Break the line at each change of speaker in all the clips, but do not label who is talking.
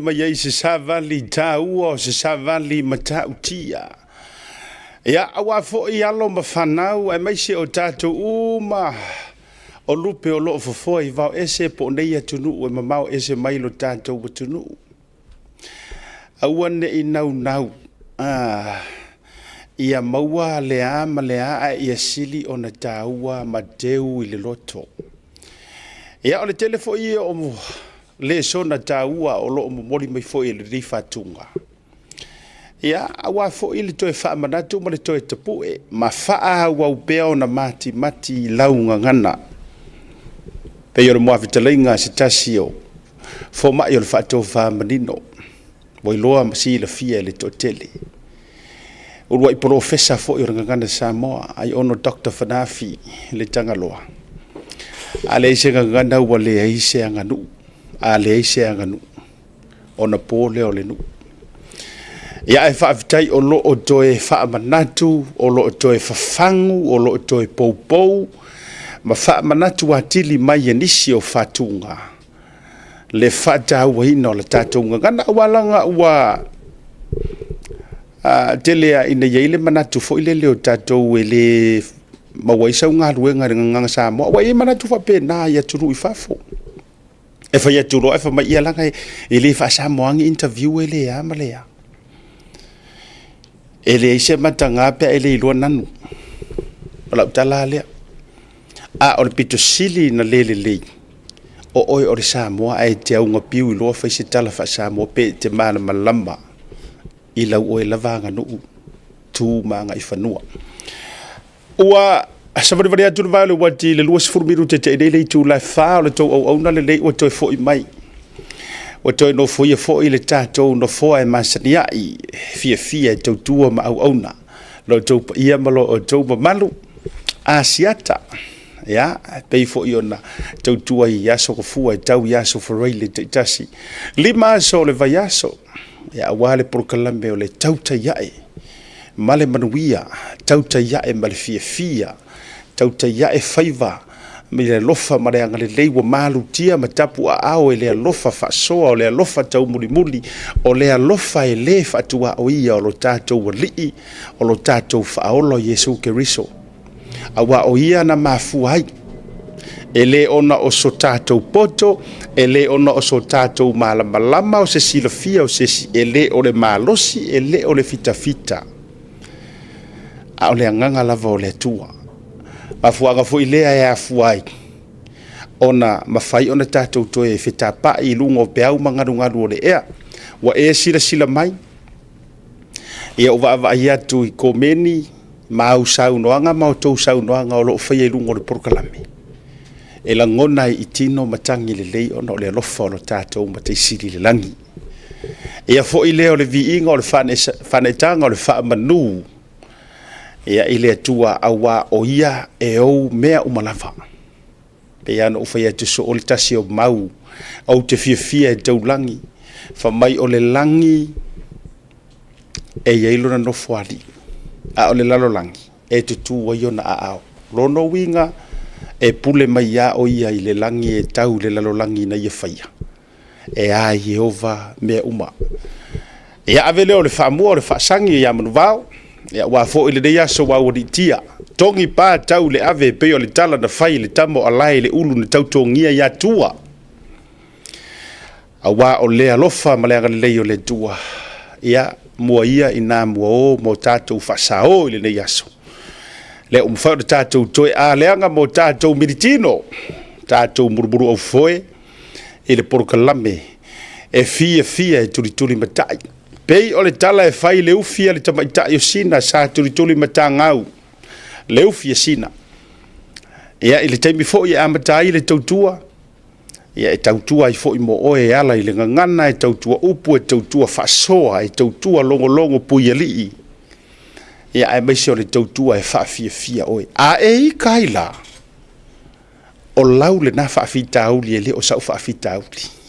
Mai ai se savali taua o se savali matautia. Ia, aua foi alo ma fanau aemaise o tatou uma o lupe o lo o fofoa i vao ese po o nei atunuu e mamao ese mai lo tatou atunuu. Aua ne i naunau ia maua le a ma le a, ae ia sili ona taua ma teu i le loto. Ia, o le tele foi ia o lesona taua o lo o momoli mai foi e lenei fatuga. Ia, aua foi le toe faamanatu ma le toe tapue ma faaauau pea ona matimati i lau gagana. Pei o le muafetalaiga a se tasi o fomai o le faatofa manino, ua iloa ma silafia e le toatele. Uluai polofesa foi o le Gagana Samoa, ai ono Dr. Fanafi le Tagaloa. A leai se gagana ua leai se aganuu, a leai se aganuu, ona po lea o le nuu. Ia, ae faafetai o lo o toe faamanatu, o lo o toe fafagu, o lo o toe poupou ma faamanatu atili mai e nisi o fatuga le faatauaina o le tatou gagana, aua laga ua tele lava ina i ai le manatu foi lele o tatou e le maua ai sau galuega i le Gagana Samoa. Ua i ai manatu faapena i atunuu i fafo. E fai atu loa ae fai mai, ia leaga e le faa-Samoa ni interview e le a ma le a. E leai se mataga pe a e le iloa nanu. O lau tala lava lea. A o le pito sili na le lelei, o oe o le Samoa ae te augapiu iloa fai se tala faa-Samoa pe e te malamalama i lau oe lava aganuu, tu ma agaifanua. Ua savalivali atu le vae o le uati i le 20 minute te i nei le itula e 4 o le tou auauna lenei ua toe foi mai. Ua toe nofoia foi le tatou nofoa e masani ai, fiafia e tautua ma auauna. Lo outou paia ma lo outou mamalu, Asiata, ia, pei foi ona tautua i aso gafua e tau i aso faraile taitasi. 5 aso o le vaiaso, ia, aua le polokalame o le tautai ae ma le manuia, tautai ae ma le fiafia, tautai ae faiva i le alofa ma le agalelei ua malutia ma tapuaao e le alofa faasoa, o le alofa taumulimuli, o le alofa e le faatuaoia o lo tatou Alii, o lo tatou Faaola o Iesu Keriso. Aua o ia na mafua ai, e le ona o so tatou poto, e le ona o so tatou malamalama o se silafia o se isi, e le o le malosi, e le o le fitafita, a o le agaga lava o le Atua. Mafuaaga foi lea e afua ai ona mafai ona tatou toe fetapai i luga o peau ma galugalu o le ea. Ua e silasila mai, ia ua vaavaai atu i komeni ma au saunoaga ma outou saunoaga o lo o faia i luga o le polokalame, e lagona ai i tino matagi lelei ona o le alofa o lo tatou Matai Sili i le lagi. Ia foi lea o le viiga o le faaneetaga o le faamanu ia i le Atua, aua o ia e ou mea uma lava. Pei lava ona ou fai atu soo le tasi o mau ou te fiafia e taulagi, fai mai o le lagi e i ai lona nofoalii, a o le lalolagi e tutū ai ona aao. Lona uiga, e pule mai lava o ia i le lagi e tau i le lalolagi na ia faia. E a Ieova mea uma. Ia ave lea o le faamua o le faasagi ia Manuvao, ia aua foi lenei aso ua aualiitia. Togi pa tau le ave e pei o le tala na fai i le tama o Alae i le ulu na tautogia ia Tua. Aua o le alofa ma le agalelei o le Atua, ia mua ia ina mua o mo tatou faasao i lenei aso. Lea ua mafai ona tatou toe aleaga mo tatou militino, tatou mulumulu aufoe i le polokalame e fiafia e tulituli matai. Pei o le tala e fai le ufi a le tamaitai o Sina sa tulituli matagau, le ufi a Sina. Ia, i le taimi foi e amata ai le tautua, ia e tautua ai foi mo oe e ala i le gagana, e tautua upu, e tautua faasoa, e tautua logologo puialii, ia aemaise o le tautua e faafiafia oe. A e ita ai la, o lau lena faafitauli e le o sau faafitauli.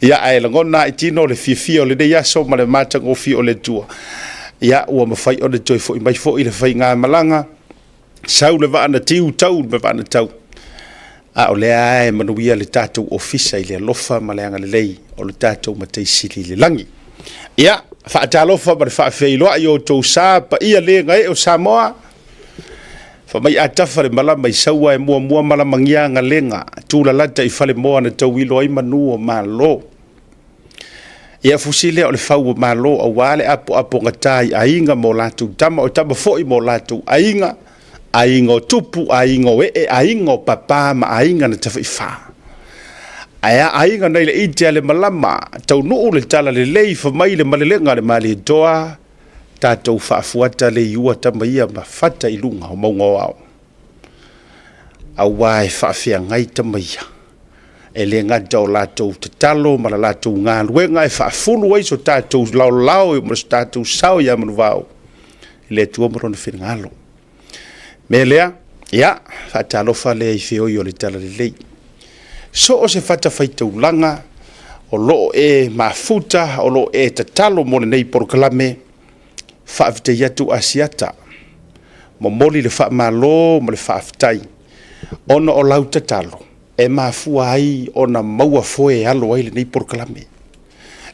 Ia, ae lagona i tino le fiafia o lenei aso ma le matagofie o le Atua. Ia, ua mafai ona toe foi mai foi le faigamalaga, sau le vaa na tiu, tau le vaa na tau. A o lea lava e manuia le tatou ofisa i le alofa ma le agalelei o le tatou Matai Sili i le lagi. Ia, faatalofa ma le faafeiloai i outou sa paia le gaee o Samoa. Fai mai a tafa le malama i Saua e muamua malamagia agalega, tulalata i Falemoa na tauilo ai manu o Malo. Ia fusi lea o le fau o Malo aua le apoapogata i aiga ma o latou tama, o tama foi ma o latou aiga, aiga o tupu, aiga o ee, aiga o papa ma aiga na tafaifa. Ae a aiga nai le ite a le malama, taunuu le talalelei fai mai le malelega a le Malietoa, tatou faafuata le iua tama ia ma fata i luga o mauga o ao. Aua e faafeagai tama ia. E le gata o latou tatalo ma la latou galuega e faafulu ai so tatou laolao ma so tatou sao ia Manuvao i le Atua ma Lona finagalo. O le mea lea, ia, faatalofa lea i feoi o le Talalelei. So o se fatafaitaulaga o lo o e mafuta, o lo o e tatalo mo lenei polokalame, faafetai atu Asiata, momoli le faamalo ma le faafetai ona o lau tatalo e mafua ai ona maua foe e alo ai lenei polokalame.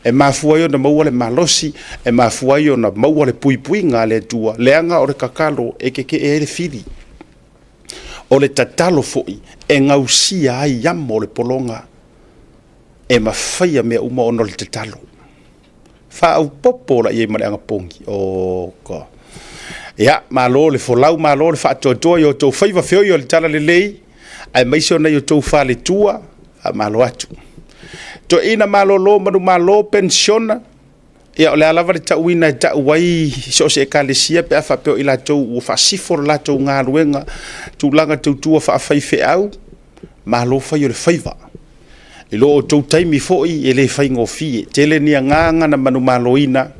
E mafua ai ona maua le malosi, e mafua ai ona maua le puipuiga a le Atua, leaga o le tatalo e tetee ai le fili. O le tatalo foi e gausia ai amo o le pologa, e mafaia mea uma ona o le tatalo. Faaopoopo la i ai ma le anapogi. Oka. Ia, malo le folau, malo le faatoatoa i o outou faiva feoi o le talalelei, aemaise o nai o outou faletua, faamalo atu. Toeaina malolo, manumalo, penisiona, ia o le a lava le tauina e tau ai i so o se ekalesia pe a faapea o i latou ua faasifo le latou galuega, tulaga tautua faafaifeau, malo fai o le faiva. I lo outou taimi foi e le faigofie, tele ni agaga na manumaloina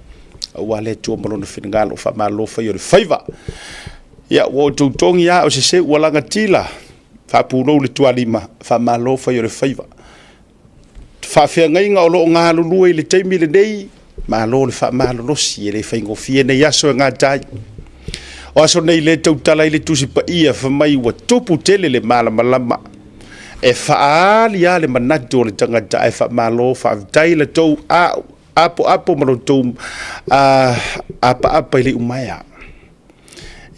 aua le Atua ma Lona finagalo, faamalo fai o le faiva. Ia ua outou togi lava o se seu ua lagatila, faapulou le tualima, faamalo fai o le faiva. Faafeagaiga o lo o galulue i le taimi lenei, malo le faamalolosi, e le faigofie nei aso e gata ai. O aso nei lea e tautala ai le Tusi Paia fai mai ua tupu tele le malamalama e faaali lava le manatu o le tagata ae faamalo faafetai la tou apoapo ma lo tou apaapa i le iumaea.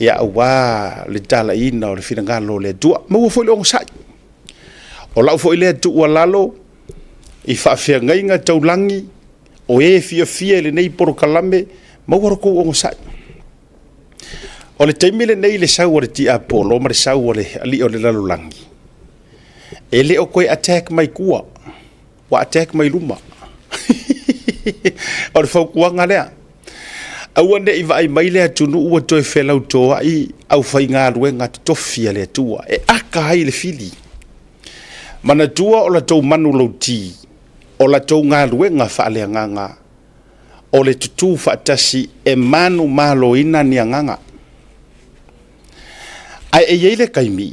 Ia aua le talaiina o le finagalo o le Atua. Maua foi le onosai. O lau foi lea tuualalo i faafeagaiga taulagi, o e fiafia i lenei polokalame, maua lo outou onosai. O le taimi lenei i le sau a le tiapolo ma le sau a le alii o le lalolagi, e le o toe attack mai tua, ua attack mai luma. O le fautuaga lea. Aua ne i vaai mai le atunuu ua toe felautoai aufaigaluega totofi a le Atua e aka ai le fili. Manatua o latou manulauti, o latou galuega faaleagaga, o le tutū faatasi e manumaloina ni agaga. Ae e i ai le taimi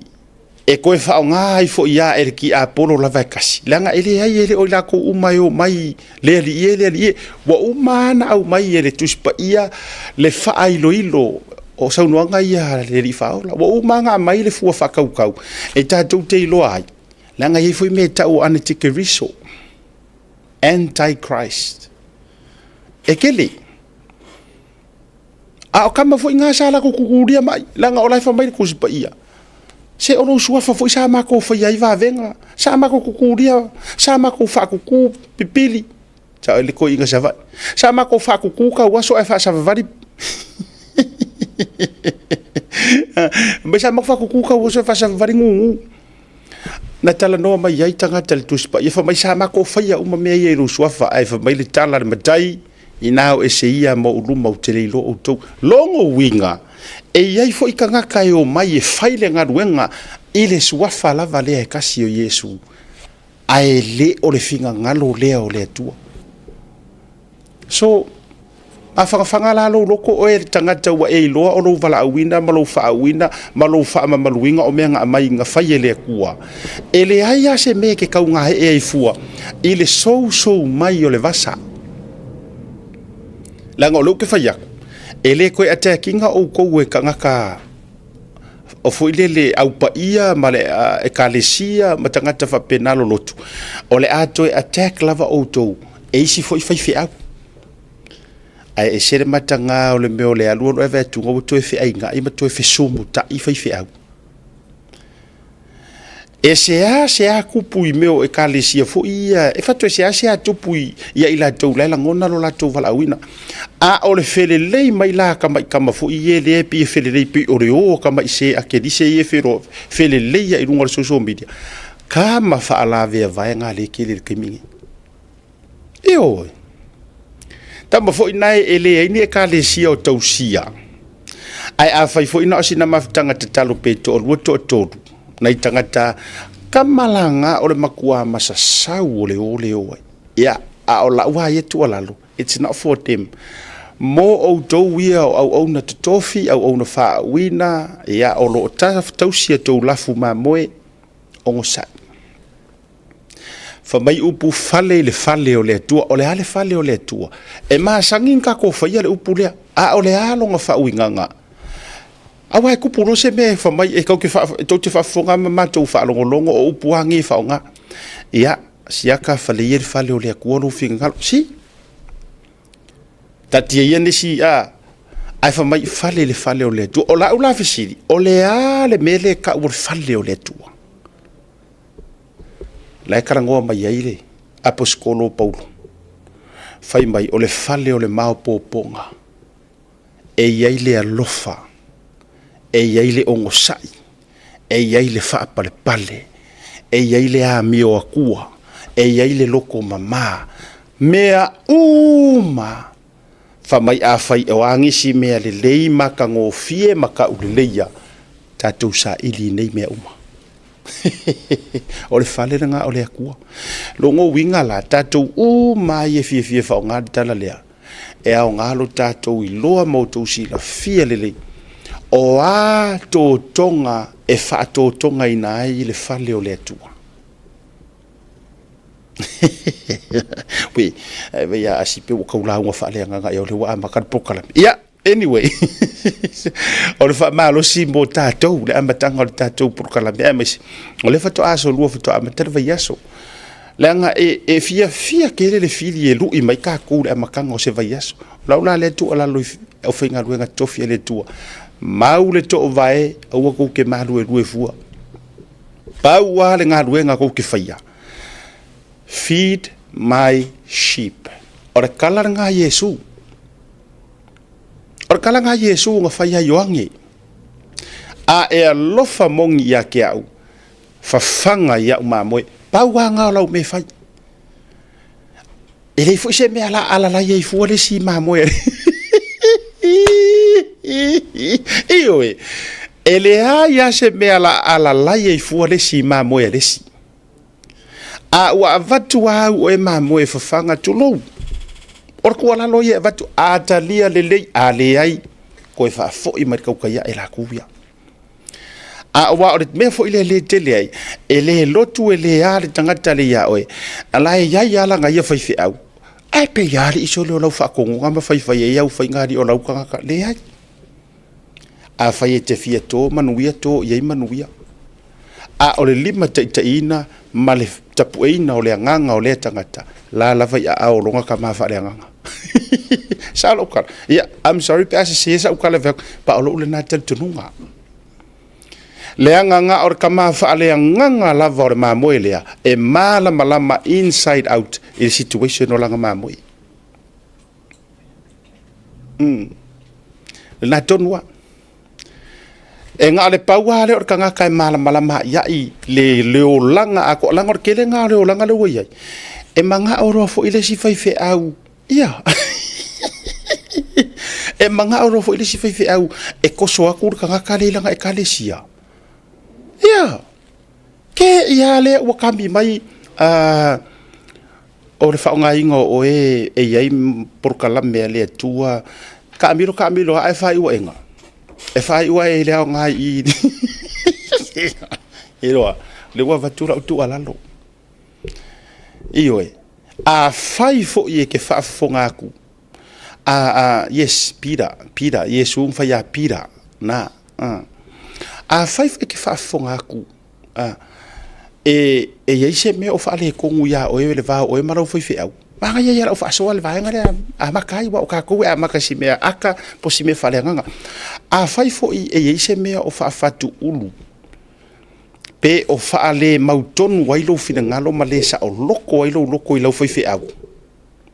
e toe faaaoga ai foi lava e le tiapolo lava e tasi, leaga e leai e le o i latou uma e omai le alii e, le alii e. Ua uma lava ona aumai e le Tusi Paia le faailoilo o saunoaga ia a le Alii Faaola. Ua uma lava ona aumai le fua faatautau e tatou te iloa ai, leaga e i ai foi mea e tau o anitikeriso, anti-Christ. E tele. A o tama foi na sa latou tutulia mai, leaga o la e fai mai le Tusi Paia, se o lou suafa foi sa matou faia ai vavega, sa matou tutulia, sa matou faatutu pipili, sa le toeaina Savaii, sa matou faatutu tauaso ae faasavavali mai sa matou faatutu tauaso ae faasavavali gugu. Na talanoa mai ai tagata i le Tusi Paia, fai mai sa matou faia uma mea ia i lou suafa, ae fai mai le tala a le matai, Inā o ese ia ma ou luma ou te le iloa outou. Logo uiga, e i ai foi tagata e omai e fai le galuega i le suafa lava lea e tasi o Iesu, ae le o le finagalo lea o le Atua. So, mafanafana la lou loto oe le tagata ua e iloa o lou valaauina ma lou faauuina ma lou faamamaluina o mea na aumai na fai e le Atua. E leai lava se mea e te taugaee ai fua i le sousou mai o le vasa. Leaga o lea ou te fai atu, e le toe attack ina outou e tagata o foi lele au paia ma le ekalesia ma tagata faapena lolotu, o le a toe attack lava outou e isi foi faifeau. Ae ese le mataga o le mea o le alu alu ae vaai atu ua toe feaiga'i ma toe fesumutai faifeau. E seasea tupu i mea o ekalesia foi ia, e faatoe seasea tupu ia i latou la e lagona lo latou valaauina. A o le felelei mai la a tamai tama foi ia lea e pei e felelei pei o le o a tamai se a kelise ia e felelei lava i luga o le social media, tama faalavea vaega lea e tele i le taimi lenei. Ioe. Tama foi nae e leai ni ekalesia o tausia, ae afai foi na o sina mafutaga tatalo pe toalua toatolu nai tagata tama laga o le matua masasau o le o le o ai. Ia, a o lau lava ia tuualalo, it's not for them. Mo outou ia o auauna totofi, auauna faauuina, ia o lo o tausi a outou lafu mamoe, onosai. Fai mai upu fale i le fale o le Atua. O le a le fale o le Atua? E masani ona tatou faia le upu lea, a o le a lona faauigaga? Aua e tupu loa se mea e fai mai, e tou te faafofoga ma matou faalogologo o upu lava nei e faaaoga. Ia, siaka fale ia le fale o le Atua lou finagalo. Si! Taatia ia nisi, a, ae fai mai fale i le fale o le Atua. O lau la fesili, o le a le mea lea e tau o le fale o le Atua? La e talanoa mai ai le aposetolo o Paulo, fai mai o le fale o le maopoopoga, e i ai le alofa, e i ai le onosai, e i ai le faapalepale, e i ai le amio akua, e i ai le loto mama, mea uma. Fai mai afai o a nisi mea lelei matagofie ma tauleleia, tatou saili i nei mea uma. O le fale lena o le Atua. Lona uiga la, tatou uma lava ia e fiafia e faaaoga le tala lea, e aoga lo tatou iloa ma outou silafia lelei, o a totoga e faatotogaina ai le fale o le Atua. Ui, ai vai a asi pe ua tau lauga faaleagaga ea o lea ua amata le polokalame. Ia, anyway, o le faamalosi mo tatou, le amataga o le tatou polokalame, aemaise o lea faatoa aso lua faatoa amata le vaiaso. Leaga e fiafia tele le fili e lui mai tatou i le amataga o se vaiaso. O lau la lea tuualalo i aufaigaluega totofi a le Atua, mau le toovae, aua tou te maluelue fua. Pau lava le galuega tou te faia, feed my sheep. O le tala lena a Iesu. O le tala lena a Iesu na fai ia Ioane. A e alofa moni ia te au, fafaga i au mamoe. Pau lava lena o lau mea e fai. E leai foi se mea la alalai ai fua le isi mamoe. Ioe, e leai lava se mea la alalai ai fua le isi mamoe a le isi. A ua avatu lava au oe mamoe e fafaga, tulou, o le tuualalo ia e avatu, a talia lelei, a leai, toe faafoi mai le tautai ae latou ia. A aua o le mea foi lea e tele ai, e le lotu e le a le tagata le ia oe, a la e i ai lava lana ia faifeau, ae pei lava alii sole o lau faatonuga ma faifai ai au faiga alii o lau tagata. Leai. Afai e te fia to manuia, to i ai manuia. A o le limataitaiina ma le tapueina o le agaga o lea tagata, la lava i aao o lona tama faaleagaga. Sao lou tala? Ia, I'm sorry pe a sese sau tala e fai atu, pa o lou lena talitonuga. Leaga na o le tama faaleagaga lava o le mamoe lea e malamalama inside out i le situation o lana mamoe. Lena tonu lava. E na o le pau lava lea o le tagata e malamalama a'ia'i le olaga atoa, leaga o le tele lena o le olaga lea ua i ai, e mana'o loa foi le isi faifeau, ia, e mana'o loa foi le isi faifeau e toso atu le tagata lea i lana ekalesia. Ia, te i lava lea ua kami mai o le faaaogaina o oe e i ai polokalame a le Atua, taamilo taamilo lava ae faaiu aena, e faaiu lava e le aoga i i. Iloa, o lea ua avatu lau tuualalo. Ioe, afai foi e te faafofoga atu, yes, Peter, Peter, Iesu na fai ia Peter, na. Afai foi e te faafofoga atu, a, e, e i ai se mea o faaletonu iā oe i le va o oe ma lau faifeau, manaia ia o lau faasoa le vaega lea amata ai, aua o tatou e amata i si mea ata po o si mea faaleagaga. Afai foi e i ai se mea o faafatuulu pe o faalemautonu ai lou finagalo ma le saoloto ai lou loto i lau faifeau,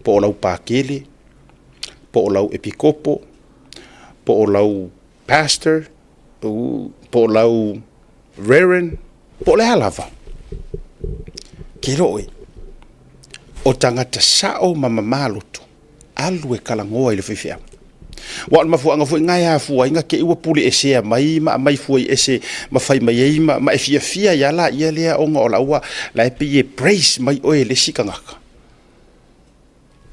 po o lau Pakele, po o lau Epikopo, po o lau Pastor, po o lau Reverend, po o le a lava, ke iloa oe, o tagata sao ma mama loto, alu e talanoa i le faifeau. Aua o le mafuaaga foi lena e afua ai ona te i ua pule esea mai ma aumai fua i ese ma fai mai ai ma e fiafia ai lava laia lea ona o la ua, la e pei e praise mai oe e le isi tagata.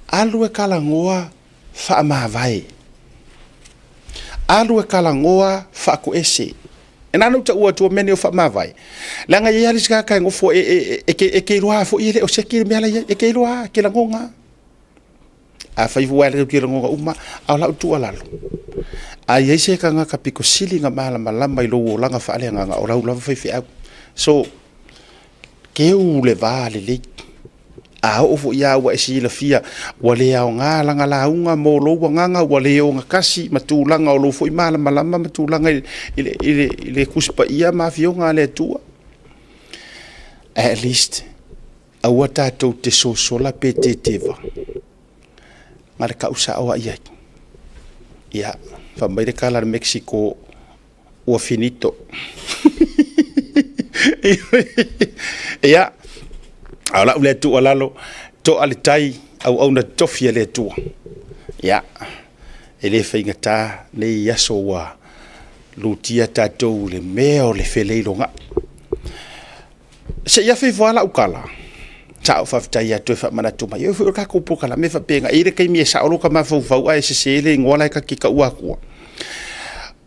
Alu e talanoa faamavae. Alu e talanoa faatoese. E na ona ou taua atua mea nei o faamavae, leaga e i ai lava le isi tagata e nofo e te iloa lava foi e le o seki le mea la e i ai, e te iloa lava, e te lagona lava. Afai foi ua te lagona uma, a o lau tuualalo, a i ai se tagata pito sili ona malamalama i lou olaga faaleagaga, o lau lava faifeau. So, teu le va lelei. A oo foi lava ua e silafia ua le aoga lana lauga mo lou agaga, ua le ogatasi ma tulaga o lou foi malamalama ma tulaga i le Tusi Paia ma Afioga a le Atua, at least aua tatou te sosola pe teteva, na o le tau sao lava i ai. Ia, fai mai le tala a le Mexico, ua finito. Ia, a o lau lea tuualalo, toa le tai, auauna totofi a le Atua. Ia, e le faigata nei aso ua lutia tatou i le mea o le feleilogai. Se i afe ifo lava lau tala, sa ou faafetai ia toe faamanatu mai. E oo foi o le tatou polokalame e faapena, e i ai le taimi e sao lota mafaufau ae sese le igoa la e ta te taua atua.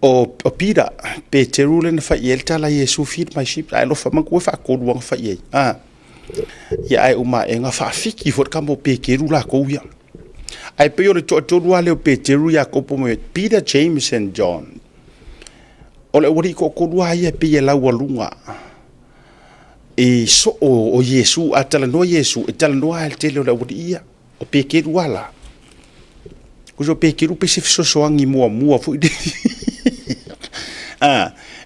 O Peter, Peteru lea na fai i ai le tala, Iesu feed my sheep, ae alofa manatua e faatolu lava ona fai i ai. Ia ae uma aena faafiki foi le tama o Peteru latou ia. Ae pei o le toatolu lava lea o Peteru, Iakopo ma Peter, James and John. O le aualii toatolu lava ia e pei e laualuga i soo o Iesu. A talanoa Iesu, e talanoa lava i le tele o le aualii ia. O Peteru lava la. Tusa o Peteru pei se fesoasoani muamua foi lele.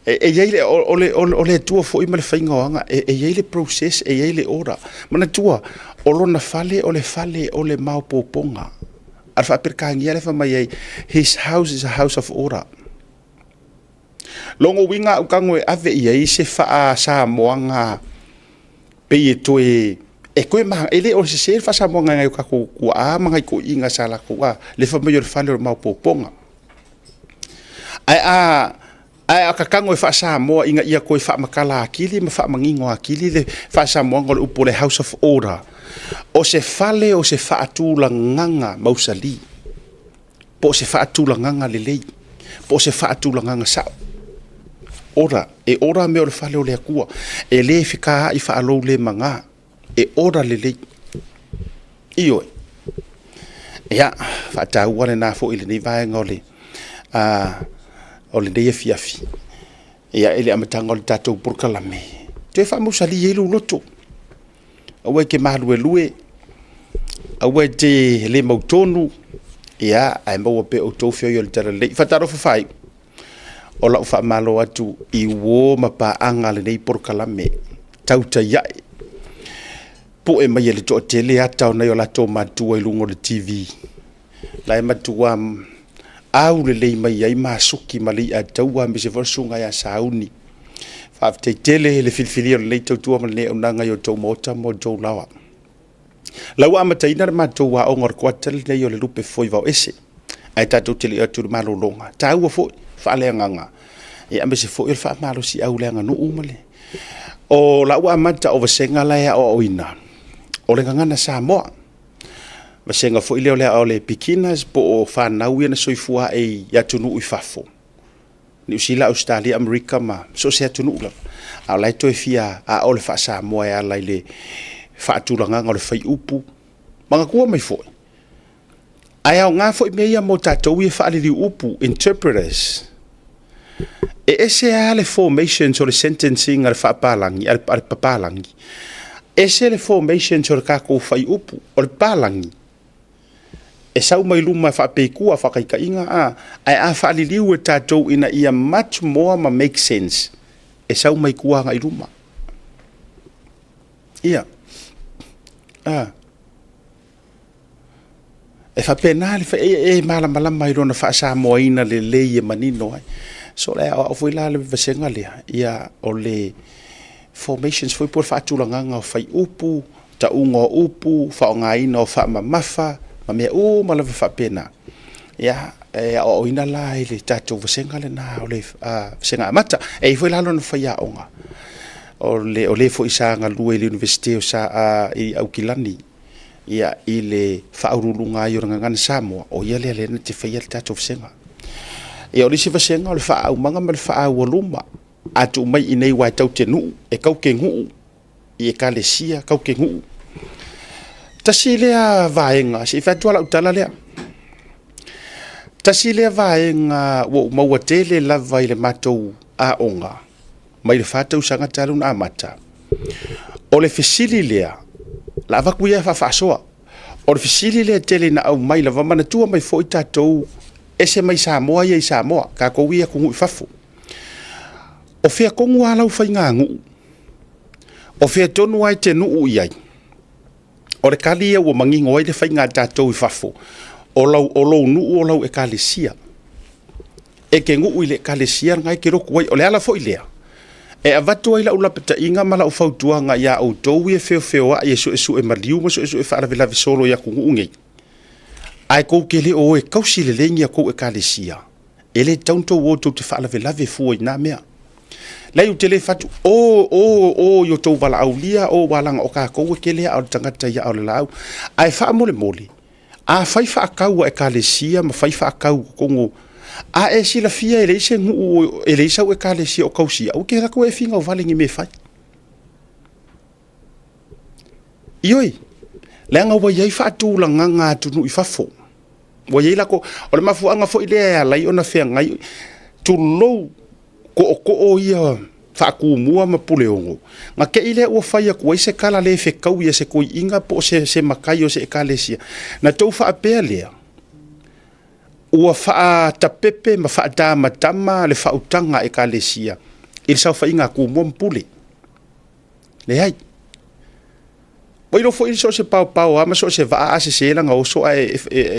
E i ai le, o le, o le Atua foi ma le faiga o aga, e i ai le process, e i ai le order. Manatua, o lona fale o le fale o le maopoopoga. A le Faa-Peretania lea e fai mai ai, his house is a house of order. Lona uiga a ou tago e ave i ai se faa-Samoaga pei e toe e toe ma, e le o sese le faa-Samoaga e nai o tatou tuaa ma nai toeaiina sa latou a, le fai mai o le fale o le maopoopoga. Ae a ae a ta tago e faa-Samoa ina ia toe faamatala atili ma faamanino atili le faa-Samoaga o le upu o le house of order, o se fale o se faatulagaga mausali, po o se faatulagaga lelei, po o se faatulagaga sao. Order, e order mea o le fale o le Atua, e le fetaai faaloulemaga, e order lelei. Ioe. Ia, faataua lena foi i lenei vaega o le, o lenei afiafi. Ia, i le amataga o le tatou polokalame, toe faamausali ai lou loto. Aua e te maluelue, aua e te le mautonu, ia, ae maua pea outou feoi o le Talalelei. Faatalofa faaiu, o lau faamalo atu i uo ma paaga lenei polokalame, tautai ae, poe mai e le toatele ata o nai o latou matua i luga o le TV. La e matua aulelei mai ai masuki ma le i'a taua aemaise foi le susuga ia Sauni. Faafetai tele le filifilia o lenei tautua ma lenei auaunaga i outou maota ma outou laoa. La ua amataina le matou aoga o le kuata lenei o le lupe foi vao ese. Ae tatou te le i atu i le malologa, taua foi faaleagaga, ia aemaise foi o le faamalosiau i le aganuu ma le... O la ua amata o vasega la e aoaoina, o le gagana Samoa. Vasega foi lea o le o le beginners po o fanau ia na soifua ae i atunuu i fafo, Niu Sila, Ausetalia, Amerika ma so o se atunuu lava. A o la e toe fia aao le faa-Samoa e ala i le faatulagaga o le faiupu. Manatua mai foi, ae aoga foi mea ia mo tatou ia faaliliu upu, interpreters. E ese lava le formations o le sentencing a le faapalagi, a le papalagi, ese le formations o le tatou fuaiupu. O le papalagi, e sau mai luma e faapeikua faataitaiga a, ae a faaliliu e tatou ina ia much more ma make sense, e sau mai tua agai i luma. Ia, a, e faapena le e malamalama i lona faasamoaina lelei e manino ai. So o le aoao foi la le vasega lea, ia o le formations foi po o le faatulagaga o fuaiupu, tauga o upu, faaaogaina o faamamafa, ma mea uma lava faapena. Ia, e aoaoina la i le tatou vasega lena o le vasega amata. E i ai foi la lona faiaoga, o le foi sa galue i le Iunivesite o sa i Aukilani, ia, i le faauluuluga ai o le Gagana Samoa, o ia lea lea na te faia le tatou vasega. Ia, o le isi vasega o le faaaumaga ma le faaaualuma. A tuu mai i inei aua e tau te nuu, e tau te nuu i ekalesia, tau te nuu. Tasi lea vaega, se i fai atu lava lau tala lea. Tasi lea vaega ua ou maua tele lava i le matou aoga, mai le 4 tausaga talu ona amata, o le fesili lea, o le a avatu ia faafaasoa. O le fesili lea e tele ina aumai lava, manatua mai foi tatou, ese mai Samoa ia i Samoa, tatou ia atunuu i fafo. O fea tonu lava lau faiganuu? O fea tonu lava e te nuu i ai? O le tali ia ua manino ai le faiga a tatou i fafo, o lou nuu o lau ekalesia. E te nuu i le ekalesia lena e te lotu ai. O le ala foi lea e avatu ai lau lapataiga ma lau fautuaga iā outou ia feofeoai e suesue maliu ma suesue faalavelave solo i atunuu nei, ae tou te le o o e tausi lelei ni a outou ekalesia, e le tatau ona tou o tou te faalavelave fua i na mea. Leai, ou te le fai atu, o, o, o i o outou valaaulia, o, aua leaga o tatou e tele aa o le tagata i aa o le laau. Ae faamolemole, a fai faatau a ekalesia ma fai faatau i totonu, a e silafia e leai se nuu, e leai sau ekalesia o tausia, aua e te alu atu e finau vale i ni mea e fai. Ioe, leaga ua i ai faatulagaga a atunuu i fafo. Ua i ai latou, o le mafuaaga foi lea e ala ai ona feagai, tulou, tootoo ia Faatumua ma Puleono, na te i lea ua fai atu ai se tala le fetaui a se toeaina po o se matai o se ekalesia, na tou faapea lea, ua faatapepe ma faatamatama le faautaga a ekalesia i le saofaiga a Tumua ma Pule. Leai. Ua iloa foi so o se paopao lava ma so o se vaa a sese lana oso ae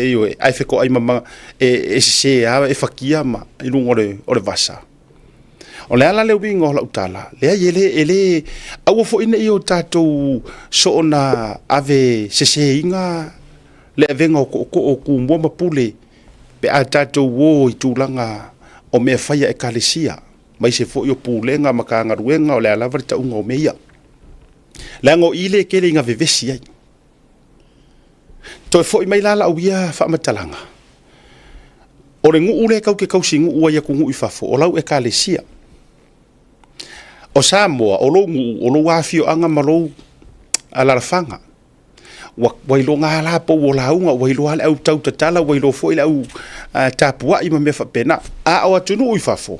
ioe, ae fetoai ma e sese lava e fatia ma i luga o le vasa. O le ala le uiga o lau tala, leai e le, e le, aua foi ne i o tatou soona ave seseina le avega o tootoo o Tumua ma Pule pe a tatou o i tulaga o mea fai a ekalesia, aemaise foi o pulega, Matagaluega, o le a lava le tauga o mea ia. Leaga o i lea e tele ina vevesi ai. Toe foi mai la lau ia faamatalaga, o le nuu lea tatou te tausinuu ai i atunuu i fafo, o lau ekalesia. O Samoa, o lou nuu, o lou afioaga ma lou alalafaga. Ua iloga lava la pou o lauga, ua iloa le au tautatala, ua iloa foi le au tapuai ma mea faapena. A o atunuu i fafo,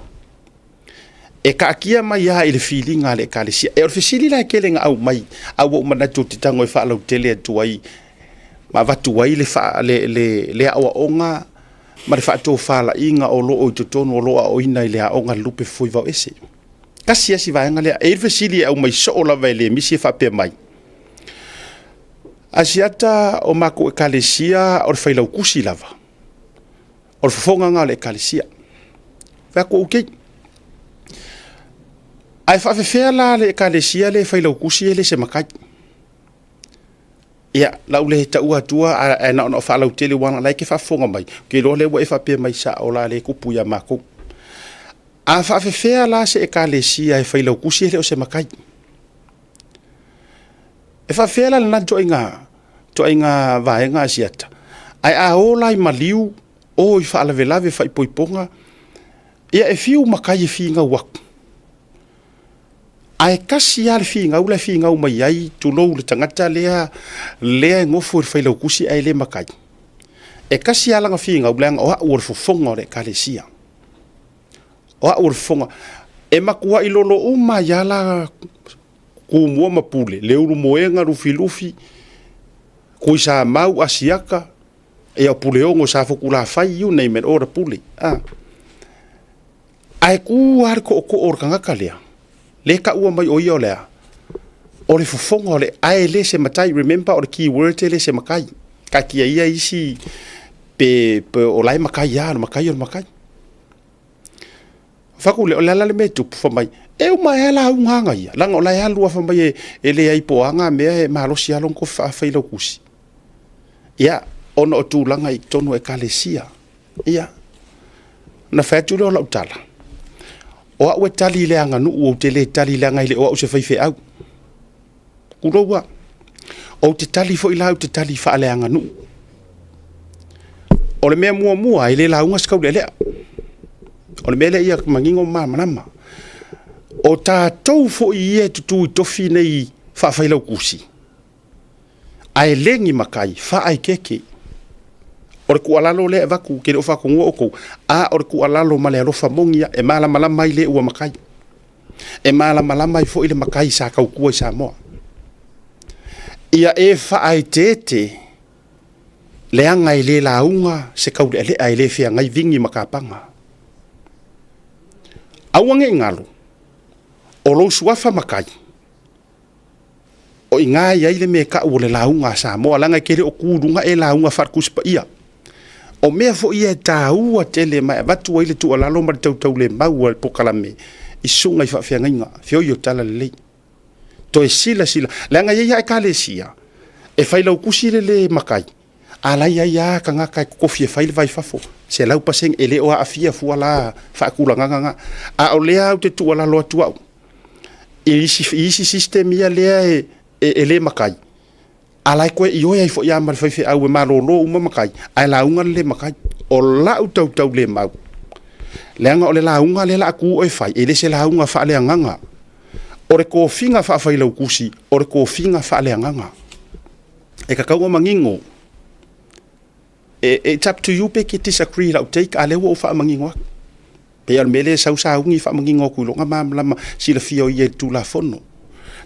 e taatia mai lava i le filiga a le ekalesia. E o le fesili la e tele ina aumai, a ua ou manatu ou te tago e faalautele atu ai ma avatu ai le aoaoga ma le faatofalaiga o lo o i totonu o lo o aoaoina i le aoga a le Lupe Fofoe Vaoese. Tasi lava si vaega lea. E i ai le fesili e aumai soo lava e le misi e faapea mai, Asiata o matou ekalesia o le failautusi lava, o le fofoga lena o le ekalesia. Fai atu, okay. Ae faafefea la le ekalesia lea e failautusi e le se matai? Ia, lau le taua atua ae na ona faalautele aua o la e te faafofoga mai, ou te iloa lea ua e faapea mai sao la lea e tupu ia matou. A faafefea la se ekalesia e failautusi e le o se matai? E faafefea la lena ituaiga vaega Asiata? Ae a o la i maliu, o i faalavelave faaipoipoga, ia e fiu matai e finau atu. Ae tasi lava le finau la e finau mai ai, tulou le tagata lea lea e nofo i le failautusi ae le matai. E tasi lava lana finau, leaga o au o le fofoga o le ekalesia. O au o le fofoga. E matuai lolo uma ai lava la Tumua ma Pule, Leulumoega, Lufilufi, Tuisamau, Asiata, ia o Puleono, Safotulafai, you name it, all the Pule. Ah. Ae tu lava le tootoo o le tagata lea, lea e taua mai o ia o le a? O le fofoga o le ae le se matai. Remember o le key word e le se matai. Taatia ia isi pe, pe o la e matai lava, o le matai o le matai. Fai atu lea, o le a la le mea e tupu? Fai mai, e uma ai lava lauga ana ia, leaga o la e alu lava fai mai e leai po o a na mea e malosi lava lona tofi faa-Failautusi. Ia, ona o tulaga i totonu o Ekalesia. Ia, ona fai atu lea o lau tala, o au e tali i le aganuu, ou te le tali leaga e le o au o se faifeau. Tulou lava. Ou te tali foi la, ou te tali faaleaganuu. O le mea muamua, e le lauga se taulealea. O le mea lea ia manino ma malamalama. O tatou foi ia e tutu i tofi nei faafailautusi, ae le ni matai, faaeteete. O le tuualalo lea e avatu, ou te le o faatonuina outou, a o le tuualalo ma le alofa moni lava, e malamalama ai le ua matai. E malamalama ai foi le matai sa tautua i Samoa. Ia e faaeteete, leaga e le lauga se taulealea, e le feagai vini ma tapaga. Aua ne i galo, o lou suafa matai, o i ina e i ai le mea e tau o le lauga a Samoa, leaga e te le o tu i luga e lauga faale-Tusi Paia. O mea foi ia e taua tele ma e avatu ai le tuualalo ma le tautaulemau a le polokalame i susuga i faafeagaiga, feoi o Talalelei. Toe silasila, leaga e i ai lava Ekalesia e failautusi le le matai, a o la e i ai lava tagata e totofi e fai le va i fafo, 100%, e le o aafia fua la faatulagaga na. A o lea ou te tuualalo atu au i isi system ia lea e le matai, a o la e toe ioe ai foi lava ma le faifeau e malolo uma matai, ae lauga le le matai. O lau tautaulemau, leaga o le lauga lea o le a tu oe fai, e le se lauga faaleagaga. O le tofiga faa-failautusi, o le tofiga faaleagaga. E tatau ona manino. It's up to you pe te disagree i lau take, a o lea ua ou faamanino atu. Pei lava o le mea lea e sau sauni faamanino atu i lona malamalama silafia o ia i le Tulafono. O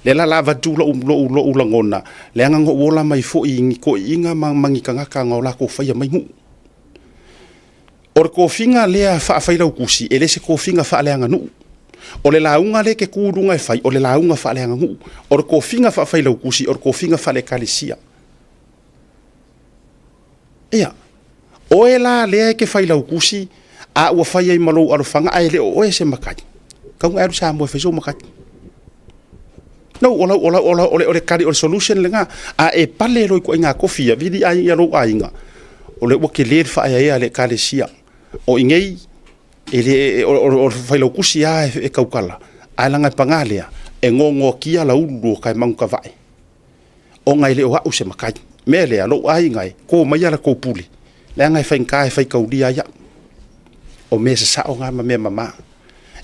lea la o le a avatu lou lagona, leaga na ou ola mai foi i ni toeaiina ma ni tagata na o latou faia mai nuu. O le tofiga lea faa-failautusi, e le se tofiga faaleaganuu. O le lauga lea e te tu i luga e fai, o le lauga faaleaganuu. O le tofiga faa-failautusi, o le tofiga faale-Ekalesia. Ia, oe la lea e te failautusi, a ua fai ai ma lou alofaga ae le o oe se matai, tatau ona e alu i Samoa e fai sou matai. No, o lau, o lau, o lau, o le, o le tali, o le solution lena. A e pale loa i ituaiga tofi ia, vili ai lou aiga, o lea ua tele le faaeaea a le Ekalesia. O i inei, e le, o le failautusi lava e tautala, ae leaga e paga lea, e gogoatia laulu o Taemanutavae, ona e le o au se matai. O le mea lea, lou aiga e, to maia la tou pule, leaga e faigata e faitaulia ai au. O mea sasao na ma mea mama.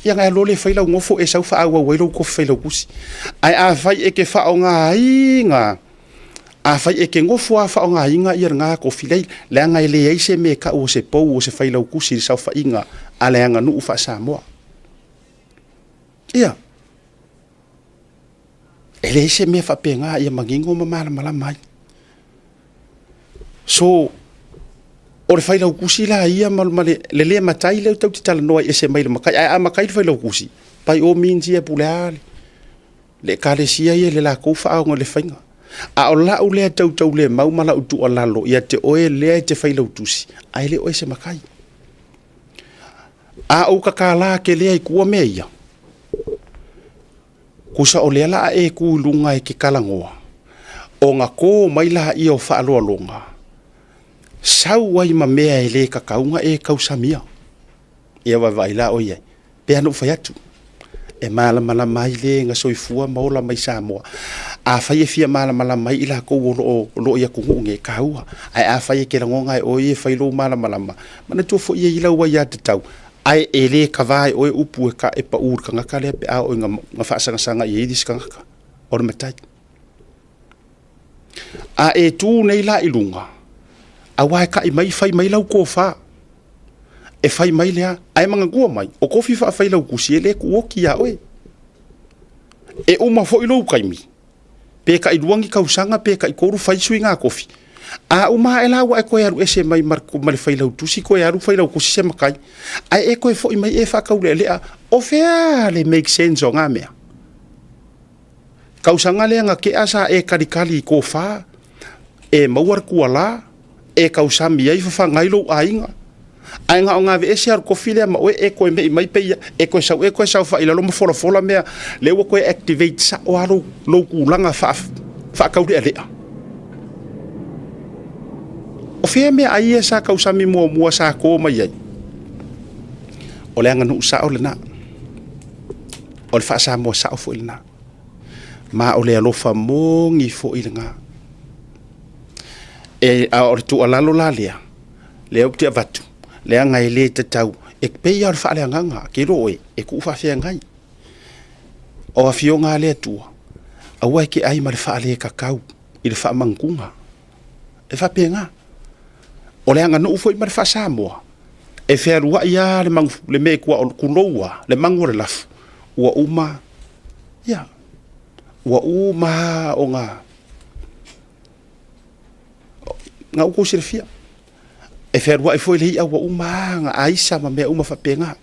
Ia ona e alu loa lea e fai lau nofo e sau faaauau ai lou tofi failautusi. Ae afai e te faaaogaina, afai e te nofo lava faaaogaina lena tofi, leai, leaga e leai se mea e tau o se pou o se failautusi i le saofaiga a le aganuu faa-Samoa. Ia, e leai se mea faapena ia manino ma malamalama ai. So, o le failautusi la ia ma le le matai lea tatou te talanoa ai e ese mai le matai. Ae a matai le failautusi, by all means ia e pule lava le Ekalesia ia i le latou faaoga i le faiga. A o lau lea tautaulemau ma lau tuualalo ia te oe lea e te failautusi, ae le o oe se matai. A ou tatala ake lea i tua mea ia, tusa o lea o le a e tu i luga e te talanoa, ona to mai laia o faaaloaloga, sau ai ma mea e le tatau ona e tausamia. Ia vaavaai la oe i ai. Pei lava ona ou fai atu, e malamalama ai le na soifua ma ola mai Samoa. Afai e fia malamalama ai i latou o lo o i atunuu nei, e taua. Ae afai e te lagona e oe e fai lou malamalama, manatua foi e i ai lau aiatatau, ae e le kava e oe upu e pau i le tagata lea pe a oo ina faasagasaga i ai le isi tagata, o le matai. A e tu nei la i luga, aua e ta'i mai fai mai lau tofa. E fai mai lea, ae manatua mai, o kofi faafailautusi e le tuuoti ia oe. E uma foi lou taimi, pe tailua ni tausaga pe taitolu fai suiga kofi. A uma ae la ua e toe alu ese mai ma le failautusi toe alu failautusi se matai, ae e toe foi mai e faataulealea. O fea le make sense o na mea? Tausaga lea na tea sa e talitali i tofa, e maua le tuala, e tausami ai fafaga ai lou aiga. Ae na ona aveese lava o le kofi lea ma oe e toe mei mai pe ia, e toe sau e toe saofai i lalo ma folafola mea, lea ua toe activate sao lava lou, lou tulaga faataulealea. O fea meaai ia sa tausami muamua sa to mai ai? O le aganuu sao lena. O le faa-Samoa sao foi lena. Ma o le alofa moni foi lena. E, a o le tuualalo la lea, lea ou te avatu, leaga e le tatau, e pei lava o le faaleagaga, ke iloa oe, e tuu faafeagai. O afioga a le Atua, aua e te ai ma le faaletatau i le faamanutuga. E faapena. O le aganuu foi ma le faa-Samoa, e fealuai lava le magu, le mea i tua o tulou lava, le magu o le lafu, ua uma, ia, ua uma lava ona na ua outou silafia, e fealuai foi le i'a ua uma lava ona aisa ma mea uma faapena.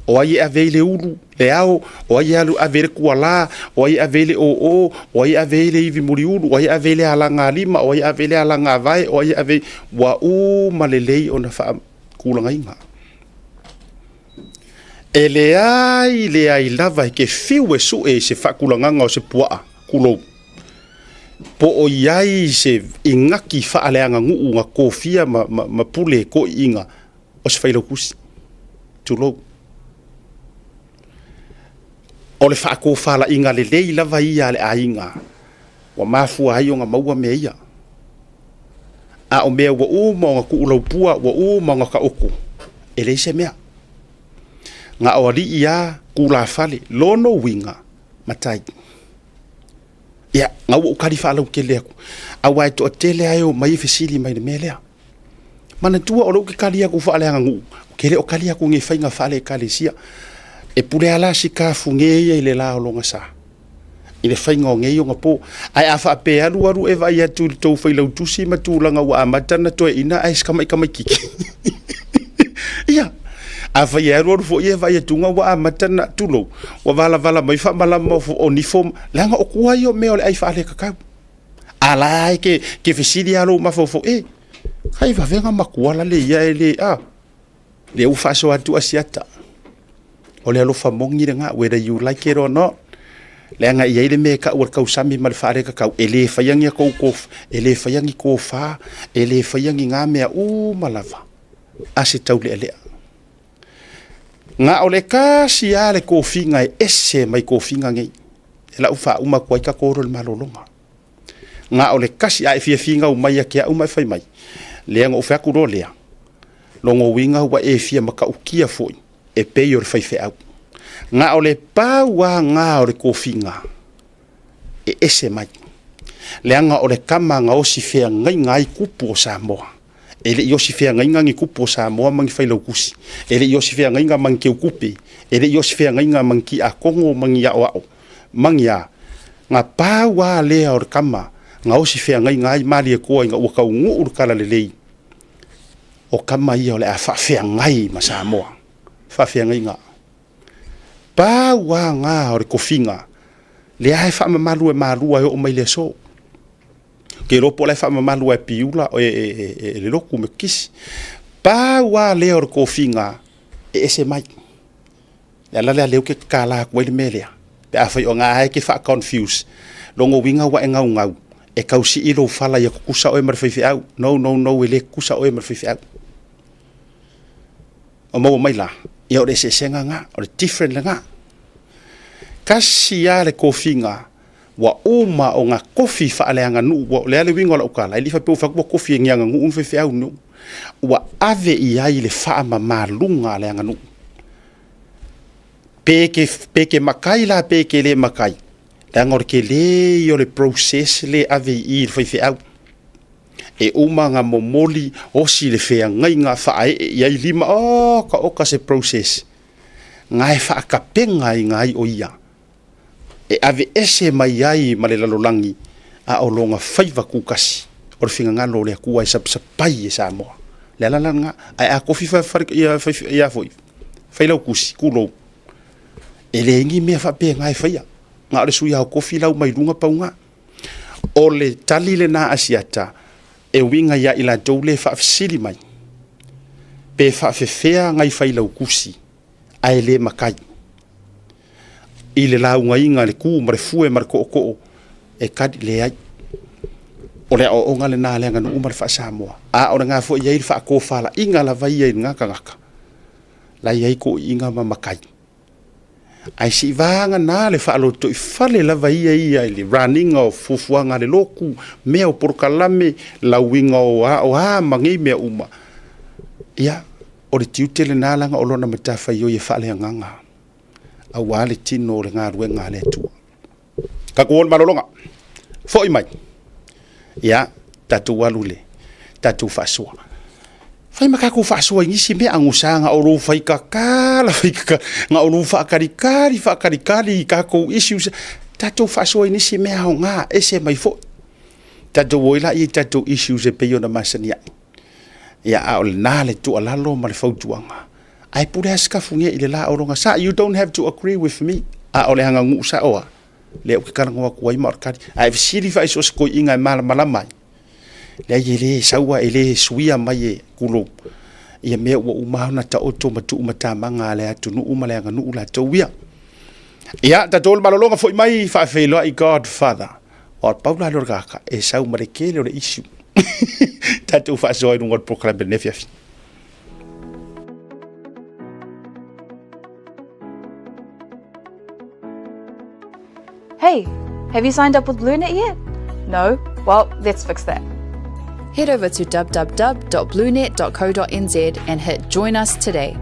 O ai e ave ai le ulu, le ao, o ai e alu ave ai le tuala, o ai e ave ai le oo, o ai e ave ai le ivi muliulu, o ai e ave ai le alagalima, o ai e ave ai le alagavae, o ai e ave ai... Ua uma lelei ona faatulagaina. E leai leai lava e te fiu e sue i se faatulagaga o se puaa, tulou, po o i ai se inaki faaleaganuu na tofia ma pule toeaiina o se failautusi, tulou. O le faatofalaiga lelei lava ia a le aiga ua mafua ai ona maua mea ia. A o mea ua uma ona tuulaupua, ua uma ona taoto, e leai se mea. Na o alii lava, tulafale, lona uiga, matai. Ia, na ua ou tali faalautele atu, aua e toatele lava e omai e fesili mai i le mea lea. Manatua o lea ou te tali atu faaleaganuu, ou te le o tali atu i ni faiga faale-Ekalesia. E pule lava la si kafuge ia i le la o lona sa i le faiga o nei ona po. Ae a faapea e alu alu e vaai atu i le tou failautusi ma tulaga ua amata ona toeaina ae si tamai tamaitiiti. Ia, afai e alu alu foi e vaai atu ua amata ona, tulou, ua valavala mai faamalama o nifo, leaga o tua ia o mea o le ai faaletatau. A la e ke fesili lava lou mafaufau, e, kai vavega matua la le ia e le, a, lea ua faasoa atu Asiata. O le alofa moni lena, whether you like it or not. Leaga e i ai le mea e tau o le tausami ma le faalekakau, e le faia ni a tou e le faia ni tofa, e le faia ni na mea uma lava a se taulealea. Na o le tasi lava le tofiga e ese mai tofiga nei, e lau faauma atu ai tatou o le malologa. Na o le tasi, a e fia finau mai ia te au ma e fai mai, lea na ou fai atu loa lea, lona uiga ua e fia matautia foi e pei o le faifeau. Na o le pau lava na o le tofiga e ese mai, leaga o le tama na osi feagaiga ai tupu o Samoa. E le i osi feagaiga ni tupu o Samoa ma ni failautusi, e le i osi feagaiga ma ni teutupe, e le i osi feagaiga ma ni tiakono ma ni aoao, ma ni a. Na pau lava lea o le tama na osi feagaiga ai Malietoa ina ua taunuu le talalelei, o tama ia o le a faafeagai ma Samoa. Faafeagaiga. Pau lava na o le tofiga lea e faamamalu e Malua e oo mai le aso. Ou te iloa po o la e faamamalu e Piula e le lotu Metotisi. Pau lava lea o le tofiga e ese mai. O le ala lea lea ou te tatala atu ai le mea lea, pe afai o na e te faa-confuse, lona uiga ua e gaugau, e tau sii lou fala ia tutusa oe ma le faifeau. No, no, no, e le tutusa oe ma le faifeau. O maua mai la, ia o le eseesega lena, o le different lena. Tasi lava le tofiga ua uma ona tofi faaleaganuu, o le a le uiga o lau tala, e le i faapea ua fai atu ua tofi e ni aganuu ni faifeau, no. Ua ave i ai le faamamaluga a le aganuu. Pe ke matai la pe ke le matai, leaga o le tele ia o le process lea e ave i i i le faifeau. E uma ga momoli, osi le feagaiga, faaee i ai lima, oka oka se process ga e faakapega ai ga ai o ia e aveese mai ai ma le lalolagi, a o loga faiva kukasi o le finagalo o le Atua e sapasapai e Samoa. Le ala la lena, ae a kofi fa, fa, ia, fa, ia foi, failautusi, tulou, e leai ni mea faapena e faia. Na o le sui ao kofi lau mai luga pauga. O le tali lena a Asiata e uiga ia i latou le faafesili mai, pe faafefea nai failautusi ae le matai i le laugaiga le tu ma le fue ma le tootoo e tali leai. O le aoaoga lena a le aganuu ma le faa-Samoa. A o lena foi e i ai le faatofalaiga lava ia i lena tagata, la e i ai toeaiina ma matai. Ae se i vagana le faalotoifale lava ia ia i le run-iga o fuafuaga a le lotu, mea o polokalame, lauiga o a o a ma nei mea uma. Ia, o le tiute lena leaga o lona matafaioi e faaleagaga aua le tino o le galuega a le Atua. Tatou o i le malologa, foi mai, ia, tatou alu i le tatou faasoa. Fai ma tatou faasoa i nisi mea agusa na o lou faikakala, faikakala, na o lou faatalikali, faatalikali i tatou issues. Tatou faasoa i nisi mea aoga, ese mai foi. Tatou o ai laia i tatou issues e pei ona masani ai. Ia, a o lena le tuualalo ma le fautuaga. Ae pule lava Sikafunia i le la o lona sa. You don't have to agree with me. A o le aganuu sao lava, lea ou te talanoa atu ai ma o le tali. A e fesili foi i so o se toeaina e malamalama ai, leai e le sau lava, e le suia mai e tulou ia mea ua uma ona taoto ma tuumatamaga a le atunuu ma le aganuu latou ia. Ia, tatou o le malologa foi mai faafeiloai Godfather. O le pau la lea o le tagata e sau ma le tele o le issue. Tatou faasoa i luga o le polokalame i lenei afiafi.
Hey, have you signed up with BlueNet yet? No? Well, let's fix that.
Head over to www.bluenet.co.nz and hit Join Us today.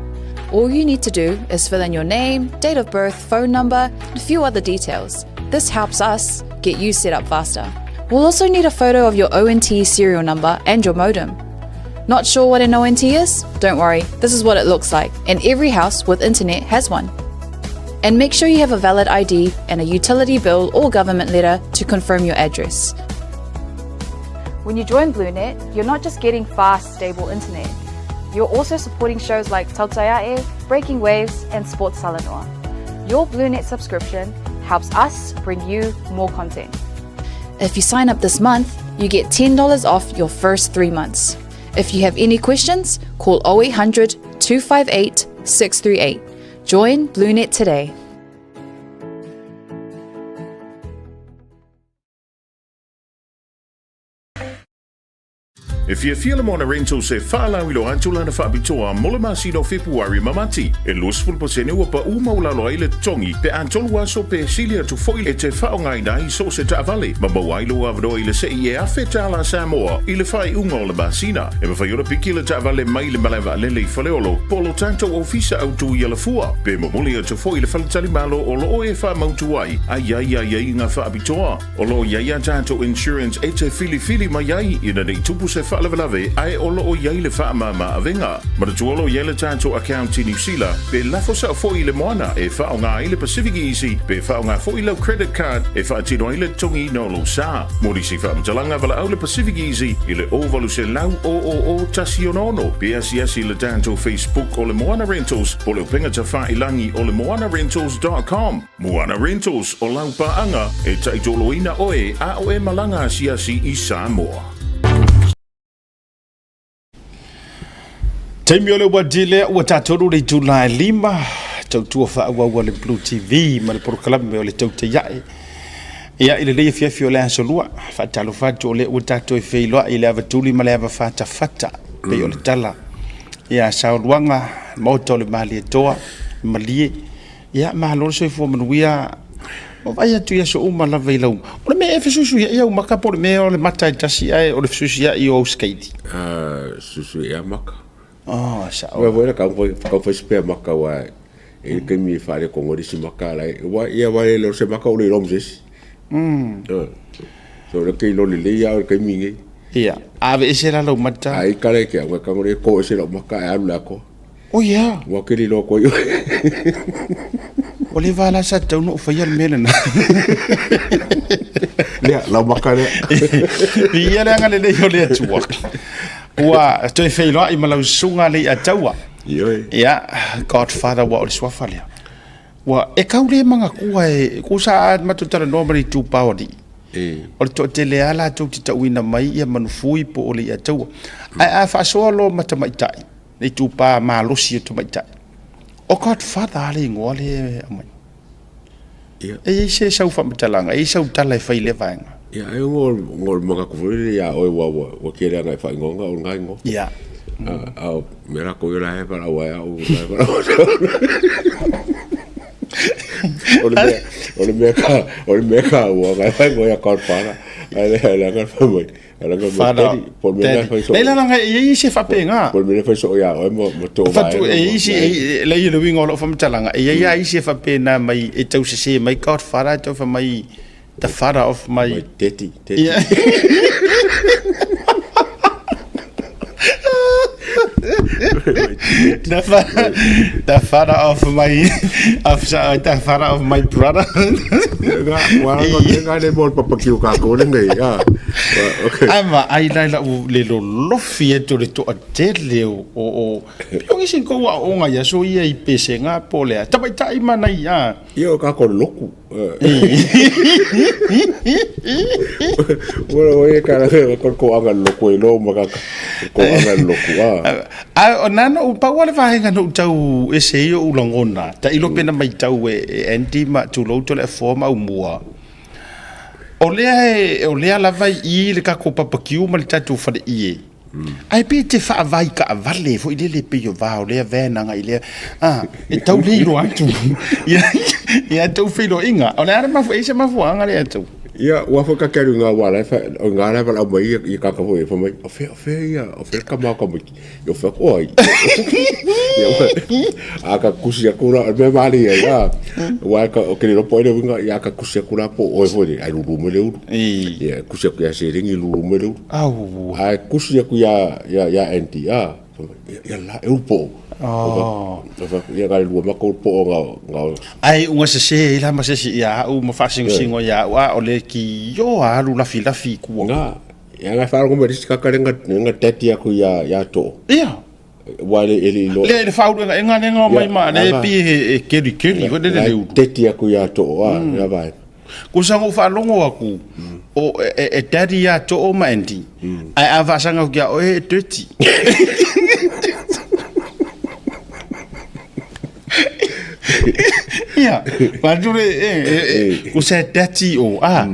All you need to do is fill in your name, date of birth, phone number, and a few other details. This helps us get you set up faster. We'll also need a photo of your ONT serial number and your modem. Not sure what an ONT is? Don't worry, this is what it looks like, and every house with internet has one. And make sure you have a valid ID and a utility bill or government letter to confirm your address.
When you join BlueNet, you're not just getting fast, stable internet. You're also supporting shows like Tautai A'e, Breaking Waves, and Sports Talanoa. Your BlueNet subscription helps us bring you more content.
If you sign up this month, you get $10 off your first 3 months. If you have any questions, call 0800 258 638. Join BlueNet today.
E fiafia le Moana Rentals e faalauiloa atu lana faapitoa mo le masina o Fepuari ma Mati. E 20% ua paʻu maualalo ai le totogi pe a tolu aso pe sili atu foi e te faaaogaina ai so o se taavale ma maua ai lou avanoa i le sei e $1,000 Samoa i le faaiuga o le masina. E mafai ona piki le taavale mai le malae vaalele i Faleolo po o lo tatou ofisa autu i Alafua pe momoli atu foi i le faletalimalo o lo o e faamautu ai a i ai aiaiga faapitoa. O lo o i ai a tatou insurance e te filifili mai ai ina nei tupu se faalavelave ae o lo o i ai le faamama avega. Manatua o lo o i ai le tatou account i Niu Sila pe lafo sao foi i le moana e faaaoga ai le Pacific Easy pe faaaoga foi lau credit card e faatino ai le totogiina o lou sa. Mo nisi faamatalaga valaau le Pacific Easy i le 0800 000 166 pe asiasi i le tatou Facebook o le Moana Rentals po o le upega tafailangi o le moanarentals.com. Moana Rentals, o lau paaga e taitoloina oe a o e malaga asiasi i Samoa.
Taimi o le ua lea ua tatolu le itula e lima tautua faaauau a le Blue TV ma le polokalame o le Tautaiae. Ia i lenei afiafi o le aso lua, faatalofa atu o lea ua tatou e feiloai i le avatuli ma le avafatafata pei o le tala. Ia saoluaga, maota o le Malietoa, malie. Ia, malo le soifua manuia. Ua vaai atu i aso uma lava i lau... O le mea e fesuisuiai au maka po o le mea o le mata e tasi ae o le fesuisuiai o au skeiti?
Fesuisuiai lava maka.
Oh, sao.
Ua foi la kau kau fai spare maka wa e le kaimi e faaletonu ai le isi maka la e ua ia aua e le o se maka ua le iloa ma se isi. So o lea ou te iloa lelei lava le taimi lenei.
Ia, a aveese la lou mata.
Ai kala e ke au, ka ngore ko ese lau maka e alu le atoa.
O ia.
Ua ke lilo atu ai oe.
O le va la sa tatau ona ou faia le mea lena.
Lea, lau maka lea.
Viia le agalelei o le Atua. Ua toe feiloai ma lau susuga Leiataua.
Ioe.
Ia, Godfather ua o le suafa lea. Ua e kau le magatua e ku sa a matou talanoa ma le itupa o alii. O le toatele lava latou te tauina mai ia manufui po o Leiataua. Ae a faasoa loa ma tamaitai, le itupa malosi o tamaitai, o Godfather lava le igoa lea e aumai. E i ai se sau faamatalaga, e i ai sau tala e fai i lea vaega?
Ia, ai ngo ngo manatu foi lele ia oe ua ua ua tele ana e faaigoga o lena igoa.
Ia.
A o mea latou ia la e valaau ai au la e valaau. O le mea o le mea ka o le mea ka ua ngai faaigoa ia Godfather. Ai le ai le anga fai mai. Ai le anga mai
Father,
daddy po o le mea la e fai soo.
Daddy. Leai la leaga e i ai se faapena.
Po o le mea la e fai soo ia oe ma ma too
Fatu
vaega
e
ma
isi e leai le uiga o lau faamatalaga e i ai lava isi e faapena mai e tausese mai Godfather e tau fai mai the father of my,
my daddy, daddy.
Yeah. the, father, the father of my of the father of my brother.
Nga wa nga le mo papa ki o ka ko le ngai a. Okay.
Ai ma ai lai la u le lolofi e to le to atele o o pio ngi sin ko wa o nga ya so ia i pese nga po le. Tamaitai mana ia.
Ia o ka ko loku. Ua o e ka ko ko anga loku e lo ma ka ko anga loku a.
A o nana u pau le vaega no tau e se i o ulangona. Ta ilo pena mai tau e Andy ma tulou to le forma u mua. O lea e o lea lava i le kako papakiu ma le tatou fale i e. Ae pe te faavae taavale foi lele pei o va o lea van agai lea a e tau le iloa atu ia ia tou feiloaiga. O le a le mafu e se mafuaaga lea tou?
Ia, ua foi ka ke alu i ngā wā la e wha, o ngā la e whalau mai ia, ia kaka foi e wha mai, o whea, o whea ia, o whea ka mao ka mai, o whea ko ai. Ia, a ka kusi aku la, mea maali ia, ia, wa ka, o ke le lopo ai le winga, ia ka kusi aku la po, oe foi, ai lulu mai le ulu. Ia, kusi aku ia serengi lulu mai le ulu.
Au.
Ae kusi aku ia, ia, ia Andy, a, ia, ia la, e ulu po.
Oh.
Ia ka le lua maka ulu po o ngā, ngā.
Ae unga sese ai la ma se isi ia au ma faasingosingo ia au, a o le ki io a alu lafilafi i kua.
Ngā, ia ngai wharongo mai risi kaka le nga, nga daddy aku ia, ia too.
Ia.
Wa le ele ilo.
Le le whauru enga enga lenga o mai ma le pi he e keri keri ko le le ulu.
Daddy aku ia too a, ia vai.
Ko sa ngo whaalongo aku o e daddy ia too ma Andy. Ae a whaasanga ki a oe e dirty. Ia, whature e, ko sa daddy o, a,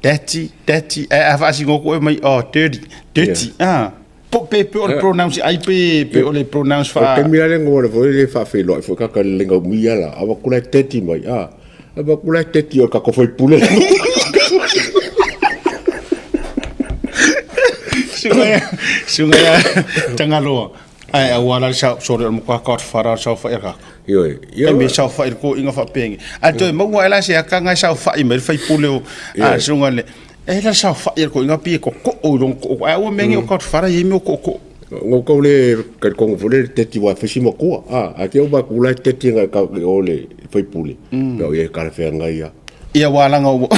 daddy, daddy, ae a whaasingo koe mai, oh, dirty, dirty, a. Po pe pe o le pronounce ai pe pe o le pronounce fa.
O te mea le ngoa le foi le faafeiloai foi kaka le lenga umia la. Awa kula e teti mai a. Awa kula e teti o kako foi pule.
Sunga ya sunga ya tangaloa. Ai aua la sa sore o mo ka whara sa fa ka.
Ioe.
E me sa fa ko inga fa pengi. A toe maua ela se aka ngai sa fa i me fai pule o a sunga le. E la sa fa i ko inga pi ko ko o long ko. A ua mengi o ka whara i me o ko ko.
Ngo kau le ka kongo fo le teti wa fesi ma kua. A a te o ba kula teti nga ka o le fai pule. Pe o ye ka le whea ngai ia.
Ia wā langa o.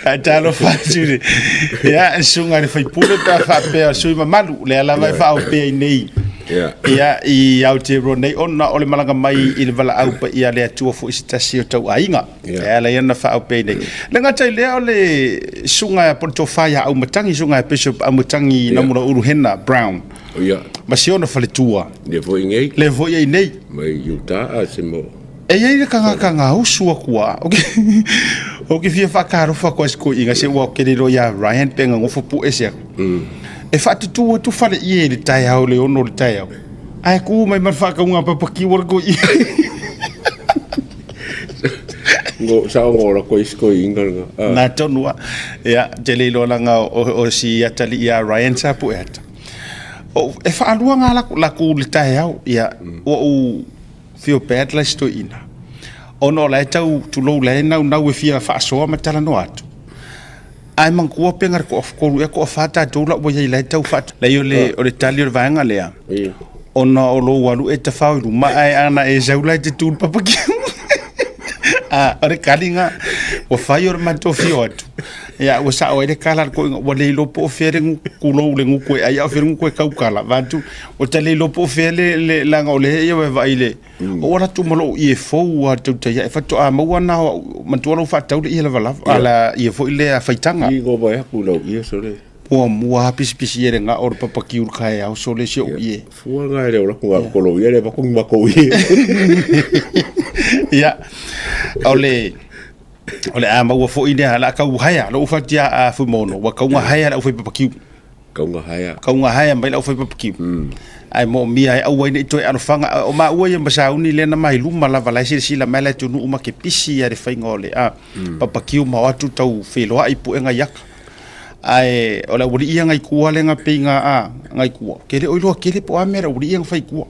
Ae talofa atu i le ia susuga i le sui usufono pe a faapea o le sui usufono mamalu lea lava e faaopea i nei ia i Aotearoa nei ona o le malaga mai i le valaau paia a le Atua foi i se tasi o tauaiga e ala ai ona faaopea i nei. E le gata i lea o le susuga po o le tofa ia Aumatangi, susuga ia Bishop Aumatangi Namulaulu Hena Brown ma si ona faletua.
Le foi nei.
Le foi ai nei.
Mai Utah a se mo.
E iai le kangaka ngausu aku a. O ke fia whakarofa koe se inga se ua ke riro ia Ryan pe ngofo pu e se aku. E whaatutu atu whare i e le tae au le ono le tae au. Ai ku mai mar whakaunga papa ki wara ko i.
Ngo sa ngo la ko isko inga nga.
Na tonu a. Ia te le iloa langa o si atali ia Ryan sa pu e ata. O e whaalua ngā laku, laku le tae au ia ua u feel bad la si toeina. Ona o la e tau tulou la e naunau e fia faasoa ma talanoa atu. Ae manatua pe na o le toatolu ea toafa tatou la ua i ai la e tau faat... Leai o le, o le tali o le vaega lea, ona o lou alu e tafao i luma ae ana e sau la e te tu i le papakiu. A, o le tali na, ua fai o le matou afio atu. Ia, ua sao ai le tala a le toeaina, ua le iloa po o fea le gutu, tulou le gutu e ai a o fea le gutu e tautala, vaeatu, ua ta le iloa po o fea le, le, leaga o lea e vaai i le, O alu atu ma lou ie fou lava i le tautai ae faatoa maua na o au, manatua lau faatau le ie lavalava, a la ie foi lea faitaga.
I gova e aku lau ie sole.
Muamua lava pisipisi ie le gao o le papakiu i le taeao sole si ou ie.
Fua nga e le ola ku nga ko lou ie le vaku ni makou ie.
Ia, o le, o le a maua foi lea, o le a tau haea, lou fatia a Fuimaono, ua tau haea le aufai papakiu.
Kaugahaea.
Kaugahaea mai le aufai papakiu. Ae moomia ai aua ai ne i toe alofaga. O maua ia ma sauni lea na mai luma lava la e silasila mai le atunuu ma ke pisi ia le faiga o le a papakiu ma o atu tau feloai puega i aka. Ae o le aualii ia ngai tua lea na pei na a ngai tua. Ke le o iloa tele po o a mea le aualii ia na fai i tua.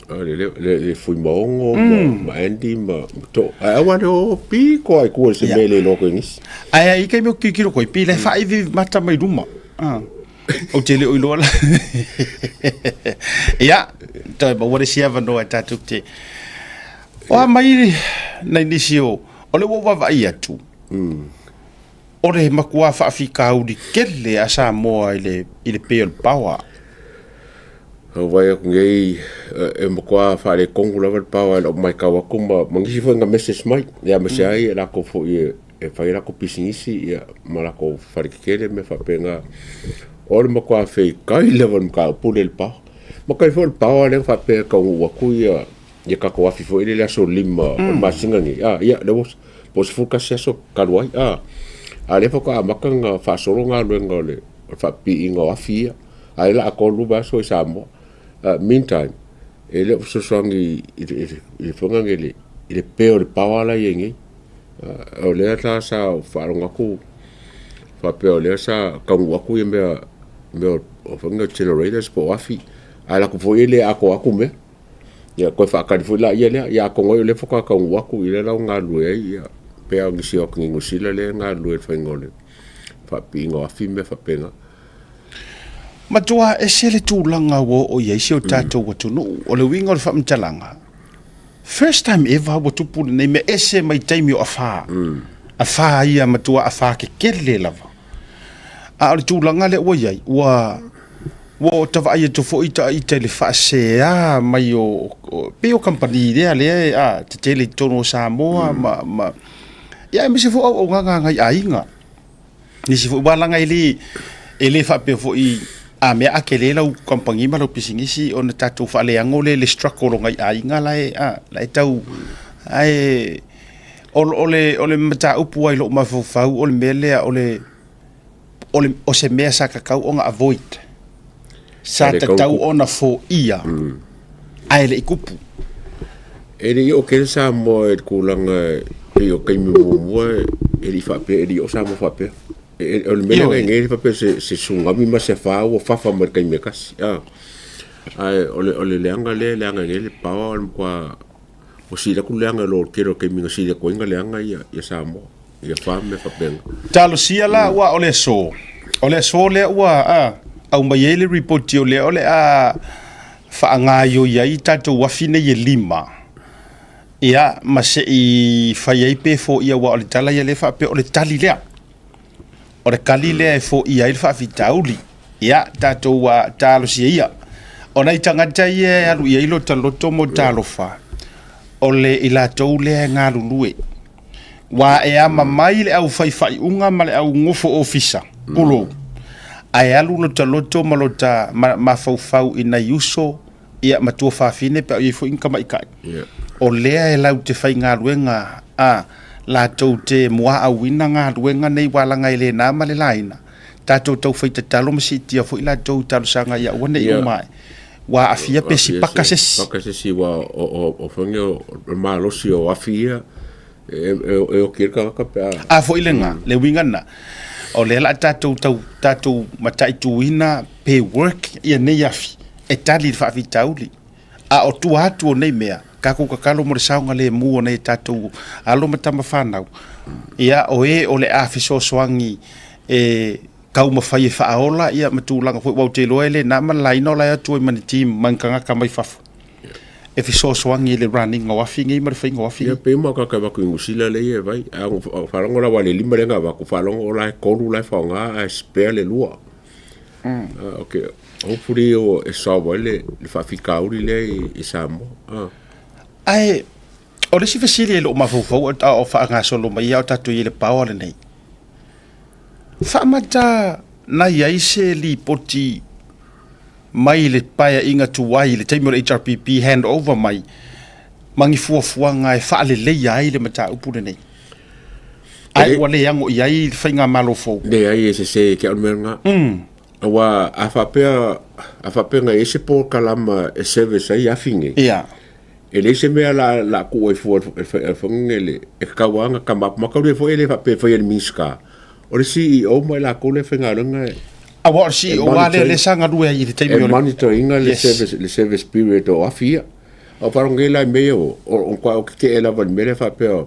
Le, le, le, le Fuimaono ma, ma Andy ma, ma to. Ae aua le o piko ai kua se mea le iloa koe nisi.
Ae ai kai mea o kilokilo koe, pei la e faaivi mata mai luma. Ah. Ou te le o iloa la. Ia, toe maua le isi avanoa e tatou te. O a mai nai nisi o, o le ua ou vaavaai atu, o le matua faafitauli tele a Samoa i le, i le pei o le power.
Vaai atu nei e matua faaletonu lava le power i lau matau atu ma, ma nisi foi na message mai, ia aemaise ai e latou foi e e fai a latou pisinisi ia ma latou fale tetele ma mea faapena. O le matua feitai lava o le mataupu lea i le power. Ma tai foi o le power lea na faapea e taunuu atu ia ia tatou afi foi lea i le aso 5 o le masina nei, a ia lea ua po o le 11 aso talu ai, a. A o lea faatoa amata ona faasolo galuega o le faapipiiina o afi ia, a o lea o le a atoa le 2 vaiaso i Samoa. Meantime, e le o fesoasoani i le foi lea i le pe o le power la e i ai nei. O lea la sa ou faalogo atu faapea o lea sa taunuu atu ia mea mea o foi nei generators po o afi, ae alu atu foi e le atoa atu mea. Ia toe faatali foi laia lea, ia atonu ai o lea faatoa taunuu atu i lea la ua galulue ai ia pei lava o nisi o atu i Niu Sila lea e galulue i le faiga o le faapipiiga o afi ma mea faapena.
Matua ese le tulaga ua oo i ai si o tatou atunuu. O le uiga o le faamatalaga, First time ever ua tupu lenei mea ese mai taimi o afa. Afa ia matua afa kekele lava. A o le tulaga lea ua i ai, ua ua o ta vaai atu foi ta ita i le faasea mai o, o pei o kamupani lea lea e a tetele i totonu o Samoa ma ma ia aemaise foi auaunaga a nai aiga. Nisi foi aua leaga e le e le faapea foi a mea a tele lau kamupani ma lau pisinisi ona tatou faaleago lea i le struggle o nai aiga la e a la e tau ae o o le o le mataupu lava i lou mafaufau o le mea lea o le o le o se mea sa tatau ona avoid sa tatau ona foia ae le i tupu.
E le i oo tele Samoa i le tulaga pei o taimi muamua e le i faapea, e le i oo Samoa faapea. O le mea lea nei faapea se se tsunami ma se afa ua fafa mai i le taimi e tasi. Ae o le o le leaga lea e leaga nei le power o le matua ua sili atu le leaga i lo le tele o taimi na sili atu ai ona leaga ia Samoa. Ia fa mea faapena.
Talosia la ua o le aso. O le aso lea ua a, aumai ai le ripoti o lea o le a faagaioi ai tatou afi nei e lima. Ia, ma se i fai ai pe foia aua o le tala ia lea faapea o le tali lea. O le tali lea e foia ai le faafitauli. Ia, tatou a, talosia ia. O nai tagata ia e alu i ai lota loto ma ota alofa, o le i latou lea e galulue. Ua e ama mai le au fai faaiuga ma le au nofo ofisa, pulou, ae alu lota loto ma lota mafaufau i nai uso ia ma tuafafine pe a o i ai foi ni tamaitai. O lea e lau te faigaluega a latou te muaauina galuega nei ua laga e le na ma le laina, tatou tau fai tatalo ma siitia foi latou i talosaga ia aua ne i uma ae ua aafia pe sipaka se isi.
Paka se isi aua o foi nei o le malosi o afi ia e oki ai le tagata pe a.
A foi lena, le uiga lena, o lea o le a tatou tau tatou mataituina pe work ia nei afi e tali i le faafitauli. A o tua atu o nei mea, Tatou tatalo mo le saogalemu o nai a tatou alo ma tama fanau, ia o e o le a fesoasoani e taumafai e faaola ia ma tulaga foi, aua ou te iloa e le na ma le laina o la e atu ai ma ni team ma ni tagata mai fafo e fesoasoani i le run ina o afi nei ma le faiga o afi nei.
Ia, pei uma tagata e avatu i Niu Sila lea e vai, a faalogo la aua le lima lea na avatu, faalogo o la e tolu la e faaaoga ae spare le lua. Ok, hopefully e solve ai le faafitauli lea i Samoa.
Ae o le isi fesili e le o mafaufau a o faagasolo mai a o tatou i ai i le power lenei, faamata na i ai se lipoti mai le paeaiga tuai i le taimi o le HRPP hand over mai ma ni fuafuaga e faaleleia ai le mataupu lenei? Ae ua le ano i ai le faigamalo fou.
Leai, e sese ke au mea lena. Aua a faapea, a faapea na i ai se polokalama e service ai afi nei.
Ia.
E leai se mea la la tuu ai fua e fai le e tatau lava ona come up. Matalia foi e le faapea e faia e le Minisita. O le CEO ma i latou lea e faigaluega e
Aua o le CEO lava lea lea sa galue ai i le taimi o
le E monitor ina le service, le service period o afi ia. A o faalogo nei la i mea ia o, o, o tetee lava i le mea lea faapea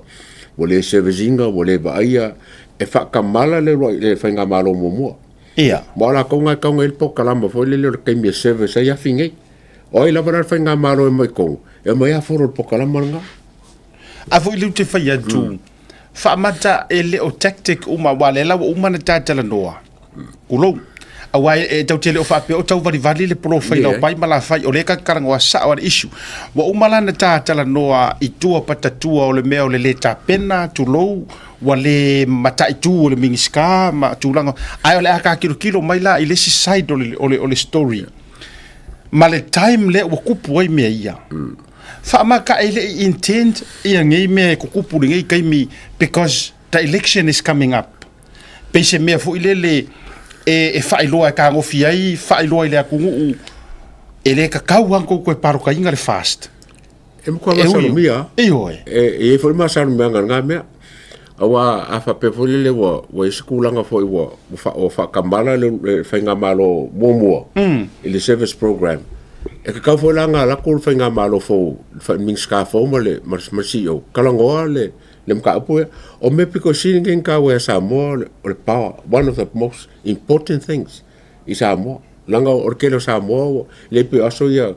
ua le service ina, ua le vaaia, e faatamala le uluai, le faigamalo muamua.
Ia.
Ma o latou na e tatau ona i ai le polokalama foi lele o le taimi e service ai afi nei. O ai lava la le faigamalo e omai i totonu, e omai lava follow le polokalama lena.
A foi lea ou te fai atu, faamata e le o tactic uma, aua o lea la ua uma ona ta talanoa, tulou, aua e tatou te le o faapea o tauvalivali le polofaila o Pai ma Lafai, o lea ta te talanoa sao lava i le issue. Ua uma la ona ta talanoa i tua patatua o le mea o le le tapena, tulou, ua le mataitu o le Minisita ma tulaga, ae o le a ta tilotilo mai la i le isi side o le story ma le time lea ua tupu ai mea ia. Faamata e le i intend ia nei mea e tutupu i lenei taimi because the election is coming up. Pei se mea foi lele e faailoa e tagofi ai, faailoa i le atunuu e le tatau lava ona tou toe palotaina le fast.
E matua masalomia.
Ioe.
E i ai foi le masalomia i lena mea. Aua a faapea foi lele ua i ai se tulaga foi ua faatamala le faigamalo muamua i le service program, e tatau foi la ona alu atu le faigamalo fou, le Minisita fou ma le CEO, talanoa le mataupu lea. O mea pito sili nei ona taua ia Samoa o le power, one of the most important things i Samoa. Leaga o le tele o Samoa ua le pei o aso ia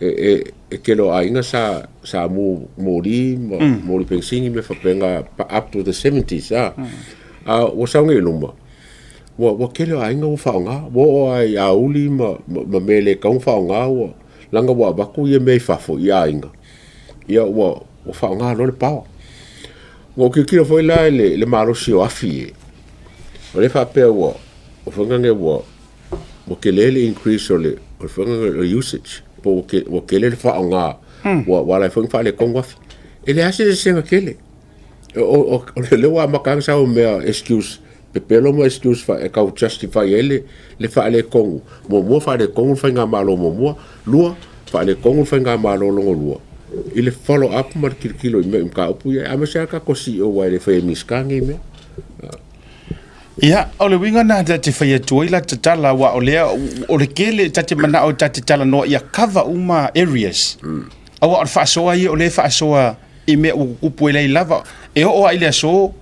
e tele o aiga sa sa mu moli ma moli penisini mea faapena up to the 70s a. A ua sau nei i luma, ua ua tele o aiga ua faaaoga, ua oo lava i auli ma ma mea e le tatau ona faaaoga ua leaga ua avatu ia mea i fafo i aiga, ia ua ua faaaoga loa le power. Ua ou tilotilo foi la i le malosi o afi e, o lea faapea ua o faiga nei ua ua tele le increase o le o le faiga o le usage po ua ua tele le faaaoga ua ua ala ai foi ona faaletonu afi. E leai se eseesega tele. O o o lea ua amata ona sau mea excuse pepelo ma excuse fa e tau justify ai le le faaletonu. Muamua faaletonu le faigamalo muamua, lua faaletonu le faigamalo lona lua i le follow up ma le tilotilo i mea i mataupu ia, aemaise lava le tatou CEO aua e le faia e Minisita nei mea.
Ia, o le uiga lena ta te fai atu ai la tatala, aua o lea, o le tele, ta te manao ta te talanoa ia cover uma areas. Aua o le faasoa ia, o lea e faasoa i mea ua tutupu e leai lava. E oo lava i le aso,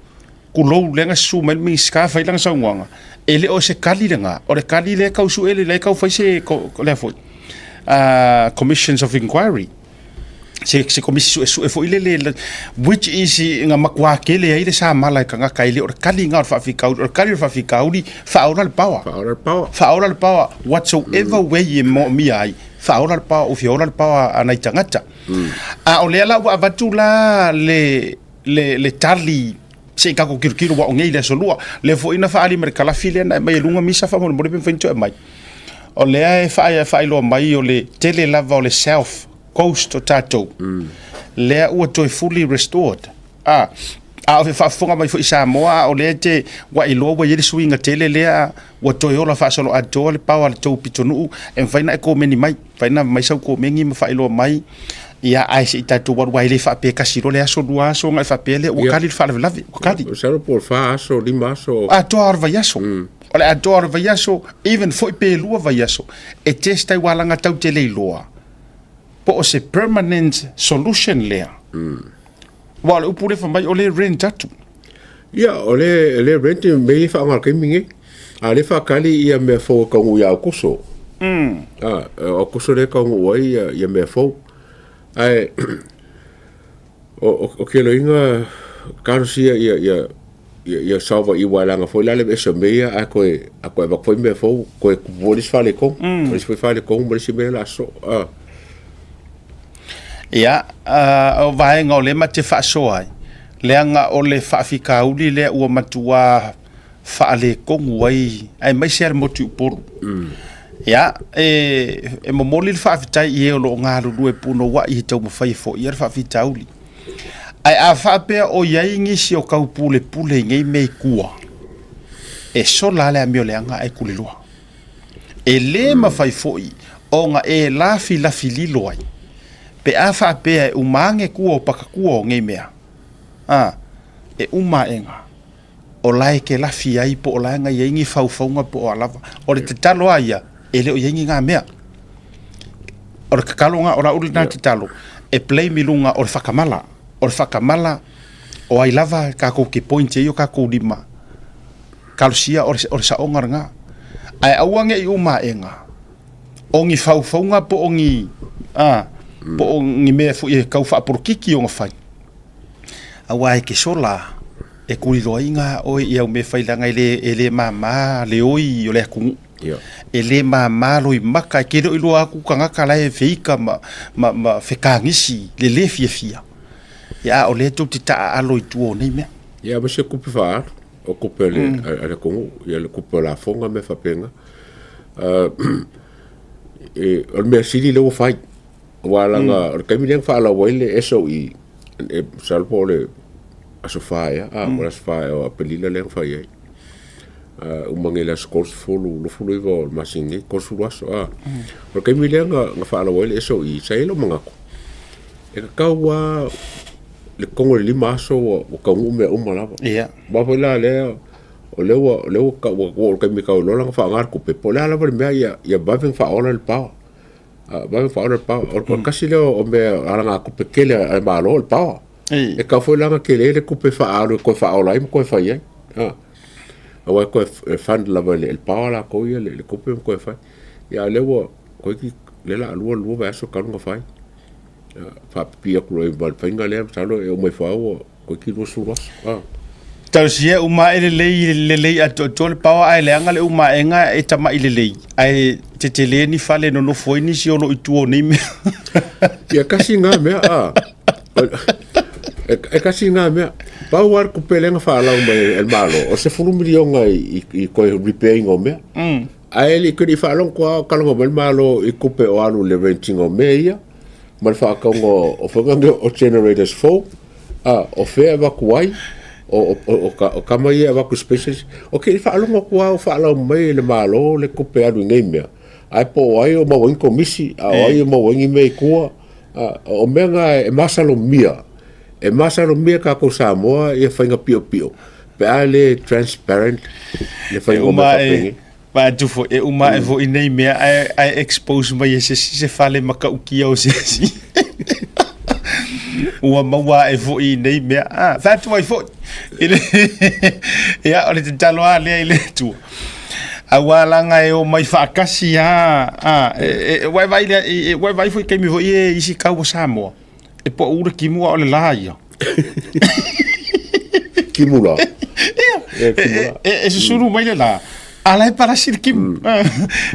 tulou, lea na susu mai le Minisita fai lana saunoaga, e le o se tali lena, o le tali lea e tau sue, lea e tau fai se, lea foi, Commissions of Inquiry. Se komisi suesue foi lele, which is na matua tele ai le samala e tagata e le o le kali nga o le faafitauli, o le kali o le faafitauli, faaola le power.
Faaola le power.
Faaola le power, whatsoever way e moomia ai, faaola le power, ua fia ola le power a nai tagata. A o lea la ua avatu la le, le, le tali se i tatou tilotilo aua o nei le aso lua. Lea foi na faaali ma le kalafi lea na aumai e luga misa faamolemole pe mafai ona toe aumai. O lea e faailoa mai o le tele lava o le south coast o tatou, lea ua toe fully restored. A, a o le faafofoga mai foi Samoa, a o lea te ua iloa ua i ai le suiga tele lea ua toe ola faasoloatoa le power a le tou pitonuu, e mafai ona e komeni mai, mafai ona aumai sau komeni ma faailoa mai, ia ae se i tatou alu aua e le faapea e tasi loa le aso, lua aso ona e faapea lea ua kali le faalavelave, ua kali.
Masalo po o le fa aso, lima aso.
Atoa lava o le vaiaso. O le atoa o le vaiaso, even foi pe lua vaiaso, e test ai ua laga tau te le iloa. Po o se permanent solution lea? Aua o le upu lea fai mai o lea e rent atu.
Ia, o lea, lea rent e mea ia e faaaoga i le taimi nei. A o lea e faatali ia mea fou e taunuu ia Aokuso. A, o Aokuso lea e taunuu ai ia, ia mea fou. Ae, o, o, o keloiga talosia ia, ia, ia, ia solve i aua leaga foi la le aveese o mea ia ae toe, a toe avatu foi mea fou, toe tupu foi le isi faaletonu. O le isi foi faaletonu ma le isi mea o le a sosoo. A.
Ia, o vaega o lea ma te faasoa ai, leaga o le faafitauli lea ua matua faaletonu ai, aemaise lava le motu i Upolu. Ia, e momoli le faafetai i e o lo o galulue punouai e taumafai e foia le faafitauli. Ae a faapea o i ai nisi o tau pulepule i nei mea i tua, e sola lava le amio leaga ae tuliloa. E lē mafai foi ona e lafilafi lilo ai, pe a faapea e uma ane tua o pakatua o nei mea, a, e uma aʻega, o la e te lafi ai po o la e na i ai ni faufauga po o a lava. O le tatalo a ia, e le o i ai ni na mea. O le tatalo na, o lau lena tatalo, e blame i luga o le whakamala. O le whakamala, o ai lava tatou te point ai o tatou lima, Talosia o le saoga lena. Ae aua ne i uma aʻega, o ni faufauga po o ni, a, po o ni mea foi e tau faapolokiki ona fai, aua e te sola e kulilo ai gā oe i au mea fai leaga e le, e le māmā le oi o le atunuu. E le māmā loimaka, e te le o iloa atu tagata la e feika ma, ma, ma fekagisi le le fiafia. Ia, a o lea tou te taaalo i tua o nei mea.
Ia, ma se kupe faaalu. O kupe a le, a le atunuu, ia le kupe o lafoga ma mea faapena. E, o le mea sili lea ua fai, aua leaga o le taimi lea na faalau ai le SOE, e masalo po o le aso 4 ea, a, po o le aso 4 ea o Aperila lea na fai ai. Uma nei i le aso 30, 29 o le masina nei, 30 aso, a. O le taimi lea na faalau ai le SOE, sa i ai lou manatu, e tatau lava le togo i le 5 aso ua taunuu mea uma lava.
Ia.
Aua foi la lea, o lea ua, o lea ua tau ua oo i le taimi e tau iloa la ona faaaoga le tupe, po o le a lava le mea ia, ia vave ona faaola le power. Vave ona faaola le power. O le tasi lea o mea alagatupe tele a le Malo o le power. E tatau foi la ona tele le tupe faaalu e toe faaola ai ma toe fai ai. Aua e toe fund lava e le power latou ia le tupe ma toe fai. Ia a o lea ua toeitiiti lea o le a lua lua vaiaso talu ona fai. Faapipii atu loa ma le faiga lea, masalo e uma ifo lava ua toeitiiti 20 aso. Ah.
Tausia uma ae lelei lelei atoatoa le paoa ae leaga le uma aega e tama'i lelei ae tetele ni fale e nonofo ai nisi o lo o i tua o nei mea.
Ia kasi ngā mea, a. E, e kasi ngā mea. Pau lava le kupe lea na faalau mai e le Malo, o le 10 miliona i, i, i toe repairing o mea. Ae le i faalogo atu lava o talanoa mai le Malo i tupe o alu i le rent ina o mea ia ma le faatauga o faiga nei o generators fou, a, o fea e avatu ai, o tama ia e avatu i spaces. Ou te le i faalogo atu lava o faalau mai e le Malo le tupe e alu i nei mea, ae po o ai o maua ai ni komisi, a o ai o maua ai ni mea i tua. A, o mea na e masalomia, e masalomia e tatou Samoa ia faiga piopio pe a le transparent le faiga o mea faapenei.
Vaeatu foi, e uma ae foi nei mea ae, ae expose mai e se isi se fale matautia o se isi. Ua maua ae foi i nei mea. Ah, vaeatu ai foi. I le, ia, o le tatalo lava lea i le Atua. Aua leaga e omai faatasi lava, ah, e, e, ua e vaai lea, e, ua e vaai foi i taimi foi e isi kau o Samoa. E pau le timu a o le la ia.
Timu la.
Ia. E, e, e susulu mai le la. A la e palasi le timu.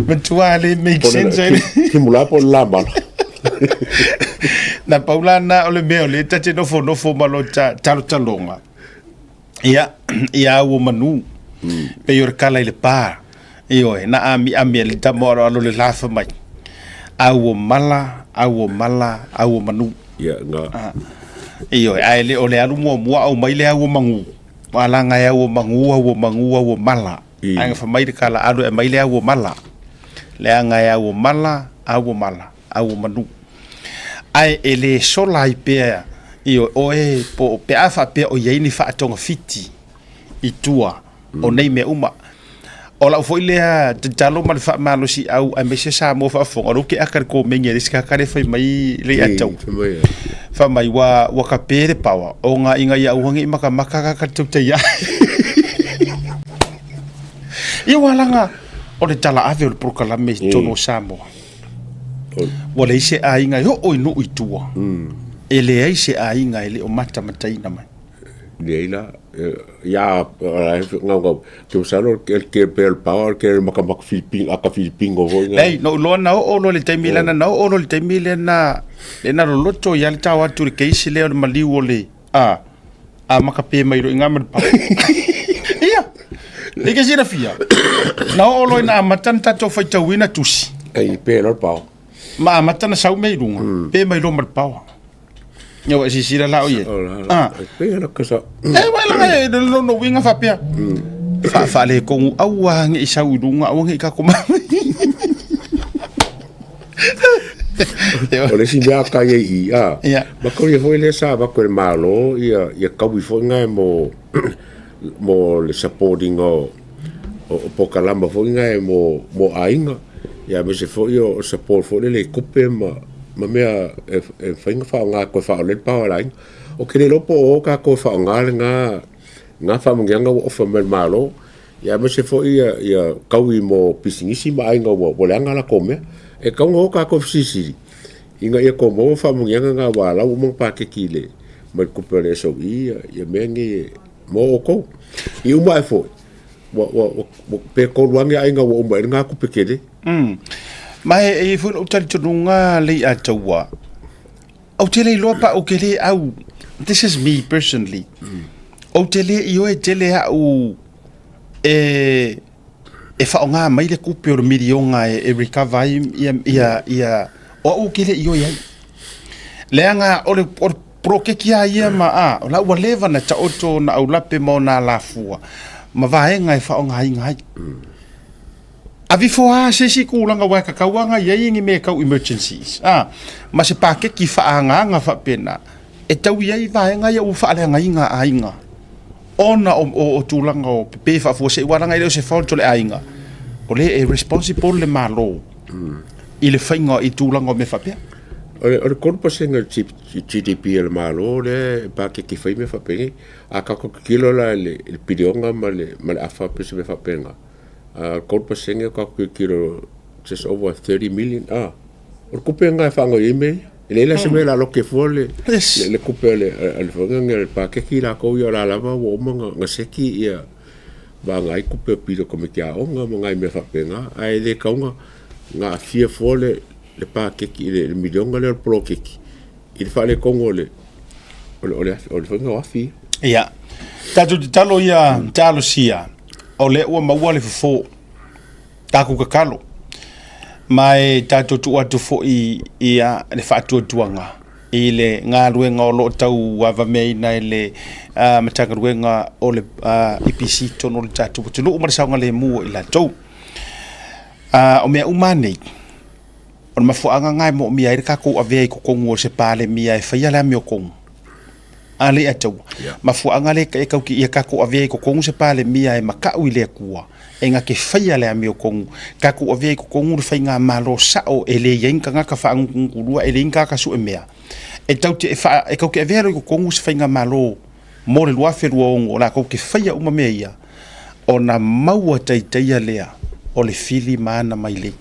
Matua le make sense ai.
Timu la po le la mala.
Na pau la na o le mea o le ta te nofo nofo ma lo ta talotaloga. Ia, ia au o manu. Pei o le kala i le pa. Ioe, na amiami e le tama aloalo le lafa mai. Au o mala, au o mala, au o manu.
Ia, nga.
Ioe, ae le o le alu muamua au mai le au o magu. Malaga e au o magu, au o magu, au o mala. Ae gafa mai le kala alu e mai le au o mala. Leaga e au o mala, au o mala, au o manu. Ae e le sola ai pea, ioe, oe po pe a faapea o i ai ni faatogafiti i tua o nei mea uma. O lau foi lea tatalo ma le faamalosiau aemaise Samoa faafofoga, o lea ou te aka i le komeni a le isi tagata lea e fai mai le ia te au. Fai mai ua ua kape le paoa ona ina ia aua ne i matamata tagata i le tautai ae. Ia ua laga o le tala ave o le polokalame i totonu o Samoa. Ua leai se aiga e oo i nuu i tua. E leai se aiga e le o matamataina mai.
Leai la, ia gaugau, ke masalo ke ke pe o le paoa ke le makamaka Filipino, aka Filipino foi na.
Leai, na ou iloa na oo loa i le taimi lea, na oo loa i le taimi lea na lea na loloto ai lava le tao atu i le case lea o le maliu o le a a makape mai loa i ina ma le paoa. Ia, e te silafia, na oo loa ina amata ona tatou faitauina tusi.
Ai, pe loa le paoa.
Ma amata ona sau mea i luga, pe mai loa ma le paoa. Ia ua e silasila la o i ai.
Ah. Pei ona kasa.
E wai la e le lono winga faapea. Fa fa le kongu aua nge i sau i lunga aua nge i kako ma.
O le isi mea ka ia i a.
Ia.
Ma ko ia foi le sa va ko le malo ia ia kaui foi ngai mo mo le supporting o o pokalama foi ngai mo mo aiga. Ia aemaise foi o support foi lele i tupe ma ma mea e e mafai ona faaaoga e toe faaola ai le power line. Ou te le iloa po o o tatou e faaaoga lena lena faamanuiaga ua ofa mai e le Malo, ia aemaise foi ia ia taui mo pisinisi ma aiga ua ua leaga a latou mea. E tatau ona o tatou e fesilisili ina ia toe maua faamanuiaga na aua o la ua uma ona paketi i le mai le tupe a le SOE ia ia mea nei e mo outou. I uma ae foi, ua, ua, ua, pe tolu ane aiga ua uma ai lena tupe tele.
Ma e i ai foi lou talitonuga Leiataua, ou te le iloa pa ou te le au, this is me personally, ou te le ioe tele au e, e faaaoga mai le tupe o le miliona e, e recover ai ia, ia, ia, o au ou te le ioe ai. Leaga o le, o le poloketi lava ia ma, a, o la ua leva ona taoto ona aulape ma ona alafua ma vaega e faaaogaina ai. Aveifo lava se isi tulaga aua e tatau lava ona i ai ni mea e tau emergencies, a, ma se paketi faaagaaga faapena e tau i ai vaega ia ua faaleagaina aiga ona o, o, o tulaga o pepe faafuasei aua leaga e le o se fault o le aiga, o lea e responsible le Malo i le faiga i tulaga o mea faapea.
O le, o le 3% o le GDP a le Malo lea e paketi fai mea faapenei. A tatou tilotilo la i le, i le piliona ma le, ma le afa pe se mea faapena, a o le 3% o tatou tilotilo just over 30 million, a. O le tupe lena e faagaoioi ai mea ia. E leai la se mea o le a lote fua le, le, le tupe a le, a le foi lea, le paketi latou ia o la lava ua uma ona, ona seki ia vaega ai tupe o pili o tamaiti aoga ma nai mea faapena, ae le tatau ona, ona aafia fua le, le paketi, le, le miliona lea o le poloketi i le faaletonu o le, o le, o le, o le faiga o afi ia.
Ia, tatou tatalo ia talosia, o lea ua maua le fofo, tatou tatalo, ma e tatou tuu atu foi ia le faatuatuaga i le galuega o lo o tauavameaina e le Matagaluega o le EPC i totonu o le tatou atunuu ma le saogalemu o i latou. O mea uma lava nei, o le mafuaaga lena e moomia ai le tatou avea i totonu o se Palemia e faia le amiotonu. A le Ataua.
Yeah.
Mafuaaga lea e tau ia tatou avea i totonu se Palemia e matau i le Atua, e na te faia le amiotonu. Tatou avea i totonu le faigamalo sao e leai ai ni tagata faagutugutu e leai ni tagata suemea. E tau te, e faa, e tau te avea loa i totonu se faigamalo mo le 2026 o latou te faia uma mea ia, ona maua taitaia lea o le fili ma ana mailei.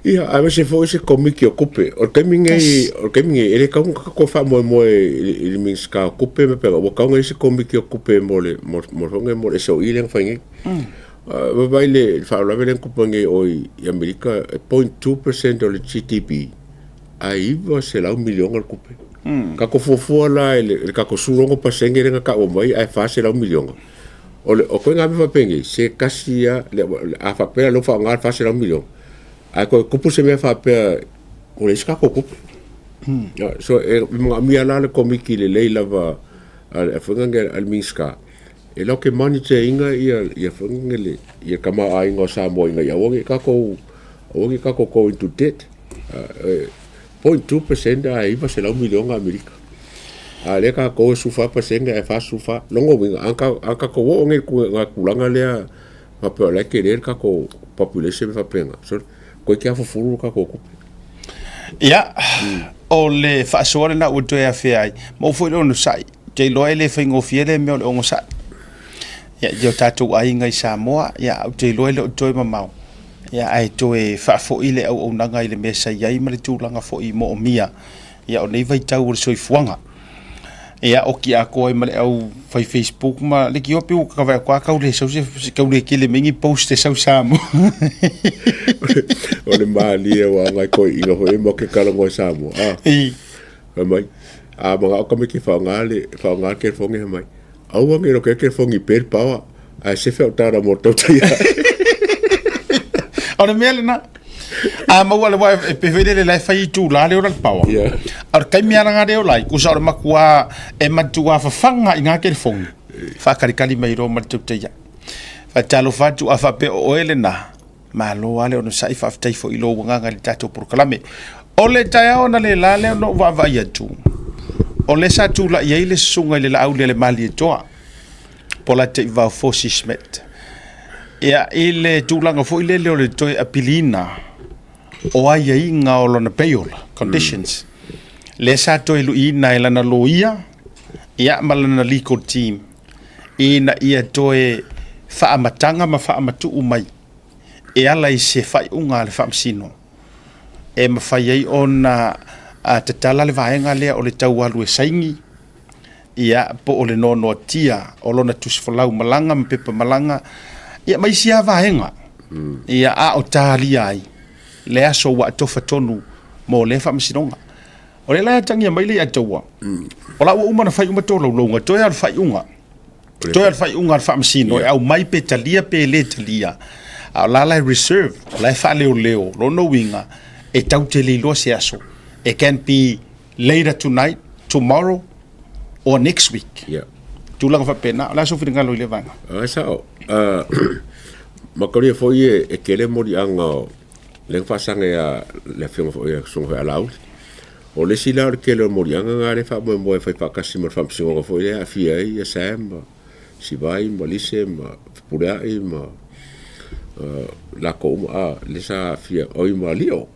Ia, aemaise foi se Komiti o Tupe. O le taimi nei, o le taimi nei, e le tatau ona tatou faamoemoe i le Minisita o Tupe ma pea, ua tatau ona i ai se Komiti o Tupe mo le, mo, mo, mo, mo le SOE lea na fai nei. Vaavaai le faalavelave lea na tupu mai nei o i Amerika, e 0.2% o le GDP, ae 900 miliona le tupe. Tatou fuafua la i le tatou 16% lea na taua mai ae 400 miliona. O le, o koe ngā mea faapenei, se tasi a, le, a faapea lea ua faaaoga le 400 miliona, ae toe tupu se mea faapea, ua leai se tatou tupe. So, e manaomia la le komiti lelei lava a le foi lea a le Minisita, e latou te monitor ina ia, ia foi lea ia tamaoaiga o Samoa ina ia aua ne i tatou, aua ne i tatou go into debt. 0.2% ae 900 miliona Amerika. A lea tatou e 14% ae 44. Lona uiga, a tatou oo nei i le tulaga lea Faapea o la e tele le tatou population ma faapena. So, toeitiiti lava fufulu le tatou tupe.
Ia, o le faasoa lena ua toe afea ai. Maua foi le onosai. Ou te iloa e le faigofie lea mea o le onosai. Ia, i o tatou aiga i Samoa, ia, ou te iloa e le o toe mamao. Ia, ae toe faafoi le auaunaga i le mea sa i ai ma le tulaga foi moomia. Ia, o nei vaitau o le soifuaga. Ia, oki atoa ai ma le au fai Facebook ma leitioa pei ua vaai atu lava tau le sau se tau le tele mai ni post e sau Samoa.
O le malie aua nai toeaiina foi ma ke talanoa i Samoa. Ah. Fai mai, a manao tamaiti e faaaoga le faaaoga le telefoni fai mai, aua ne i lotea le telefoni i pe le power, ae sefe au tala mo le tautai ae.
O le mea lena. A maua le wa e pe foi lele la e fai itula le ola le power.
Yeah.
A o le taimi lava lena lea ola ai, tusa o le matua e matua fafaga i ngā telefoni. Faakalikali mai loa ma le tautai ae. Faatalofa atu a faapea o oe lena, malo lava le onosai, faafetai foi i lou agaga i le tatou polokalame. O le taeao analeila lea na ou vaavaai atu, o lea sa tulai ai le susuga i le Laauli a le Malietoa, po o Lataivao Fosi Schmidt. Ia, i le tulaga foi lele o le toe apiliina o aiaiga o lona bail conditions, lea sa toe luiina e lana loia ia ma lana legal team ina ia toe faamataga ma faamatuu mai e ala i se faaiuga a le Faamasino e mafai ai ona tatala le vaega lea o le tau alu e saini ia, po o le noanoatia o lona tusi folau malaga ma pepa malaga, ia ma isi lava vaega, ia, a o talia ai le aso ua atofa tonu mo lea faamasinoga. O lea la e atagia mai le ia taua, o la ua uma ona fai uma tolaulauga, toe lava o le faaiuga, toe lava o le faaiuga a le faamasino e aumai pe talia pe le talia, a o la la e reserve, o la e faaleoleo, lona uiga, e tatou te le iloa se aso, it can be later tonight, tomorrow or next week.
Yeah.
Tulaga faapena, o le a sou finagalo i lea vaega?
Ai sao. Makalia foi e, e tele moliaga o le faasaga ia le afioga foi ia susuga foi a Laauli. O le isi la o le tele o moliaga na lea e faamoemoe e fai faatasi ma le faamasinoga foi lea e aafia ai ia Sam ma Sivai ma Lise ma Fepuleai ma latou uma a lea sa aafia oi ma Lio.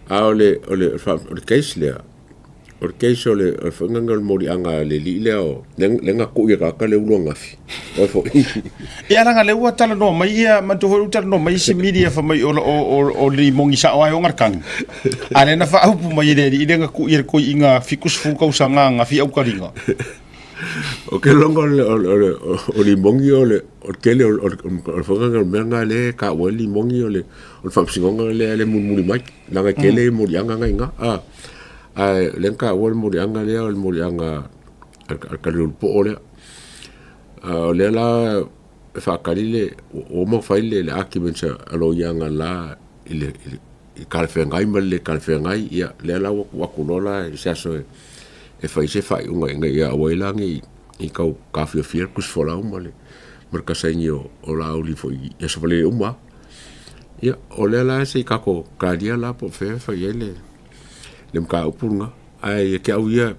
A o le o le o le case lea, o le case o le o le faiga o le moliaga a le alii lea o lea na tuu i le tagata lea ulu ananafi. Oi foi.
Ia leaga lea ua talanoa mai ia, manatua foi ua talanoa mai isi media fai mai o o limogi sao lava e oga le tagi. A lea na faaupu mai e le alii lea na tuu i le toeaina 70 tausaga ananafi aukaliga.
O ke logo o le o le o limogi o le o le tele o le o le faiga o le mea lena lea e taua ai limogi o le o le faamasinoga lea le mulimuli mai leaga e tele moliaga na i ina a ae o lea na taua le moliaga lea o le moliaga a le Kaliulupoo lea. A o lea la e faatali le ua uma ona fai le arguments a loia analeila i le i talafeagai ma le le talafeagai, ia lea la ua tuu atu loa la i se aso e fai ai se faaiuga ina ia aua ai la ne i tau taofiofia le tusi folau ma le ma le kasaini o Laauli foi i aso faalele uma lava. Ia, o lea la se i tatou talia la po o fea e fai ai le le mataupu lena. Ae ia te au ia,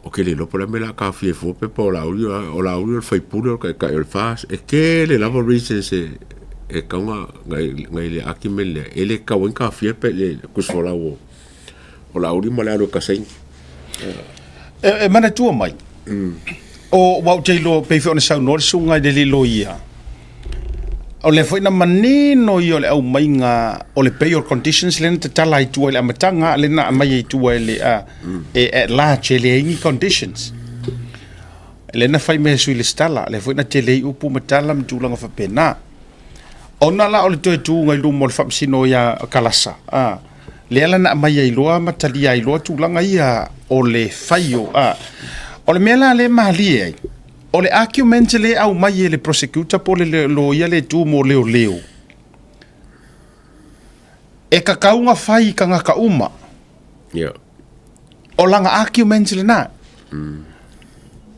ou te le iloa po o le a le mea o le a taofia ai fua pepa o Laauli, o Laauli o le sui usufono, o le taitai o le FAST. E tele lava reasons e tatau ona i le argument lea, e le tatau ai ona taofia le tusi folau o Laauli ma le alu e kasaini.
E manatua mai, aua ou te iloa pei foi ona saunoa le susuga i le alii loia, O lea foi na manino ia o le aumaiga o le bail conditions lea na tatala ai tua i le amataga, lea na aumai ai tua e le e at large e leai ni conditions. Lea na fai mai e sui lesitala, lea foi na tele ai upu ma tala ma tulaga faapena. Ona la o le toe tuga i luma o le faamasino ia Kalasa, a, lea la na aumai ai loa ma talia ai loa tulaga ia o le fai o, a. O le mea la lea e malie ai, O le argument lea e aumai e le prosecutor po o le loia lea e tu mo leoleo, e tatau ona fai i tagata uma.
Yeah.
O lana argument lena.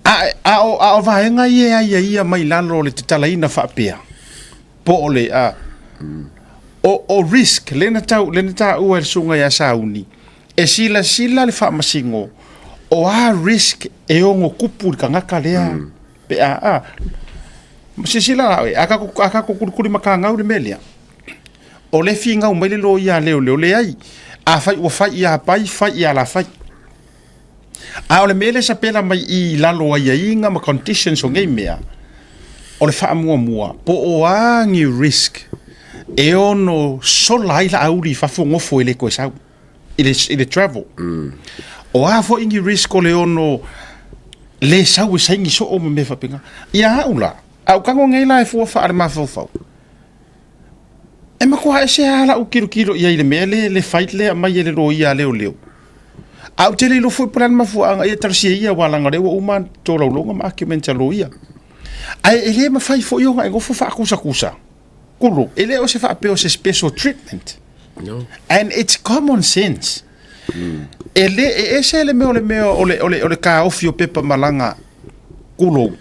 A, a, o, a o vaega ia e aiaia mai lalo o le tatalaina faapea, po o le, a, o, o risk, lea na tau, lea na taua e le susuga ia Sauni, E silasila le faamasino o a risk e ono tupu i le tagata lea pe a a. Silasila la oe, a tatou, a tatou kulikuli matagau le mea lea, o lea e finau mai le loia a leoleo, leai, afai ua fai i Apai, fai i Alafai. A o le mea lea e sapela mai i i lalo o aiaiga ma conditions o nei mea, o le faamuamua, po o a ni risk e ono sola ai Laauli i fafo nofo e le toe sau i le, i le travel. O a foi ni risk o le ono le sau e saini soo ma mea faapena. Ia au la, a ou tago nei la e fua faale-mafaufau, E matua ese lava lau tilotilo i ai i le mea lea, le fight lea e aumai e le loia a leoleo. Ae ou te le iloa foi po o le a le mafuaaga, ia talosia ia aua leaga o lea ua uma ona tolaulauga ma arguments a loia. Ae e le mafai foi ona e nofo faakusatusa, Kulu, e le o se faapea o se special treatment.
No.
And it's common sense. E le, e ese le mea o le mea o le, o le, o le taofi o pepa malaga, tulou,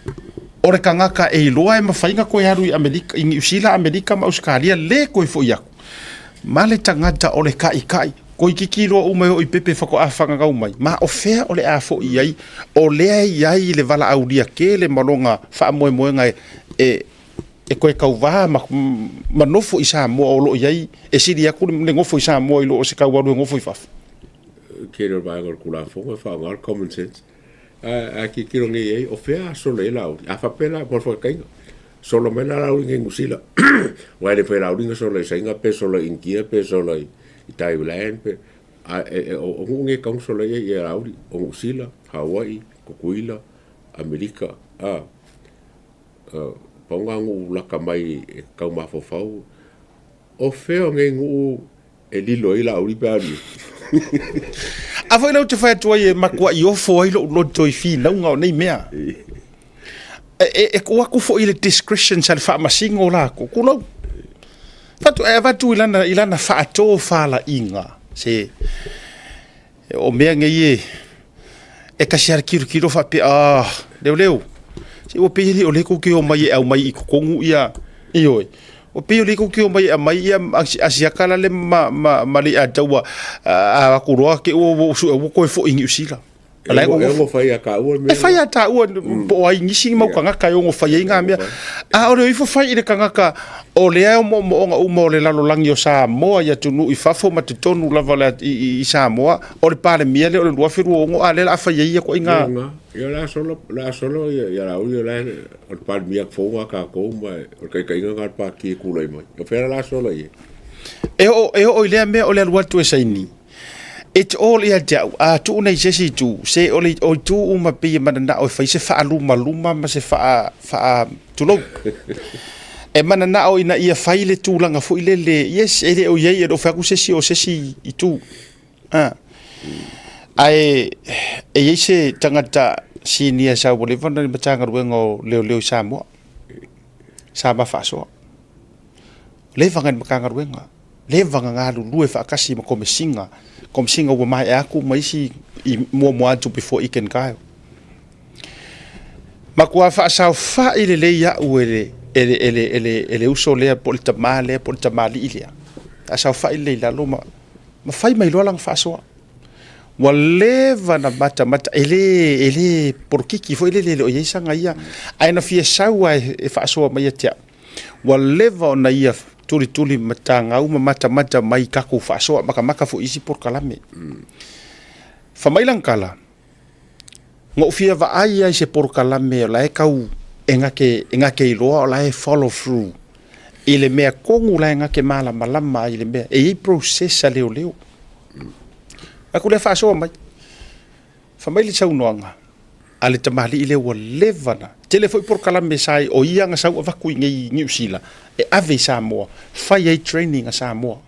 o le tagata e iloa e mafai ona toe alu i Amerika, i Niu Sila, Amerika ma Ausetalia, le toe foi atu. Ma le tagata o le ta'itai, toeitiiti loa uma e oo i pepe faatoa fananau mai, ma o fea o le a foi i ai, o lea e i ai le valaaulia tele ma lona faamoemoega e, e, e toe tauvā ma, ma nofo i Samoa o lo o i ai, e sili atu le nofo i Samoa i lo o se tau alu e nofo i fafo.
Tele o le vaega o le Tulafono e faaaoga le common sense. A, a tilotilo nei i ai, o fea a solo ai Laauli? A faapea la, mo le faataitaiga, solo mai la Laauli nei i Niu Sila, aua e le mafai e Laauli ona solo i Saina pe solo i Initia pe solo i Thailand pe, a e, e, o, o nuu nei e tatau ona solo i ai Laauli, o Niu Sila, Hawaii, Tutuila, Amerika, a. Pau lena nuu laka mai e tau mafaufau, o fea o nei nuu e lilo ai Laauli pe a alu i ai?
A foi lea ou te fai atu ai e matuai ofo ai lou loto i finauga o nei mea. E, e, e tuu atu foi i le discretion sa le faamasino latou, tulou. Fatu, e avatu i lana, i lana faatofalaiga, se, O mea nei e, e tasi lava le tilotilo faapea, ah, leoleo, se ua pei e le o lea tou te omai e aumai i totonu ia, ioe, ua pei o lea tou te omai e aumai ia Asiata la le ma, ma, ma Leiataua, a o atu loa te i ua ou sue ua toe foi i Niu Sila.
E ono fai ia taua le mea.
E fai ia taua po o ai nisi mau tagata e ono fai ai ngā mea. A o le o ifo fai i le tagata o lea e o moomooga uma o le lalolagi o Samoa i atunuu i fafo ma totonu lava o le i Samoa, o le Palemia lea o le 2026 a lea o le a fai ai ia ituaiga.
Ia, ia o le a solo, o le a solo ia, ia Laauli o la e, o le Palemia fou a tatou ma o le taitaiga lena a le Pati e tulai mai. O fea la o le a solo i ai?
E oo, e oo i lea mea o le alu atu e saini. It's all ia te au, a tuu nei i se isi itu, se o le o itu uma pei e mananao e fai se faalumaluma ma se faa, faa, tulou. E mananao ina ia fai le tulaga foi lele, yes, e le o i ai, e le o fai atu se isi o se isi itu. A. Ae e i ai se tagata sinia sa ua leva ona i le Matagaluega o Leoleo i Samoa, sa ma faasoa. Leva na i le Matagaluega. Leva na galulue faatasi ma Komesina, Komesina ua maea atu ma isi i muamua atu before Egan Kyle. Matua faasaofai lelei au e le, e le, e le, e le, e le uso lea po o le tamā lea po o le tamalii lea. Faasaofai lelei i lalo ma, ma fai mai loa lana faasoa. Ua leva na matamata, e le, e le polokiki foi lele e le o i ai sana ia, ae na fia sau lava e, e faasoa mai ia te au. Ua leva ona ia tulituli matagau ma matamata mai i tatou faasoa, matamata foi i isi polokalame. Fai mai lana tala, na ou fia vaai lava i se polokalame o la e tau e na te, e na te iloa o la e follow through i le mea tonu la e na te malamalama ai i le mea. E i ai process a leoleo. Aku lea faasoa mai. Fai mai le saunoaga a le tamalii lea ua leva na tele foi polokalame sa i, o ia na sau avatu i nei i Niu Sila e ave i Samoa, fai ai training a Samoa.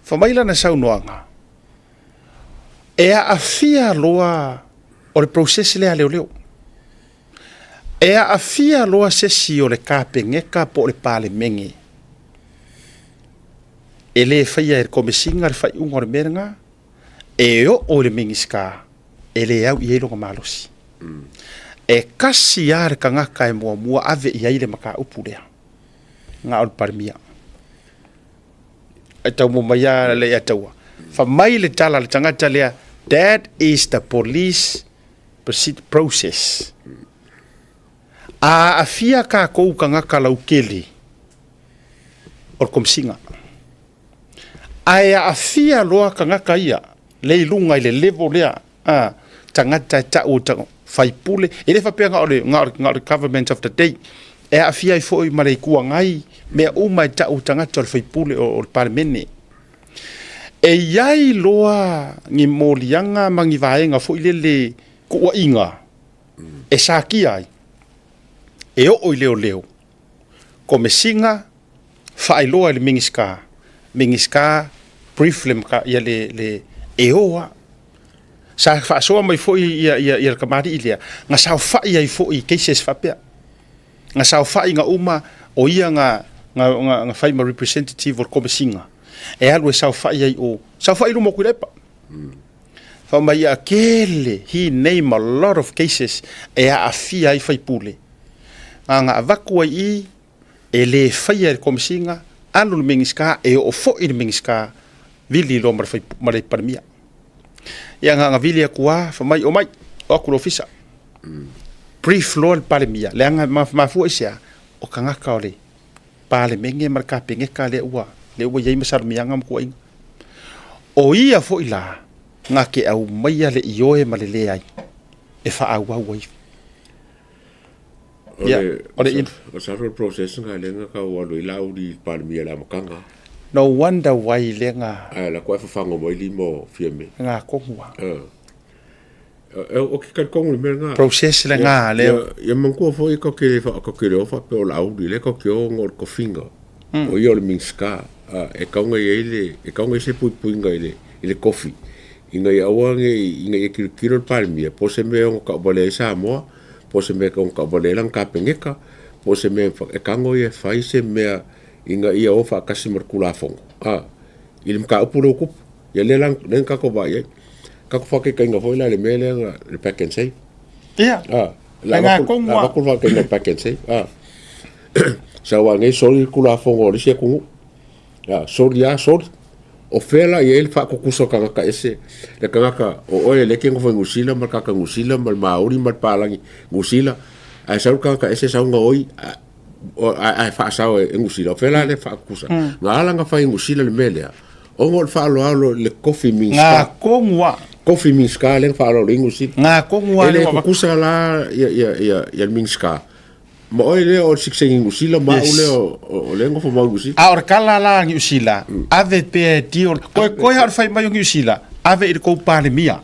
Fai mai lana saunoaga, e aafia loa o le process lea a leoleo. E aafia loa se isi o le Kapeneta po o le Palemene e le faia e le Komesina le faaiuga o le mea lena, e oo i le Minisita e le au i ai lona malosi. E kasi lava le tagata e muamua ave i ai le mataupu lea, na o le Palemia. E taumua mai lava le Ataua. Fai mai le tala a le tagata lea, that is the police process. A aafia kakou tagata lautele o le Komisiga, ae aafia loa tagata ia le i luga i le level lea, a tagata e tau o faipule, e le faapea na o le, na o le, na o le government of the day, e aafia ai foi ma le Itu Agai, mea uma e tau o tagata o le faipule o le Palemene. E i ai loa ni moliaga ma ni vaega foi lele kuuaiga e sakia ai, e oo i leoleo, Komesiga, faailoa i le Minisita, Minisita brief le mata, ia le, le, e o lava. Sa faasoa mai foi ia, ia, ia le tamalii lea, na saofai ai foi i cases faapea. Na saofaiga uma o ia na, na, na, na fai ma representative o le Komesiga, e alu e saofai ai o, saofai i luma o Tuilaepa. Fai mai ia kele, he name a lot of cases e aafia ai faipule. Na na avatu ai i, e le faia e le Komesiga, alu le Minisita, e oo foi le Minisita, vili loa ma le, ma le Palemia. Ia na na vili atu lava, fai mai, omai, o atu le ofisa. Brief loa le Palemia, leaga mafua i se a? O tagata o le Palemene ma le Kapeneta lea ua, lea ua i ai masalomia ma tuuaiga. O ia foi la na te aumaia le ioe ma le leai e faaauau ai.
O le, o le, o le process nga le nga ka ua alu ai Laauli i le Palemia i le amataga.
No wonder why le nga.
Ae la koe fafaga mai lima o Fiame.
Nga kohu a.
O ke talitonu le mea lena.
Process le nga lea.
Ia manatua foi ka ke ka ke leo faapea o Laauli lea ka ke o ona o le tofiga. O ia o le Minisita e tatau ona i ai le e tatau ona i ai se puipuiga i le i le tofi ina ia aua ne i ina ia tilotilo le Palemia po o se mea e ono tauvalea ai Samoa, po o se mea e ono tauvalea ai lana Kapeneta, po o se mea e tago ia e fai se mea ina ia o faatasi ma le Tulafono i le mataupu lea ua tupu. Ia lea la lea na tatou vaai ai. Tatou faataitaiga foi la i le mea lea na le pack and save.
Ia.
Ah, la avatu la avatu le faataitaiga pack and save. Ah. Sau lava nei soli le Tulafono a le isi atunuu. Ah, soli lava soli. O fea la i ai le faatutusa o tagata ese, le tagata o oe lea e te nofo i Niu Sila ma le tagata Niu Sila ma le Maori ma le palagi Niu Sila, ae sau le tagata ese sau gaoi ae faasao e Niu Sila. O fea la le faatutusa? Na ala ona fai e Niu Sila le mea lea, Ona o le faaaloalo i le tofi Minisita.
Ngā kongua.
Tofi Minisita lea na faaaloalo ai Niu Sila.
Ngā kongua.
E le tutusa la ia, ia, ia, ia le Minisita. Ma oe lea o le sikiseni Niu Sila, ma au lea o lea e nofo mau i Niu Sila.
A o le tala la a Niu Sila, ave pea e deal. Koe koe a o le fai mai o Niu Sila, ave i le kou Palemia.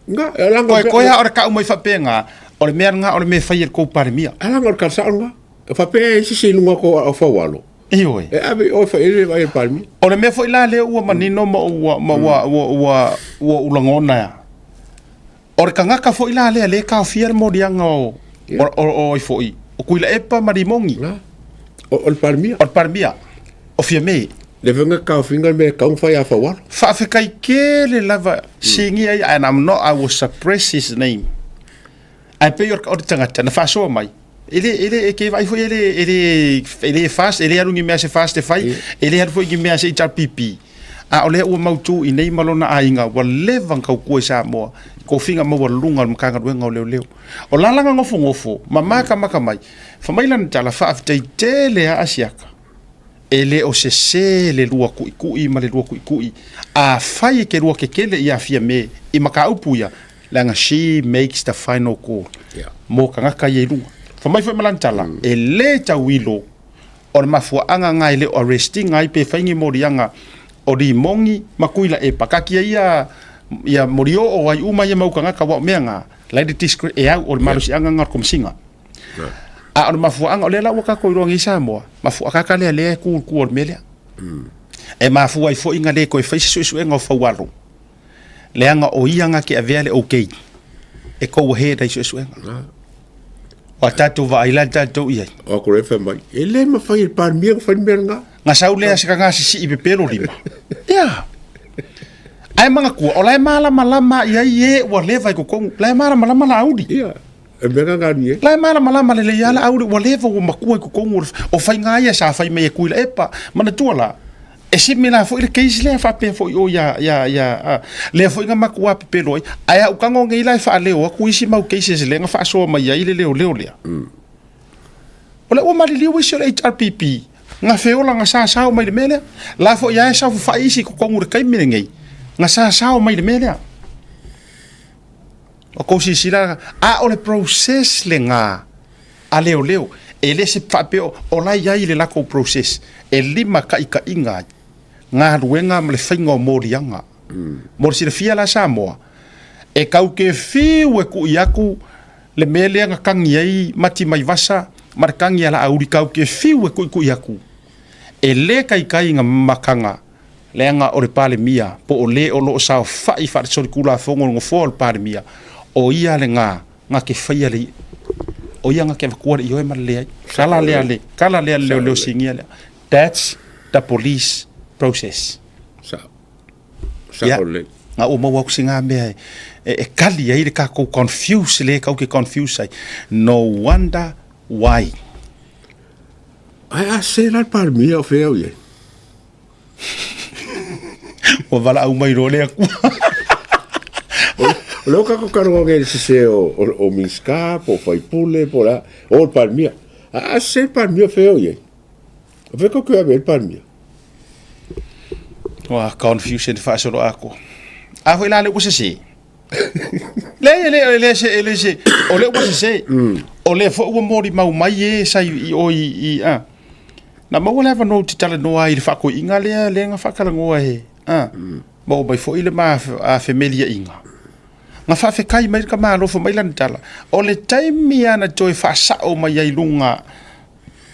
Nga, e langa
Koe koe a o le kau mai faapea o le mea nga o le mea e fai e le kou Palemia.
A langa o le tala sao nga. E faapea e sisi i luga o Faualo.
Ioe.
E ave i oe fai vai le Palemia.
O le mea foi la lea ua manino ma ua ma ua ua ua ua ou lagona ea. O le tagata foi la lea lea e taofia le moliaga o o o ai foi o Tuilaepa ma Limogi.
La. O le Palemia.
O le Palemia. O Fiame.
Le faiga taofiga le mea e tatau ona fai ia Faualo.
Faafetai tele lava sigia ia and I'm not I will suppress his name. Ae pei o le tagata na faasoa mai, e le, e le, e ke vaai foi e le, e le, e le fast, e le alu ni mea se fast e fai, e le alu foi ni mea se HRPP. A o lea ua mautu i nei ma lona aiga, ua leva ona tautua i Samoa, i tofiga maualuluga o le Matagaluega o Leoleo. O la lana nofonofo ma matamata mai, fai mai lana tala, faafetai tele lava Asiata. E le o sesē le lua kuʻikuʻi ma le lua kuʻikuʻi. Afai e te lua kekele ia Fiame i mataupu ia, leaga she makes the final call yeah. mo tagata ia i luga. Fai mai foi ma lana tala, e le tauilo o le mafuaaga nga e le o arrestinga ai pe fai ni moliaga o Limogi ma Tuilaepa. Kakia ia ia molioo ai uma ia mau tagata aua o mea nga lai le discre e au o le malosiaga nga o le Komesiga. A o le mafuaaga, o lea la ua tatou iloa nei Samoa, mafuakaka lea lea e tu i tua o le mea lea. E mafua ai foi na le toe fai se suesuega o Faualo, leaga o ia na te avea le okay e go ahead ai suesuega. Ua tatou vaai la le tatou i ai.
O aku le fai mai, e le mafai e le Palemia ona fai le mea lena.
Na sau lea se kaga sisii pepelo lima. Ia. Ae manatua, o la e malamalama i ai e ua leva i totonu, la e malamalama Laauli.
Ia. E mea ka gani e.
La e malamalama lelei lava Laauli, ua leva ua matua i totonu o faiga ia sa fai mai e Tuilaepa. Manatua la, e similar foi le case lea faapea foi o ia, ia, ia, a, lea foi na matua pepelo ai. Ae a ou tago nei la e faaleo atu isi mau cases lea na faasoa mai ai le leoleo lea. O lea ua maliliu isi o le HRPP, gafeola gasasao mai le mea lea. La foi lava e saofafai isi i totonu i le taimi lenei, gasasao mai le mea lea. O kou silasila, a o le process lena a leoleo, e le se faapea o la e i ai le latou process e limataitaiina ai galuega ma le faiga o moliaga. Mo le silafia la Samoa, e tau te fiu e tui atu le mea lea na tagi ai Matimaivasa ma le tagi a Laauli tau te fiu e tuitui atu, e le taitai na mataga leaga o le Palemia po o le o lo o saofai faale-solitulafono i le nofoa o le Palemia, o ia lena na te faia le o ia na te avatua le ioe ma le leai. Tala lea le tala lea le leoleo sinia lea. That's the police process.
Sao. Sao lelei.
Na ua maua atu sina mea e kali ai le tatou confuse le tau ke confuse ai. No wonder why.
Ae a se la le Palemia o fea au i ai?
Ua valaau mai loa le Atua.
O lea ua tatou talanoa nei i le sese o Minisita po o faipule po o le a, o le Palemia. A sese le Palemia o fea au i ai? O fea tou te ave ai le Palemia?
Ua confusion faasoloatoa. A foi la lea ua sese. Leai, e le, e le se, e le se, o lea ua sese. O lea foi ua molimau mai e sa i, i o i, i a. Na maua le avanoa ou te talanoa ai i le faatoeaiga lea, lea na faatalanoa e, a. Maua mai foi le ma femeliaiga. Na faafetai mai le tamaloa fai mai lana tala, o le taimi lava na toe faasao mai ai i luga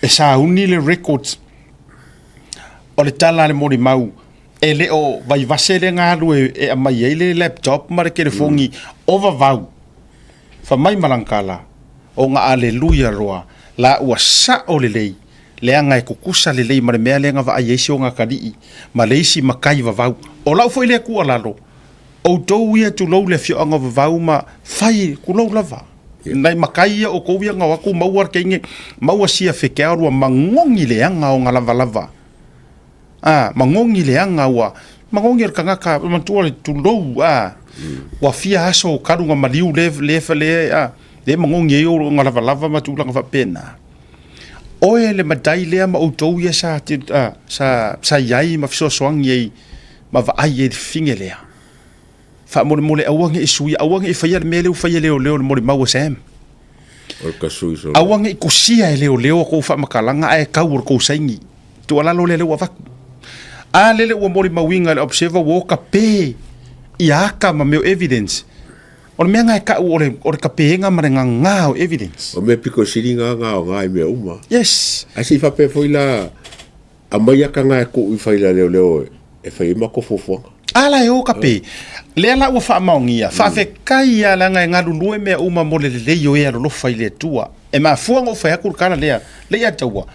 e sauni le records o le tala a le molimau e le o Vaivase lea na alu e aumai ai le laptop ma le telefoni o Vavau. Fai mai ma lana tala, o na aleluia loa la ua sao lelei leaga e tutusa lelei ma le mea lea na vaai ai si ona atalii ma le isi matai Vavau. O lau foi lea tuualalo, outou ia tulou le afioaga o Vavau ma fai, tulou lava. Nai matai ia outou ia na o atu maua le teine, maua sia fekeao lua magogi leaga ona lavalava. A, magogi leaga ua, magogi o le tagata, manatua le tulou, a, ua fia aso o talu na maliu le, le, le, a, le magogi ai ona lavalava ma tulaga faapena. Oe le matai lea ma outou ia sa, a, sa, sa i ai ma fesoasoani ai ma vaai ai i le fafine lea. Faamolemole aua ne i suia, aua ne i faia le mea lea ua fai e leoleo i le molimau a Sam.
O le kasui solo.
Aua ne i kusia e leoleo a kou faamatalaga ae kau o le kou saini. Tuualalo lea lea ua avatu. A lele ua molimauina e le Observer ua o kape ia aka ma mea o evidence. O le mea na e kau o le, o le kapega ma le gagā o evidence.
O mea piko sili na na aoga i mea uma.
Yes.
Ae se i faapea foi la, Aumai aka na e kuu i fai la leoleo e fai ai matou fuafuaga.
A la e o ka pe. Lea la ua faamaonia, faafetai lava leaga e galulue mea uma mo le lelei o e alolofa i le Atua. E mafua ona ou fai atu le tala lea, le ia taua,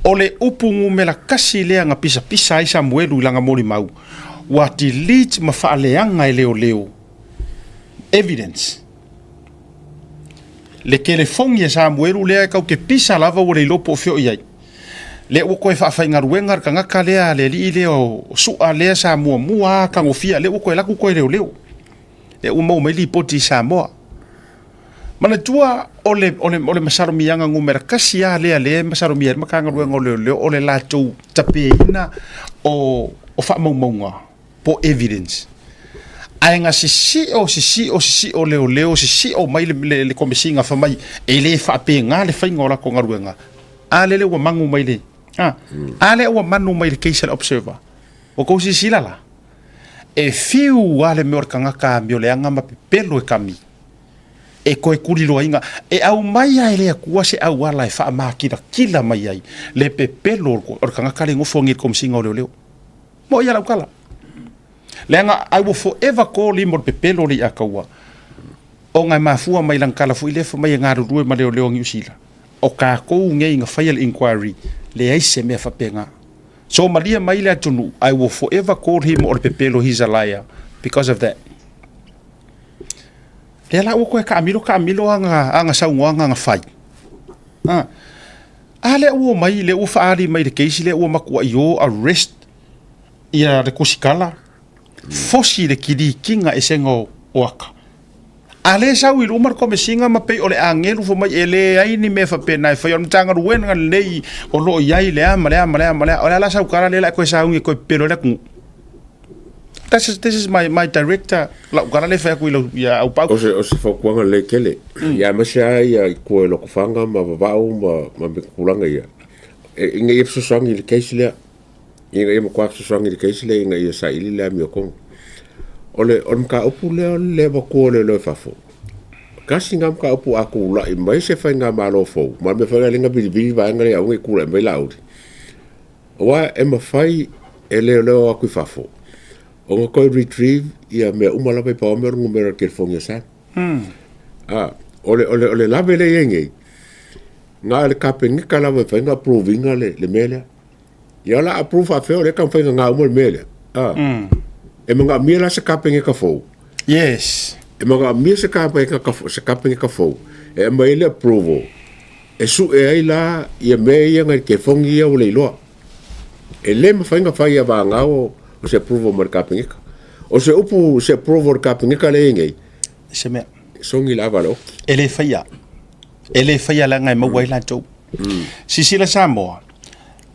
o le upu numera tasi lea na pisapisa ai Samuelu i lana molimau, ua delete ma faaleaga e leoleo evidence. Le telefoni a Samuelu lea e tau te pisa lava ua le iloa po o fea o i ai. Lea ua toe faafaigaluega le tagata lea, le alii lea o Su'a lea sa muamua lava tagofia, lea ua toe alu atu toe leoleo. Lea ua maua mai lipoti i Samoa. Manatua o le, o le, o le masalomiaga numera tasi lava lea lea e masalomia ai le Matagaluega o Leoleo, o le latou tapeina o, o faamaumauga po o evidence. Ae na sisio, sisio, sisio leoleo, sisio mai le, le, le komesina fai mai e le faapena le faiga o latou galuega. A lele ua manu mai le, a, a lea ua manu mai le case a le Observer. Ua tou silasila la, e fiu lava le mea o le tagata amioleaga ma pepelo e kami e toe tuliloaina, e aumai lava e le Atua se auala e faamakilatila mai ai le pepelo o le tagata lea e nofo nei i le Komesina o Leoleo. Moʻi ia lau tala. Leaga I will forever call him o le pepelo le ia kaua. Ona e mafua mai lana tala foi lea fai mai e galulue ma leoleo a Niu Sila. O tatou nei na faia le inquiry, leai se mea faapena. So malie mai le atunuu, I will forever call him o le pepelo, he's a liar because of that. Lea la ua toe taamilo taamilo ana, ana saunoaga na fai. Ah. A lea ua omai, lea ua faaali mai i le case lea ua matuai o arrest ia le kusikala, fosi le kilikiga esega o aka. A lea e sau i luma le Komesina ma pei o le agelu fai mai e leai ni mea faapena e faia, o le Matagaluega lenei o lo o i ai le a ma le a ma le a ma le a. O le a la sau tala lea o le a e toe sauni e toe pepelo ai le atunuu. This is, this is my, my director, lau tala lea e fai atu i lau, ia Aupaau.
O se, o se fautuaga lelei tele. Ia aemaise lava ia i tua i Lotofaga ma Vavau ma, ma mea tulaga ia. E, ina ia fesoasoani i le case lea. Ina ia matua fesoasoani i le case lea ina ia saili le amiotonu. O le, o le mataupu lea o le le avatua o leoleo i fafo, tasi lena mataupu a tulai mai se faigamalo fou, ma o le mea foi lea na vilivili vaega lea aua ne i tulai mai Laauli, aua e mafai e leoleo atu i fafo ona toe retrieve ia mea uma lava i pau mea o le numera o le telefoni a Sam. A, o le, o le, o le lave lea e i ai nei, na o le Kapeneta lava e mafai ona approve ina le, le mea lea. Ia o le a approve faafefea o lea e taumafai e gaga uma le mea lea. A. E manaomia la se Kapeneta fou.
Yes.
E manaomia se Kapeneta, se Kapeneta fou e aumai ai le approval e sue ai la ia mea ia nai telefoni ia ua le iloa. E le mafai ona fai ia vagao o se approval mai le Kapeneta. O se upu se approval le Kapeneta lea e i ai nei,
Se mea.
sogi le ava a le oki.
E le faia. E le faia leaga e maua ai latou. Silasila Samoa,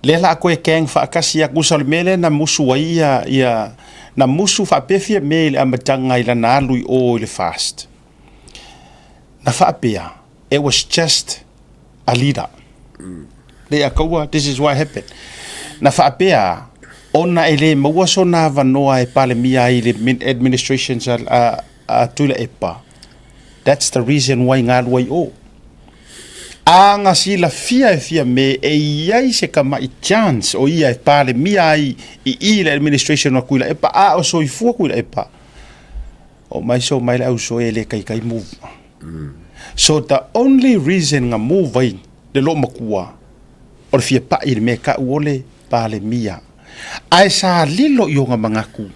lea la a koe gang faatasi atu usa o le mea lea na musu ai ia, ia na musu faapea Fiame i le amataga i lana alu i o i le FAST. Na faapea, it was just a leader. Le a kaua, this is what happened. Na faapea, ona e le maua sona avanoa e Palemia ai i le administrations a, a, a Tuilaepa. That's the reason why galu ai o. A ga silafia e Fiame e i ai se kamaʻi chance o ia e Palemia ai i i le administration o Tuilaepa a o soifua Tuilaepa. O mai so mai le auso e le kaikai move. So the only reason ga move ai le loomatua o le fia paʻi i le mea e taʻu o le Palemia. Ae sa lilo i ona manatu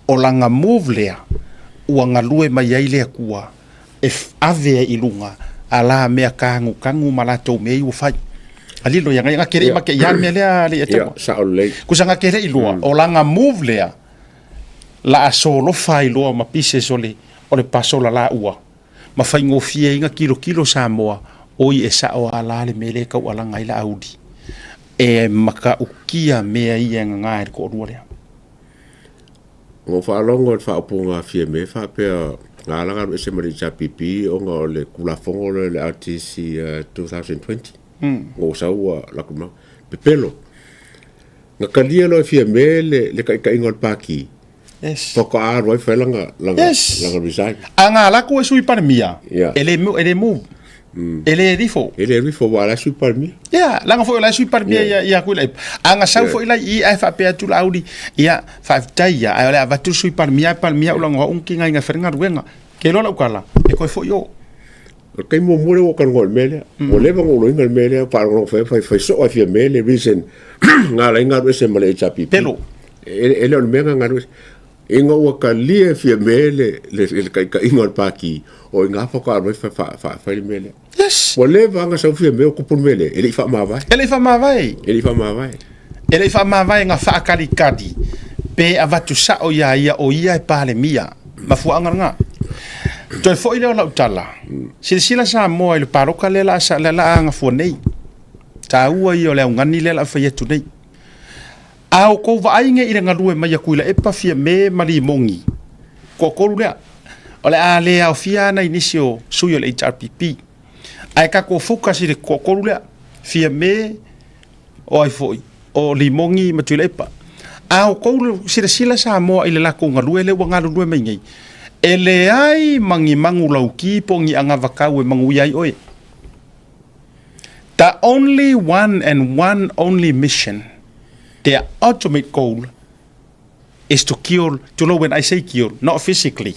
o lana move lea ua galue mai ai le Atua e ave ai i luga a la mea tanutanu ma latou mea ia ua fai. A lilo ia ngai ke le make ia mea lea le
Atua. Sao lelei.
Kusa nga ke le iloa o lana move lea la a solofa ai loa ma pieces o le o le pasola la ua ma faigofie ai na kilokilo Samoa oi e sao a la le mea lea e taualaga ai Laauli e matautia mea ia e gaga e le toalua lea.
Na ou faalogo i le faaupuga a Fiame faapea na ala ona alu ese mai le HRPP ona o le Tulafono lea o le RTC 2020. Ua ou sau ua alu atu ma pepelo. Na talia loa e Fiame le, le taitaiga o le Pati.
Yes.
Faatoa alu ai fai lana, lana, yes. lana resign.
A nga ala atu e Sui Palemia, yeah. e le, e le move. E le rifo.
E le rifo, ua la Sui Palemia.
Yeah, langa foi o la Sui Palemia yeah. ia, ia Tuilaepa. A nga sau yeah. foi la i ai faapea atu Laauli, ia, faafetai ia, ae o le avatu le Sui Palemia, Palemia yeah. ulaga o au ki ngai ngai wharenga ruenga. Ke loa lau kala, e koe foi o.
O le taimi muamua lea ua ou talanoa i le mea lea. Ua leva ona ou loina le mea lea, faalogologo fai, fai, fai soo ai Fiame le reason na ala ai ona alu ese ma le HRPP.
Pelo.
E, e le o le mea na alu ese. Ina ua talia e Fiame le, le, le taitaiga o le Pati, o i ina faatoa alu ai fa, fa, fa, fai le mea lea.
Yes.
Ua leva ona sau Fiame o tupu le mea lea, e le i faamavae.
E le i faamavae.
E le i faamavae.
E le i faamavae na faakalikali pe avatu sao iā ia o ia e Palemia. Mafuaaga lena. Toe foi lea o lau tala, silasila Samoa i le paloka lea la sa lea la agafua nei. Taua ia o le augani lea la fai atu nei. A o kou vaai nei i le galue mai a Tuilaepa, Fiame ma Limogi, toatolu lea, o le a le aofia ana i nisi o sui o le HRPP. Ae tatou focus i le toatolu lea, Fiame, O ai foi? O Limogi ma Tuilaepa. A outou silasila Samoa i le latou galue lea ua galulue mai nei, e leai ma ni magu lauki po o ni agavakau e manuia ai oe. The only one and one only mission, their ultimate goal is to kill, to know when I say kill, not physically,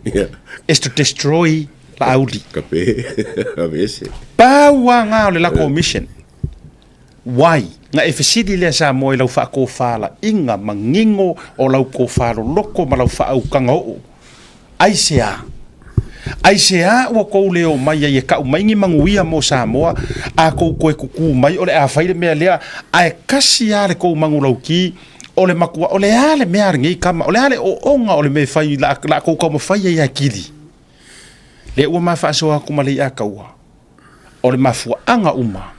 yeah.
is to destroy Laauli.
Ka pe, avese.
Pau a ngā o le lako mission. Why? Nga e fesili lea Samoa i lau faatofalaiga manino o lau tofaloloko ma lau faaukaga oo. Aisea? Aisea ua kou le omai ai e kau mai ni manuia mo Samoa, a kou toe kukū mai o le a fai le mea lea, ae kasi lava le kou manulauki o le makua, o le a le mea a lenei kama, o le a le ooga o le mea e fai la, la kou taumafai ai e kili. Lea ua ma faasoa atu ma Leiataua, o le mafuaaga uma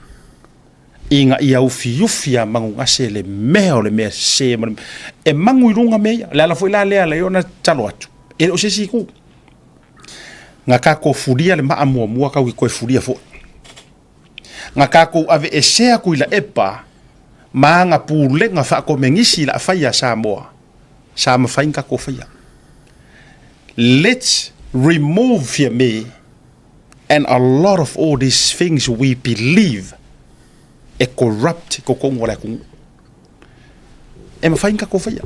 ina ia ufiufi a manugase le mea o le mea sese ma le, e magu i luga mea ia. O le ala foi la lea e ala ai ona tatalo atu, e le o se isi itu. Na tatou fulia le maa muamua tatou te toe fulia foi. Na tatou aveesea Tuilaepa ma ana pulega faakomenisi la faia a Samoa, sa mafai ona tatou faia. Let's remove Fiame and a lot of all these things we believe e corrupt i totonu o le atunuu. E mafai ona tatou faia.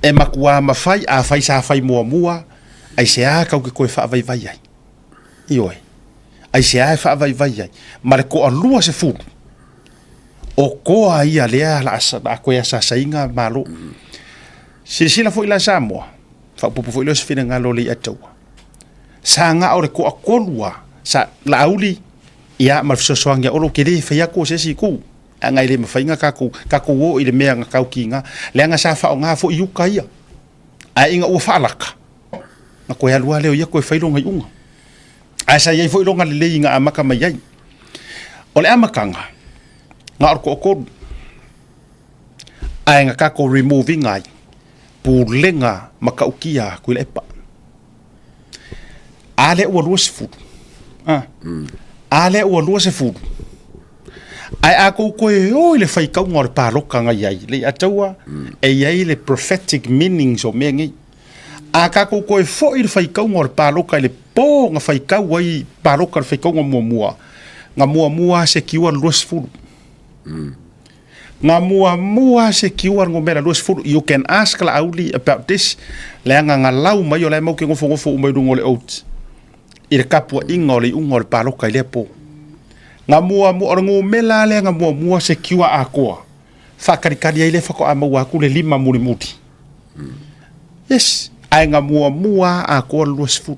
E matuā mafai, afai sa fai muamua, aisea tatou te toe faavaivai ai? Ioe. Aisea e faavaivai ai? Ma le toalua sefulu, o toa ia lea la a toe asaasaina Malo. Silasila foi la Samoa, faaopoopo foi lea o se finagalo o Leiataua, sa na o le toatolu lava, sa Laauli ia ma le fesoasoani ia Olo, ou te le fai atu o se isi itu, leaga e le mafai ona tatou, tatou o i le mea na tautiga, leaga sa faaaoga foi uta ia, ae ina ua faalaka, ona toe alu lava lea o ia toe fai lona iuga. Ae sa i ai foi lona lelei na amata mai ai. O le amataga, na o le toatolu, ae na tatou remove ina ai pulega matautia a Tuilaepa. A lea ua 20. A, a lea ua 20. Ae a tou toe o i le faitauga o le paloka na i ai, Leiataua, e i ai le prophetic meanings o mea nei. A tatou toe foi i le faitauga o le paloka i le po na faitau ai paloka i le faitauga muamua, na muamua lava sekiua le 20. Na muamua lava sekiua le numera 20. You can ask Laauli about this, leaga na lau mai o la e matou te nofonofo uma i luga o le oat i le tapuaiga o le iuga o le paloka i lea po. Na muamua, o le numera lava lea na muamua sekiua atoa, faatalitali ai lea faatoa maua atu le lima mulimuli. Yes, ae na muamua lava atoa le 20. O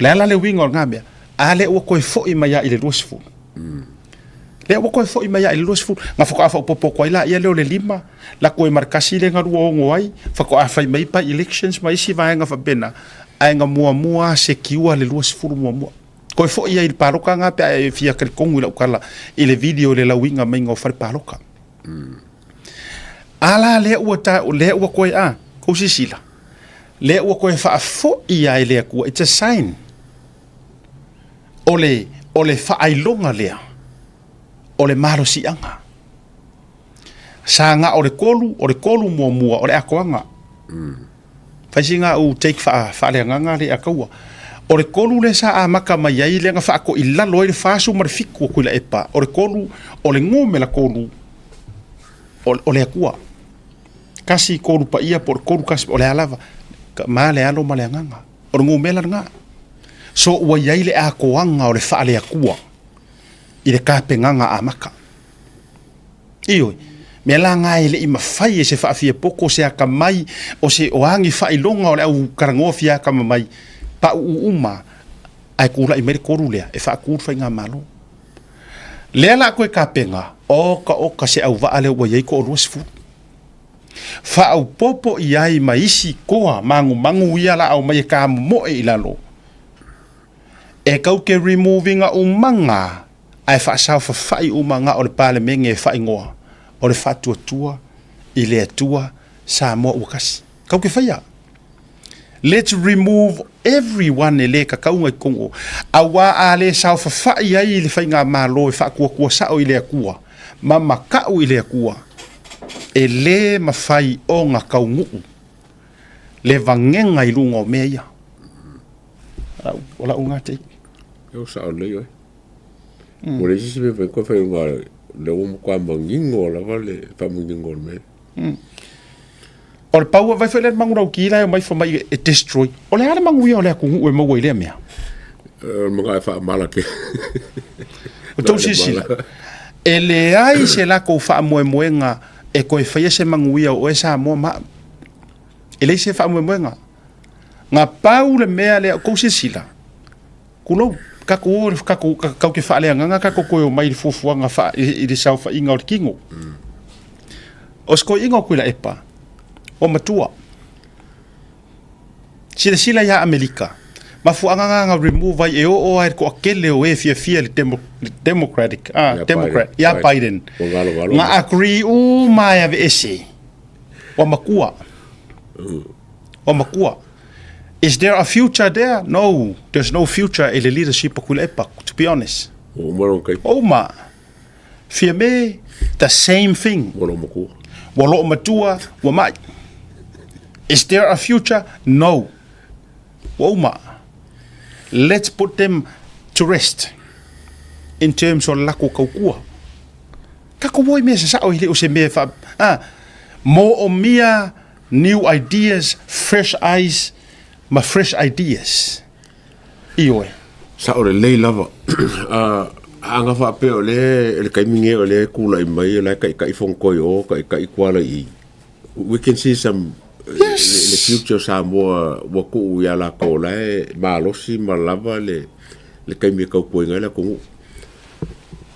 le a la le uiga o lena mea? A lea ua toe foi mai lava i le 20. Lea ua toe foi mai lava i le 20. Na faatoa faaopoopo atu ai laia lea o le lima, lako ai ma le tasi lea na 26 ai, faatoa fai mai by elections ma isi vaega faapena, ae na muamua lava secure le 20 muamua. Toe foi ai i le paloka lena pe a e fia talitonu i lau tala i le video i le lauiga maiga o fale paloka. A la lea ua ta, lea ua toe a, kou silasila, lea ua toe faafoi lava e le Atua, it's a sign. O le, o le faailoga lea o le malosiaga. Sa na o le kolu, o le kolu muamua o le atoaga. Fai sina au take faa, faaleagaga le ataua. O le kolu lea sa amata mai ai lea na faatoilalo ai le 40 ma le 7 o Tuilaepa. O le kolu, o le numera kolu o, o le Atua. Kasi kolu paia po o le kolu kasi, o le a lava, ma le alo ma le agaga. O le numera lena. So ua i ai le atoaga o le faaleatua i le tapenaga amata. Ioe, mea la na e le i mafai e se faafiapoto, se atamai, o se o a ni faailoga o le au talanoa fia atamamai, pauu uma ae tulai mai le kolu lea e faatu le faigamalo. Lea la toe tapena, oka oka se auvaa lea ua i ai toalua sefulu. Faaopoopo i ai ma isi toa magumagu ia la aumai e tamomoe i lalo, e kau ke remove ina umaga ae faasaofafai uma na o le Palemene e faaigoa o le Faatuatua i le Atua Samoa ua tasi. Kau ke faia. Let's remove everyone e le tatau ona i totonu o, auā a le saofafai ai le faigamalo e faatuatua sao i le Atua ma makaʻu i le Atua, e le mafai ona taunuu le vagega i luga o mea ia. O lau lena take.
Ua sao lelei oe. Ua leai se isi mea e mafai ona toe fai aua o lea ua matua manino lava le faamaninoga o le mea lea.
O le pau, vaai foi lea i le manulauti la e omai fai mai e destroy. O le a le manuia o le atunuu e maua i lea mea?
O le manao e faamala tele.
Ua outou silasila, e leai se latou faamoemoega e toe faia se manuia o oe Samoa ma au. E leai se faamoemoega. Na pau le mea lea, outou silasila, Tulou, tatou o, tatou, tatou te faaleagaga tatou toe omai i le fuafuaga faa, i le saofaiga o le tino. O se toeaina o Tuilaepa, ua matua. Silasila ia Amerika, Mafuaaga na na remove ai e oo lava i le toatele o e fiafia i le demo, le democratic, ah,
Ia
democrat,
Biden.
ia Biden.
Ua galogalo
Na
mai.
agree uma e aveese. Ua matua. Ua matua. Is there a future there? No, there's no future i le leadership o Tuilaepa, to be honest.
Ua uma lona taimi.
Ua uma. Fiame, the same thing.
Ua loo matua.
Ua loo matua, ua mai. Is there a future? No. Ua uma. Let's put them to rest in terms o le lakou taukua. Takou o i mea sasao e le o se mea fa a moomia new ideas, fresh eyes ma fresh ideas. Ioe.
Sao lelei lava. A aga faapea o lea, le taimi nei o lea e tulai mai o la e taitai Fonotoe i o, taitai Kuala i i. We can see some yes. le, le future o Samoa ua tuu ia latou o la e malosi ma lava le, le taimi e tautuaina ai le atunuu.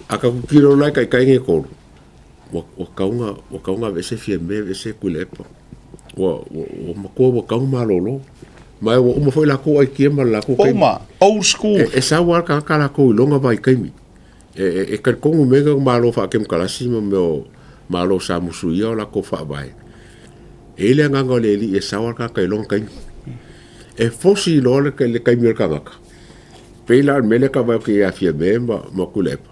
A tatou tilo la e taitai nei tolu, ua, ua tau ua tau na aveese Fiame, aveese Tuilaepa. Ua, ua, ua matua ua tau malolo. Ma ua uma foi latou aikia ma le latou taimi.
Uma, old school.
E, e sau lava le tagata latou i lona vaitaimi. E, e, e talitonu mea nei o Malo faakemokalasi ma mea o Malo sa musuia o latou faavae. E i ai le agaga o le Alii e sao lava le tagata i lona taimi. E fosi loa le, le taimi o le tagata. Pei la o le mea lea ka vaai atu ia Fiame ma, ma Tuilaepa.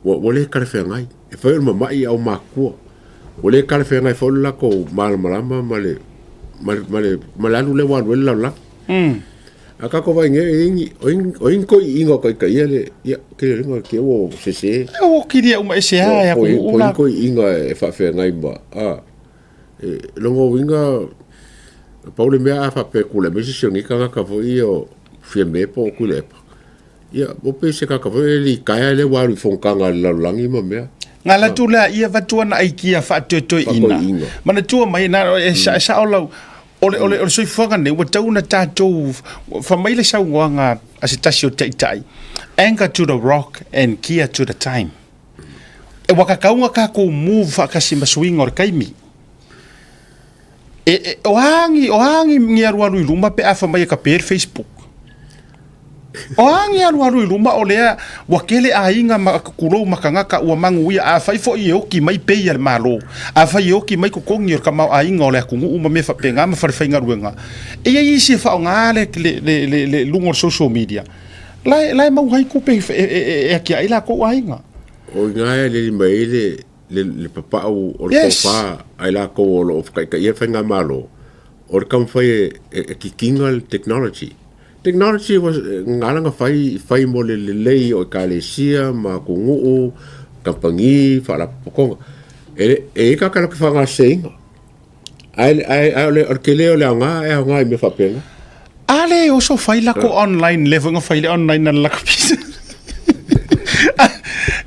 Ua, ua le talafeagai. E fai o le mama'i a o matua. Ua le talafeagai foi le latou malamalama ma le, ma le, ma le, ma le alu lea ua alu ai le lalolagi. Mm. A tatou vaai nei, e i ai ni, o ai ni toeaiina o taitaia le, ia, tele lena te ua sese.
E ua kilia uma ese a e aku
ula. Po ai ni toeaiina e faafeagai ma, a, e, lona uiga, pau le mea a faapea e tulai mai se isi o nei tagata foi ia o Fiame po o Tuilaepa, Ia, mo pei se kaka foi e litaea lea ua alu i fonotaga a le lalolagi ma mea.
Nga la tu lea ia vatua na aikia faatoetoeina. Manatua mai na e, mm. sao lau o le, o le, o le soifuaga nei ua tau na tatou fa mai le saunoaga a se tasi o taitai anchor to the rock and gear to the time. E wakakauga kākou move whaakasi ma suiga o le taimi. E, e, o agi, o agi ngi alualu i luma pe a fa mai e ka pe le Facebook. O agi alualu i luma o lea ua kele aiga ma kulou ma kangaka ua maguia a fai foi e oki mai pei a le Malo. A fai e oki mai totogi o le tamaoaiga o le atunuu ma mea faapena ma falefaigaluega. E i ai isi e faaaoga le, le, le, le, le luga o le social media. La e, la e maua ai tupe e, e, e, e atiae ai latou aiga.
O ina e aleli mai ai le, le, le papau o le yes. tofa a i latou o lo o whakaitaia le faigamalo, o le taumafai e, e, e kikiga le technology. Technology was ngā langa whai, whai mo le lelei o ekalesia, ma atunuu, kampani, faalapotopotoga. E, e i ka kala ki whangaseinga. Ai, ai, ai, o le, o le tele o le aoga, e aoga i mea faapena.
A le oso fai lako online le foi fai le online na lako pisa.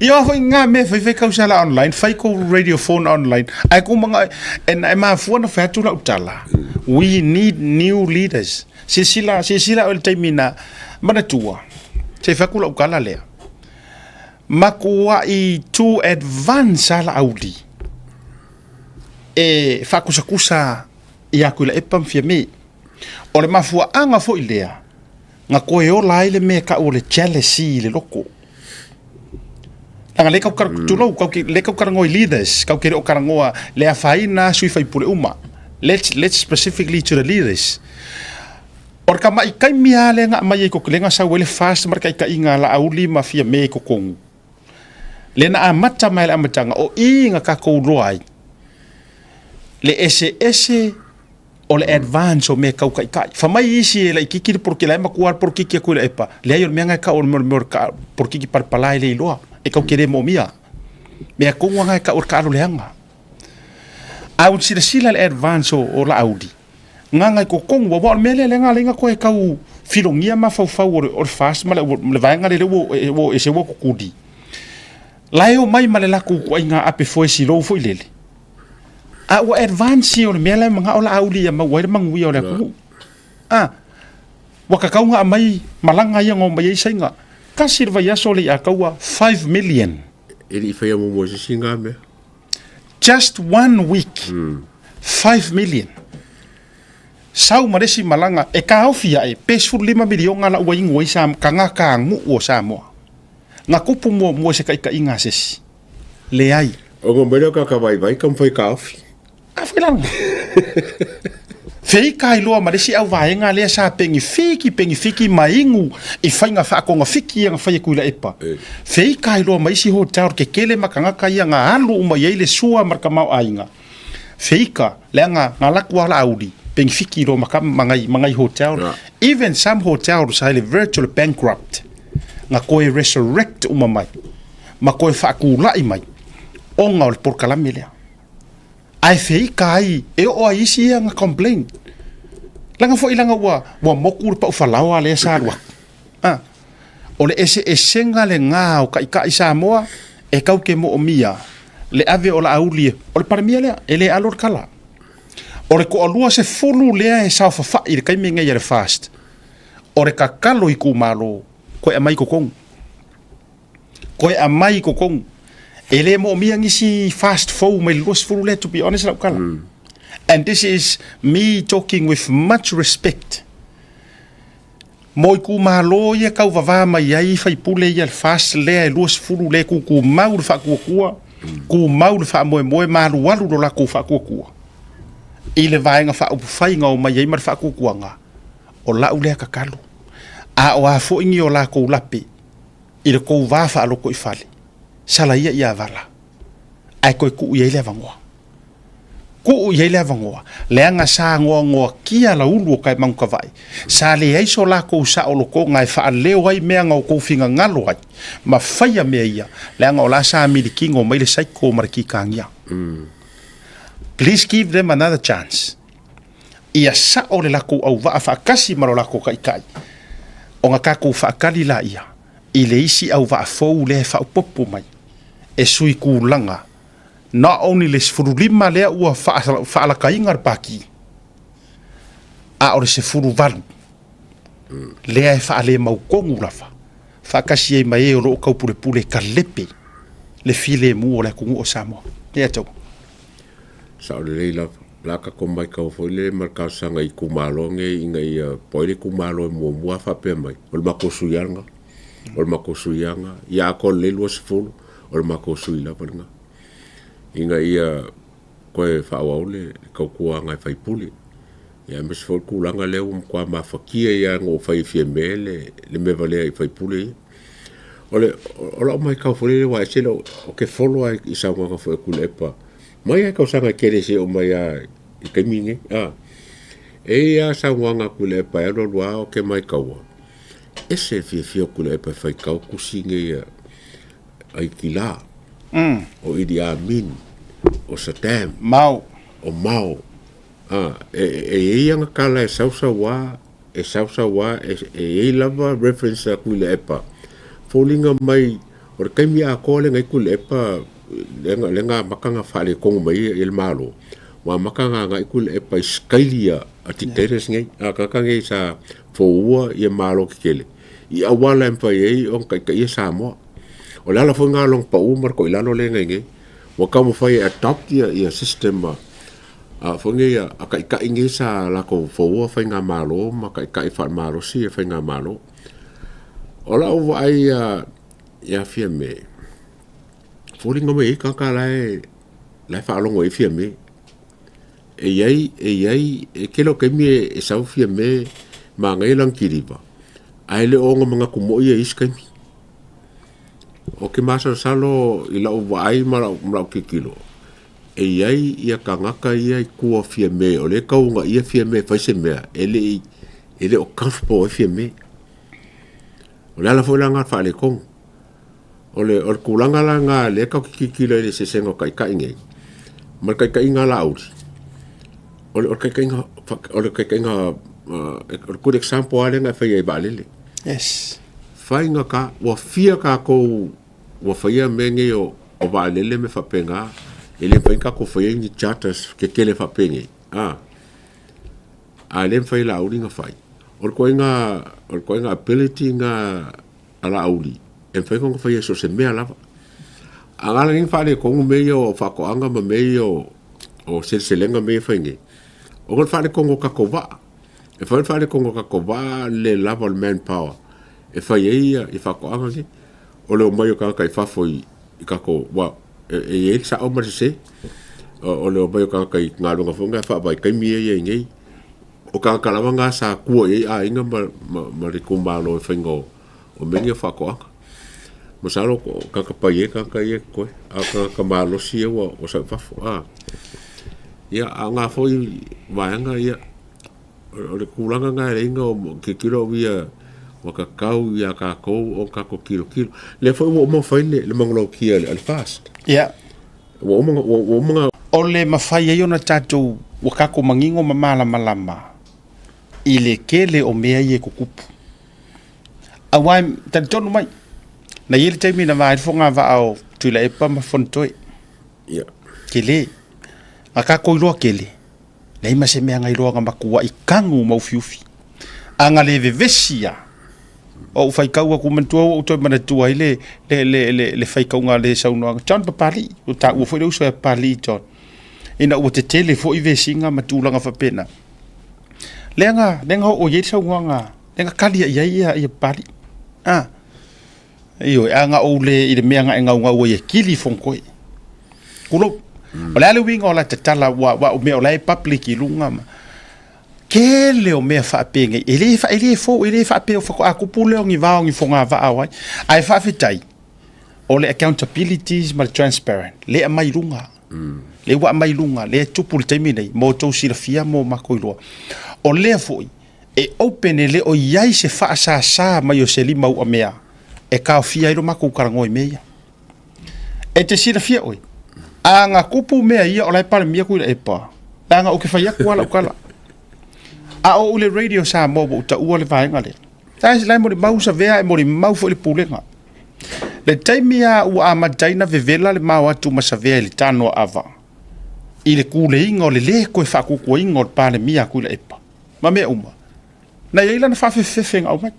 Ia foi ngā mea fai fai kausala online, fai ko radio phone online. Ai ko mga e na e mafua na fai atu lau tala. We need new leaders. Silasila, silasila o le taimi na manatua. Se fai atu lau kala lea. Makuai too advance ala auli. E faakusakusa ia Tuilaepa ma Fiame. O le mafuaaga foi lea na toe ola ai le mea e tau o le jealousy i le loko. Leaga lea kau mm. tulou, kau ke, lea kau talanoa i leaders, kau ke le o talanoa le afaina sui faipule uma. Let's, let's specifically to the leaders. O le tama'i taimi lava lea na aumai ai ko lea na sau ai le FAST ma le taitaiga a Laauli ma Fiame i totonu. Lea na amata mai le amataga o i na tatou iloa ai le eseese o le advance o mea tau taitai. Fai mai isi e laitiiti le polokiki, la e matua le polokiki a Tuilaepa, leai o le mea na e tau o le mea o le polokiki palapala e le iloa, e tau te le moomia. Mea tonu lava na e tau o le taalo leaga. A ua silasila le advance o Laauli, gaga i totonu, aua o le mea lea lea na ala ai ona toe tau filogia mafaufau o le FAST ma le vaega lea ua oo ese ua tutuli. La e omai ma le latou ituaiga ape foe silou foi lele, a ua advance ia o le mea la e manao Laauli ia maua ai le manuia o le atunuu. A, ua tatau ona aumai malaga ia na omai ai Saina. Tasi le vaiaso le iataua 5 million.
E le i faia muamua e se isi na mea.
Just one week, 5 million. Sau ma le isi malaga e taofi ae pe 15 miliona la ua inu ai sa tagata nuu o Samoa. Na tupu muamua i se taitaiga a se isi. Leai.
Ona mai lea o kaka vaivai taumafai taofi.
A foi lana. Feika ai loa ma le isi auvaega lea sa penifiki penifiki ma inu i faiga faatogafiki ia na fai e Tuilaepa. Feika ai loa ma isi hotel kekele ma tagata ia na alu uma i ai le sua ma le tamaoaiga. Feika, leaga na alu atu lava Laauli, penifiki loa ma ma nai ma nai hotel. Even some hotels sa i le verge o le bankrupt, na toe resurrect uma mai ma toe faatulai mai ona o le polokalame lea. Ae feika ai, e oo ai isi ia na complain. Leaga foi leaga ua, ua moku le pau falaoa lea sa alu atu. A, o le eseesega lena o Taitai Samoa e tau te moomia le ave o Laauli, o le Palemia lea, e le alo le tala. O le toalua sefulu lea e saofafai i le taimi lenei a le FAST, o le tatalo i itumalo, toe aumai i totonu. Toe aumai i totonu. E le moomia nisi FAST fou mai le 20 lea, to be honest lau tala. And this is me talking with much respect. Mo itumalo ia tau vavā mai ai faipule ia le FAST lea e 20 lea e tutumau le faatuatua, tumau le faamoemoe ma alualu lo latou faatuatua i le Vaega Faaupufai na omai ai ma le faatuatuaga, o lau lea tatalo. A o a foi ni o latou lape i le tou va faalotoifale, sala ia ia vala, ae toe tuu i ai le avanoa. Tuu i ai le avanoa, leaga sa noanoakia laulu o Kaemanutavae, sa leai so latou saolotoga e faaleo ai mea na outou finagalo ai, ma faia mea ia, leaga o la sa milikino mai le saiko ma le kikagia. Please give them another chance. Ia sao le latou auvaa faatasi ma lo latou taitai, ona tatou faatali laia i le isi auvaa fou lea e faaopoopo mai e sui tulaga not only le 15 lea ua faalakaina le Pati, a o le 18 lea e faalemautonu lava faatasi ai ma e o lo o taupulepule e kalepe le filemu o le atunuu o Samoa. Ia tau.
Sao lelei lava. La ka ko mai kau foi le ma le talosaga i itumalo nei ina ia po o ai le itumalo e muamua faapea mai, o le matou suiaga, o le matou suiaga, ia atoa lelei 20, o le matou sui lava lena. Ina ia toe faaauau le tautuaga e faipule. Ia aemaise foi le tulaga lea ua matua mafatia ai lava ona ou fai e Fiame le, le mea valea i faipule ia. O le, o lau matau foi lele aua e ese lou, ou te follow lava i saunoaga foi a Tuilaepa mai lava i tausaga e tele seia oo mai lava i taimi nei. A, e i ai lava saunoaga a Tuilaepa e alu alu lava ou te maitaua, ese le fiafia o Tuilaepa e faitau tusi nei a Aikila, o Idi Amin, o Saddam,
Mao.
o Mao. A, e, e i ai ana tala e sausauā, e sausauā, e, e i ai lava reference a Tuilaepa. Foliga mai, o le taimi atoa lea na i ai Tuilaepa, lea na, lea na amata ona faaletonu mai ai le Malo, ua amata ona agai Tuilaepa i sikaili a, a dictators nei, a tagata nei sa foua ia Malo tetele, i auala e mafai ai ona taitaia Samoa. O le ala foi lena o lona pau ma le toilalo lea na i nei, ua taumafai e adopt ia, ia system a, a foi nei a, a taitai nei sa latou foua faigamalo ma taitai faalemalosi ia faigamalo. O lau vaai ia, ia Fiame, foliga mai e i ai tagata la e, la e faalogo i ai Fiame. E i ai, e i ai, e tele o taimi e, e sau Fiame manaia lana kiliva, ae le o ona manatu moi ia i isi taimi. Ou te masalosalo i lau vaai ma lau, ma lau tilotilo, e i ai ia tagata ia i tua o Fiame, o lea e tau uunaia Fiame e fai se mea, e le i, e le o comfortable ai Fiame. O le ala foi la lena o le faaletonu. O le, o le tulaga la lena lea tatou te tilotilo ai i le eseesega o taitai nei, ma le taitaiga a Laauli, o le, o le taitaiga, o le taitaiga, o le good example lava lea na e faia i vaalele.
Yes.
Faigata, ua fia tatou ua faia mea nei o, o vaalele ma mea faapena, e le mafai ona tatou faia ni charters tetele faapenei, a, a le mafai e Laauli ona fai. O le ituaiga, o le ituaiga ability lena a Laauli e mafai ona faia i so o se mea lava. A na ala nei ona faaletonu mea ia o faatoaga ma mea ia o, o seleselega ma mea ia e fai nei, ona o le faaletonu o tatou vaa. E fai le faaletonu o tatou vaa le lava o le manpower e fai ai ia i faatoaga nei. O le omai o tagata i fafo i i tatou aua e e i ai le sao ma le sese. O le omai o tagata i galuega foi na faavaitaimi ia e i ai nei. O tagata lava na sa tua i ai aiga ma ma ma le itumalo i le faiga o o mea nei o faatoaga. Masalo o tagata pai ai tagata ia e totoe, a o tagata malosi ia ua ua sau i fafo. Ia, a o na foi vaega ia, o le tulaga lena e leai ona tilotilo au ia ua tatau ia tatou ona tatou tilotilo. O lea foi ua uma ona fai le manulauti a le FAST.
Ia.
Ua uma ua uma ona...
O le mafai ai ona tatou, ua tatou manino ma malamalama i le tele o mea ia e tutupu. Aua e talitonu mai, na i ai le taimi na va ai le fogavaa o Tuilaepa ma Fonotoe.
Ia.
Tele. Na tatou iloa tele, leai ma se mea na iloa na matuai tanu ma ufiufi. A na le vevesi lava, ou faitau atu, manatua ua ou toe manatua ai le, le, le, le, le faitauga a le saunoaga, John Papalii, ua taua foi le uso ia Papalii John, ina ua tetele foi vesiga ma tulaga faapena. Lea na, lea na oo i ai le saunoaga, lea na kali i ai ia, ia Papalii. Ah. Ioe, a na ou le i le mea na e gaugau ai e kili Fonotoe. Tulou. O le a le uiga o la tatala ua, ua o mea o la e public i luga ma tele o mea faapenei. E le, e le fou, e le faapea faatoa tupu lea o ni vao ni fogavaa o ai. Ae faafetai, o le accountabilities ma le transparent, lea e aumai i luga. Lea ua aumai i luga, lea e tupu i le taimi nei, mo outou silafia ma o matou iloa. O lea foi, e open e le o i ai se faasasa mai o se lima uamea e taofia ai lo matou talanoa i mea ia. E te silafia oe, a na tupu mea ia o la e Palemia Tuilaepa, leaga ou te fai atu lava lau tala. A o ou i le Radio Samoa ua ou taua le vaega lea. La e, la e molimau Savea e molimau foi le Pulega. Le taimi lava ua amata ai ona vevela le mao atu ma Savea i le tano a Ava, i le kuleiga o le lē toe faakukuaina o le Palemia a Tuilaepa ma mea uma, na i ai lana faafefefefe na aumai.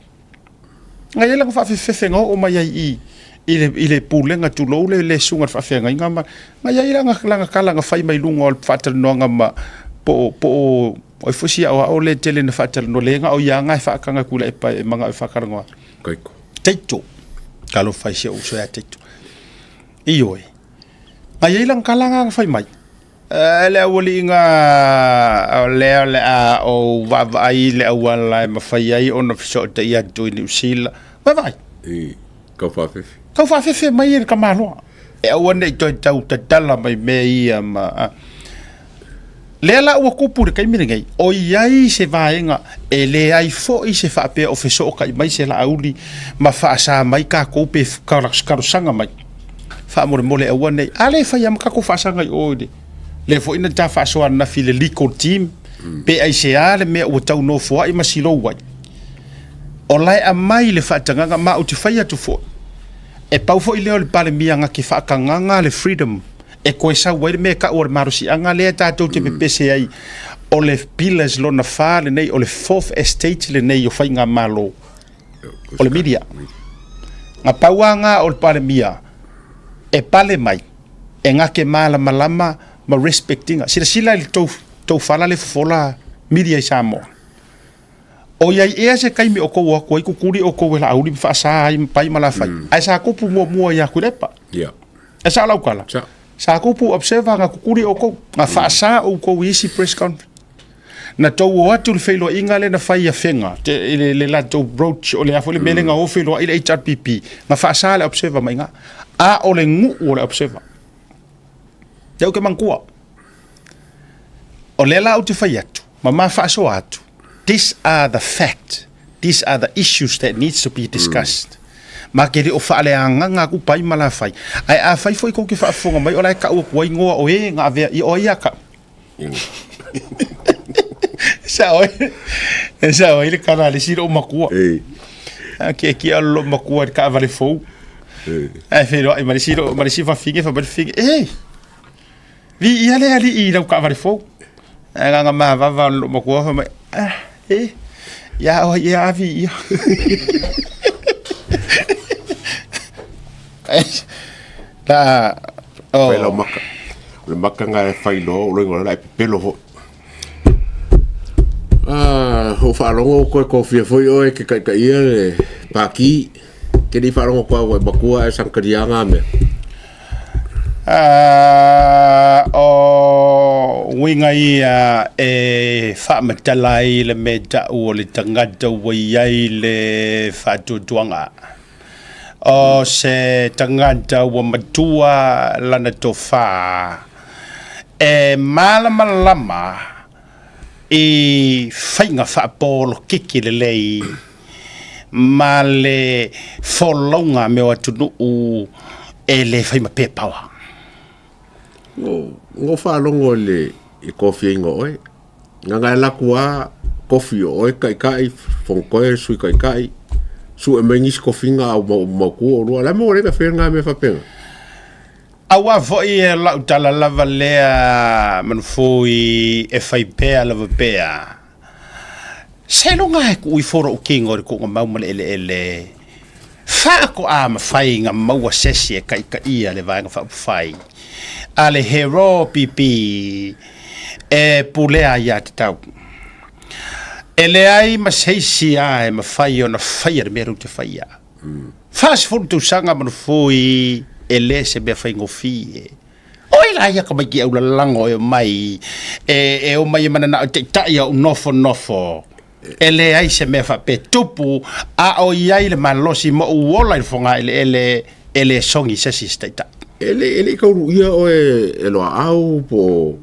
Na i ai lana faafefefe na oo mai ai i i le, i le pulega tulou le, le susuga i le faafeagaiga ma, na i ai lana, lana tala na fai mai luga o le faatalanoaga ma po o, po o, o ai foi si aoao le tele na faatalanoa, le na o ia lava e faataga e Tuilaepa e manao e faatalanoa.
Taito.
Taito. Talofa i si ou uso ia Taito. Ioe. Na i ai lana tala na fai mai. E le aualiiga o lea o le a ou vaavaai i le auala e mafai ai ona fesootai atu i Niu Sila. Vaavaai.
I kau faafefe.
Kau faafefe mai e le tamaloa. E aua ne i toe tau tatala mai mea ia ma... A. Lea la ua tupu i le taimi lenei, o i ai se vaega e leai foi se faapea o fesootai mai se Laauli ma faasa mai tatou pe talosaga mai. Faamolemole aua nei. A le fai lava ma tatou faasaga i o i le lea foi na ta faasoa ananafi i le legal team, pe aisea le mea ua tau nofoai ma silou ai. O la e aumai le faatagaga, ma ou te fai atu foi, e pau foi lea o le Palemia na te faatagaga le freedom e toe sau ai le mea e tau o le malosiaga lea tatou te pepese ai, o le pillars lona fa lenei, o le fourth estate lenei o faigamalo. O le media. Na pau lava na o le Palemia e pale mai, e gake malamalama ma respect ina. Silasila i le tou, tou fala le fofola media i Samoa. O i ai ea se taimi o tou o atu ai kukuli outou e Laauli ma faasa ai ma pai ma lafai. Ae sa tupu muamua ia Tuilaepa.
Yeah.
E sao lau tala?
Sao.
Sa tupu observer na kukuli outou, na faasa outou i isi press conference. Na tou o atu i le feiloaiga lea na fai i Afega, te, i le, le latou brooch, o le a foi le mea lea na o feiloai le HRPP, na faasa le observer mai i ina. A o le nuu o le observer. Lea ou te manatua. O lea la ou te fai atu, ma ma faasoa atu, these are the fact, these are the issues that needs to be discussed. Ma ke le o faaleagaga aku pai ma la fai. Ae a fai foi kou te faafofoga mai, o la e kau atu ai ngoa o e na avea, i o ai a kau. Sao ai, sao ai le kala a le isi lou matua. A kiekie alo lou matua i le taavale fou. Ae feiloai ma le isi ma le isi fafine, fai mai le fafine, e, viia le alii i lau taavale fou. Ae agaga mavava o lou matua fai mai, ah, e, ia oe ia a viia. La, oh.
Fai lau maka. O le maka nga e fai loa, o loinga la e pepelo foi. Ah, Ua faalogo ua toe kofia foi oe e te taitaia le Pati. Ke le i faalogo atu au ua e matua ae sanitalia na mea.
O uiga ia e faamatala ai le mea tau o le tagata ua i ai le faatuatuaga. O se tagata ua matua lana tofa e malamalama i faiga faapolokiki lelei ma le folauga mea o atunuu e le fai ma pepawa.
Na ou faalogo i le tofiaina o oe, leaga e alu atu lava tofi o oe taitai, Fonotoe sui taitai, sue mai nisi tofiga a ua mautu oulua. O le a le mea ua le faia lena mea faapena?
Aua foi e lau tala lava lea Manufui e fai pea lava pea. Seiloga e tuu ifo lou tino i le tuugamau ma le eleele, faatoa mafai na maua se isi e taitaia le Vaega Faaupufai a le Hero PP e pulea aiatatau. E leai ma se isi lava e mafai ona faia le mea lea ou te faia. 40 tausaga Manufui e le se mea faigofie. O ai la ia tamaiti aulalago e omai e omai e mananao e taitai au nofonofo. E leai se mea faapea tupu a o i ai le malosi ma ou ola i le fogaeleele e le sogi se isi se taitai.
E le i tauluia oe e Loaau po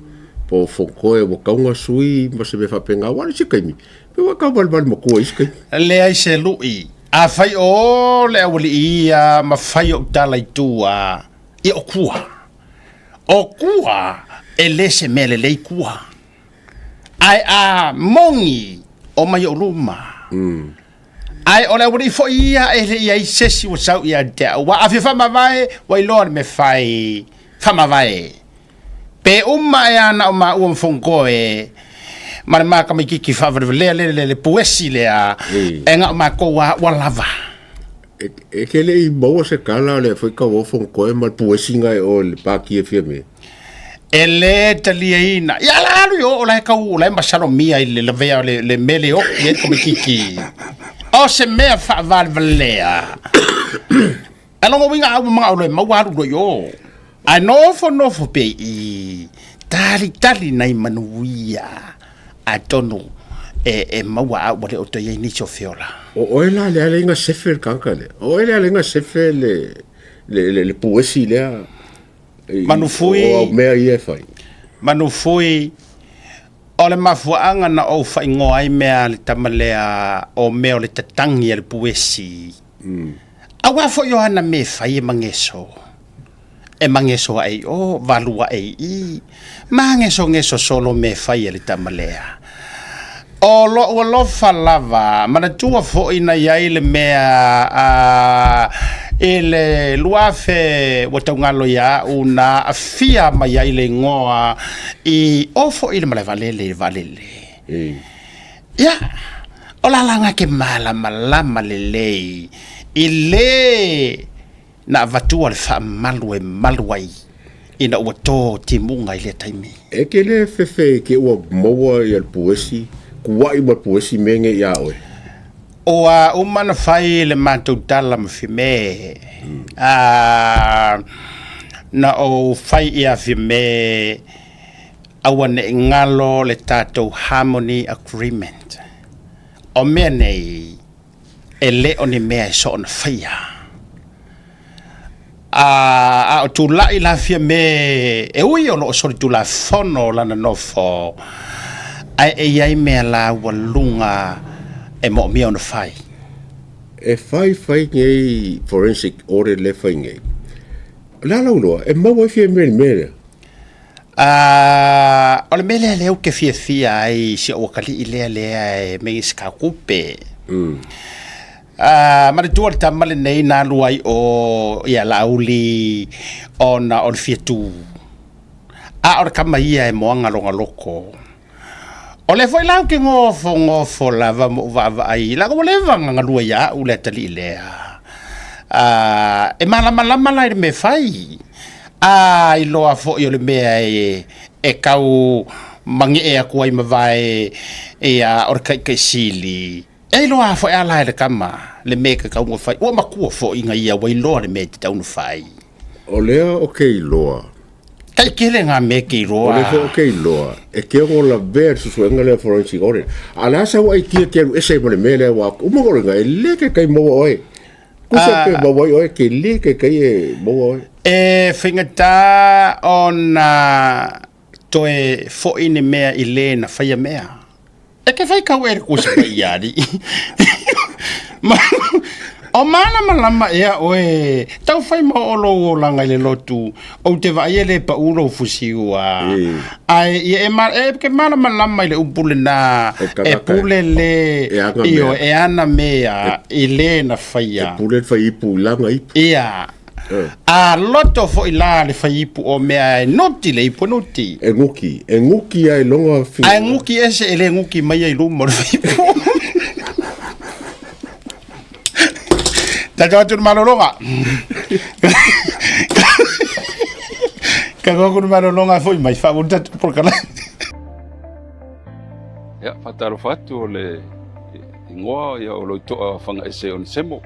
o Fonotoe ua tatau ona sui ma se mea faapena, aua o le isi taimi, pei ua e tauvalivali matua i isi taimi.
E leai se lui. Afai o le aualii ia ma fai ou tala i tua, ia o kua. O kua e le se mea lelei kua. Ae a moni o mai ou luma. Ae o le aualii foi ia e le i ai se isi ua sau ia te au. Ua a fia faamavae, ua iloa le mea fai, faamavae. Pe uma ea na o maua ma Fonotoe ma le ma tamaititi faavalevalea le le le puesi lea e na o matou a ua lava.
E te le i maua se tala o lea foi tau o Fonotoe ma le puesi na e o i le pati e Fiame?
E le taliaina. Ia la alu i o, o la e tau, o la e masalomia i le lavea o le mea le oki ai le tamaititi. O se mea faavalevalea. E lona uiga a ua manao loa e maua alu loa i o. Ae nofonofo pea i i, talitali nai manuia, atonu e maua a ua le o toe i ai nisi o feola.
O oe la lea le na sefe le tagata lea. O oe lea le na sefe le puesi lea.
Manufui.
O au mea ia e fai.
Manufui, o le mafuaaga na ou faaigoa ai mea a le tama lea o mea o le tatagi a le puesi. Aua foi o ana mea e fai e mageso, e mageso aʻe i o, valu aʻe i i, magesogeso solo mea e fai a le tama lea. O loʻu alofa lava, manatua foi na i ai le mea a i le 2000 ua taugalo ia au na aafia mai ai le igoa i o foi i le malae vaalele i le vaalele. Ia, o la laga ke malamalama lelei i le na avatua le faamalu e malu ai ina ua to timuga i lea taimi.
E te le fefe i te ua maua ia le puesi, kuaʻi ma le puesi mea nei iā oe.
Ua uma ona fai le matou tala ma Fiame, a na ou fai ia Fiame, Aua ne i galo le tatou Harmony Agreement. O mea nei, e le o ni mea e soona faia. A, a o tulai la Fiame, e ui o lo o solitulafono lana nofo, ae e i ai mea la ua luga e moomia ona fai.
E fai fai nei forensic audit lea e fai nei, o le a lau iloa, e maua ai Fiame i le mea lea?
A, o le mea lea lea ou te fiafia ai i si ou atalii lea lea e Minisita o Tupe. A, manatua le tama lenei na alu ai o ia Laauli ona o le fia tu. A o le tama ia e moana lona loto. O lea foi la ou te nofonofo lava ma ou vaavaai, leaga ua leva ona galue ia au le atalii lea. E malamalama la i le mea e fai, a iloa foi o le mea e tau magee atu ai ma vae ia o le taitaisili. E iloa foi a la e le tama le mea e tatau ona fai. Ua matua foi ina ia ua iloa le mea e tatau ona fai.
O lea o ke iloa.
Tai tele ngā mea ke iloa.
O lea foi o ke iloa, e ke ono lavea le susuega lea forensic audit. A o le a sau ai tia te alu ese ma le mea lea ua uma o lenga, e le ke kai maua oe. Kusa pe maua ai oe, ke le ke kai e maua oe.
E faigata ona toe foi ni mea i le na faia mea. E ke whai kau e le kusi pai ia alii. Ma, o malamalama ea oe, tau whai ma o lou olaga i le lotu, ou te vaai e le pau lou fusiua. Ae, ia e, ma, e ke malamalama i le upu lena,
E
e
tagata e-
pule le,
e ana
io,
mea.
e ana mea i le na faia.
E pule le faiipu i lana ipu.
Ia, A loto foi la le faiipu o mea e nuti le ipu e nuti.
E nguki, e nguki ai longa fi.
Ae nguki ese e le nguki mai ai luma o le faiipu. Tatou atu le malologa. Ka aku le malologa foi mai wha tatou porokala.
Ia, faatalofa atu o le ingoa ia o Loito'a Fagaese Onesemo.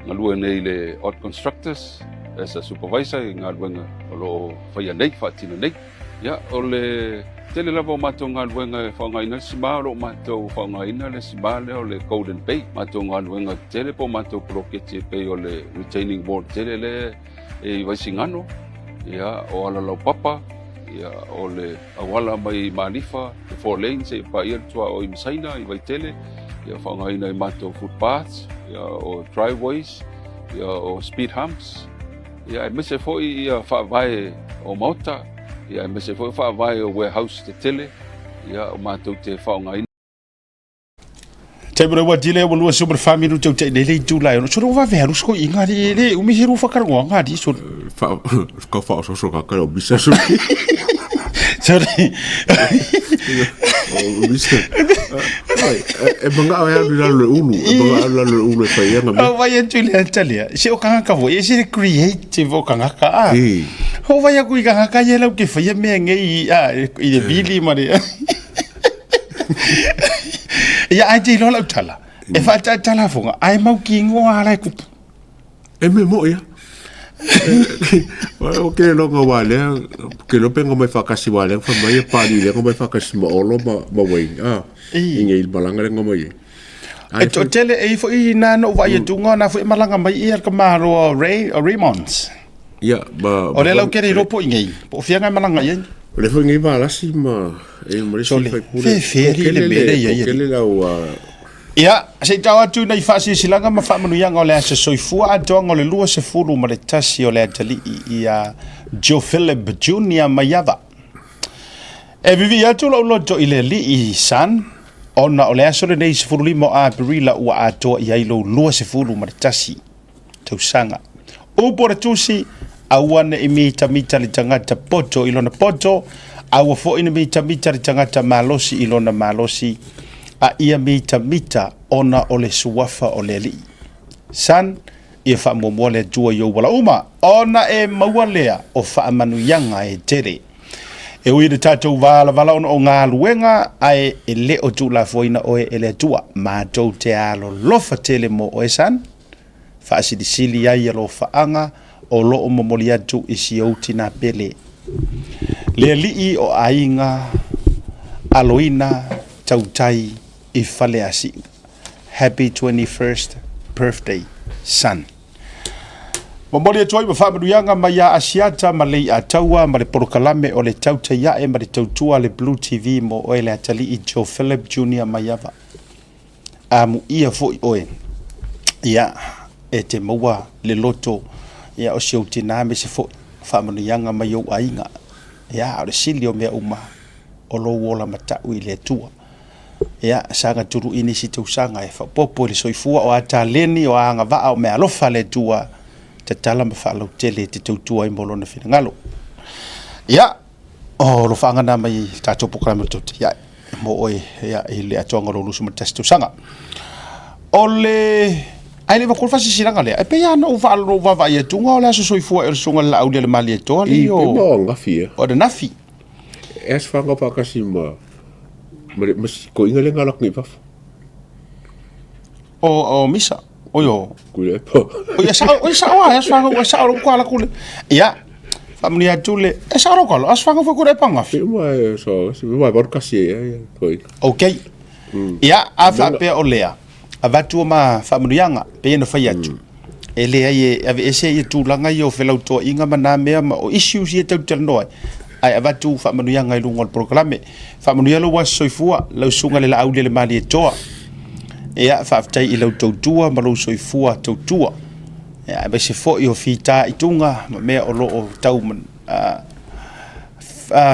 Galue nei i le Ott Constructors as a supervisor i galuega o lo o faia nei, faatino nei. Ia, o le tele lava o matou galuega e faaaogaina le sima, o lo o matou faaaogaina le sima lea o le Golden Bay. Matou galuega tele po o matou poloketi e pei o le retaining wall tele lea e i Vaisigano, ia, o Alalaupapa, ia, o le auala mai Malifa, le four lanes seia paia le tuaoi ma Saina i Vaitele, ia faaaogaina i matou footpaths, ia, o driveways, ia, o speed humps, ia, aemaise foi ia faavae o maota, ia, aemaise foi faavae o warehouse tetele, ia, o matou te faaaogaina.
Taimi ua tile ua 24 minute o te nei le itu lai. Solo ua vave alu sko inga li le umi se rufa karangoa nga di solo.
Fa ka fa so so ka ka o bisa so.
Sorry.
O bisa. Ai, e manga ai alu lalo le ulu, e manga alu lalo le ulu e fai anga me.
O vai atu le atalia. Se o kangaka fo, e se le creative o kangaka a. O vai aku i kangaka ia lau ke whaia mea ngei a i le vili ma le. Ia ai te iloa lau tala. E whaataatala fonga, ai mau ki ingoa ala e kupu.
E me mo ia. O ke longa wa lea, ke lo penga mai whakasi wa lea, wha mai e pāni lea, mai whakasi ma olo ma, ma wei. Ah, i ngei malanga lea mai e.
E to tele e ifo i nā no vai e tunga, nā fo i malanga mai i ka mahalo Ray, Raymonds.
Ia, ma...
O lea lau kere i ropo i ngei, po o fianga e malanga i ai.
O le foi ngei valasi ma e ma le
Sole,
fai pule.
fe fe ali le mele ia ia.
Kele lau a
Ia, se i tau atu nei faasilasila ma faamanuiaga o le aso soifua atoaga o le 21 o le atalii ia Joe Philip Junior Maiava. E vivii atu lou loto i le alii San, ona o le aso lenei 15 o Aperila ua atoa i ai lou 21. tausaga. Upu o le Tusi, Aua ne i mitamita le tagata poto i lona poto, aua foi ne mitamita le tagata malosi i lona malosi, a ia mitamita ona o le suafa o le Alii. San, ia faamuamua le Atua i ou valauma, ona e maua lea o faamanuiaga e tele. E ui i le tatou valavala ona o galuega, ae e le o tuulafoaina oe e le Atua. Matou te alolofa tele mo oe, San. Faasilisili ai alofaaga o lo o momoli atu i si ou tinā pele. Le alii o aiga aloina tautai i Faleasiu. Happy 21st birthday son. Momoli atu ai ma faamanuiaga mai ia Asiata ma Leiataua ma le polokalame o le Tautai Ae ma le Tautua a le Blue TV mo oe le atalii Joe Philip Junior Maiava. Amuia foi oe, ia, e te maua le loto, ia, o si ou tinā me se foi faamanuiaga mai ou aiga. Ia, o le sili o mea uma, o lou ola matau i le Atua. Ia, saga tului nisi tausaga e faaopoopo i le soifua, o a taleni, o a agavaa, o meaalofa a le Atua, tatala ma faalautele e te tautua ai mo Lona finagalo. Ia, o alofaaga na mai i le tatou polokalame o le Tautai Ae mo oe ia, i le atoaga o lou 21 tausaga. O le ae le vaku le faasilasilaga lea, e pei lava ona ou faalogo vaavaai atu o le aso soifua ea o le Susuga i le Laauli a le Malietoa
I,
alii
pe
o
ma o ananafi ea.
o ananafi.
e aso fanau faatasi ma ma le ma si toeaina lea na alu atu nei i fafo.
O o Misa. Oi o.
Tuilaepa.
Oi e sao, oi sao a aso fanau, e sao lou kuala kule. Ia. Faamanuia atu le, e sao lou kalo, aso fanau foi Tuilaepa angafi.
Pe uma e so, se uma e valu kasi e ia toeaina.
Okay. Ia, a faapea o lea, avatu o ma faamanuiaga, pei ona fai atu. E leai e aveese ia tulaga ia o felautoaʻiga ma na mea ma o issues ia tatou te talanoa ai, ae avatu faamanuiaga i luga o le polokalame. Faamanuia lou aso soifua, lau susuga i le Laaulialemalietoa. Ia, faafetai i lau tautua ma lou soifua tautua. Ia, aemaise foi o fitaituga ma mea o lo o tau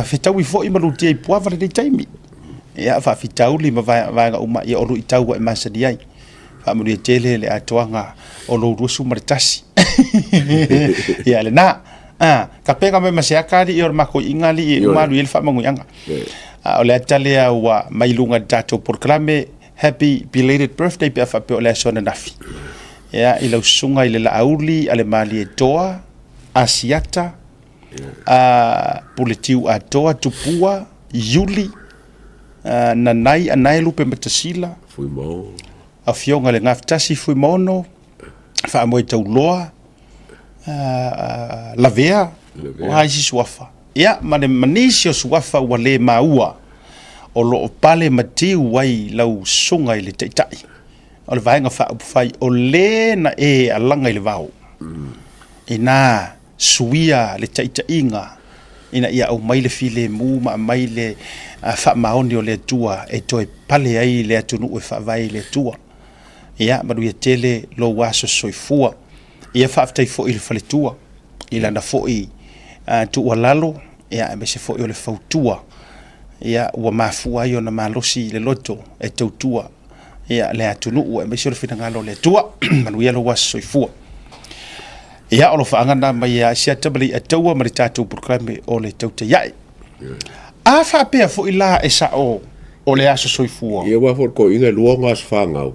fetaui foi ma lutia i Puava i lenei taimi. Ia, faafitauli ma vaega uma ia o luitau ua e masani ai. Faamanuia tele le atoaga o lou 21. Ia lena. Ah, tapena mai ma se aka alii o le makou iiga alii e uma alu i ai le faamanuiaga. A o le ata lea ua mai luga i le tatou polokalame Happy belated birthday pe a faapea o le aso ananafi. Ia, i lau susuga i le Laauli a le Malietoa, Asiata, a Puletiu Atoa, Tupua, Iuli, Nanai, Anae Lupe Matasila,
Fuimaono.
Afioga i le Gafatasi Fuimaono, Faamoe Tauloa, Lavea, o a isi suafa. Ia, ma le ma nisi o suafa ua le maua o lo o pale ma tiu ai lau susuga i le Taitai o le Vaega Faaupufai o le na e alaga i le vao. Inā suia le taitaiga ina ia aumai le filemu ma aumai le faamaoni o le Atua e toe pale ai le atunuu e faavae i le Atua. Ia, manuia tele lou aso soifua. Ia faafetai foi i le faletua i lana foi tuualalo, ia, aemaise foi o le fautua, ia, ua mafua ai ona malosi le loto e tautua ia, le atunuu, aemaise o le finagalo o le Atua. Manuia lou aso soifua. Ia, o alofaaga na mai ia Asiata ma Leiataua ma le tatou polokalame o le Tautai Ae. A faapea foi la e sao o le aso soifua.
Ia aua foi le toeaina e lua ona aso fanau.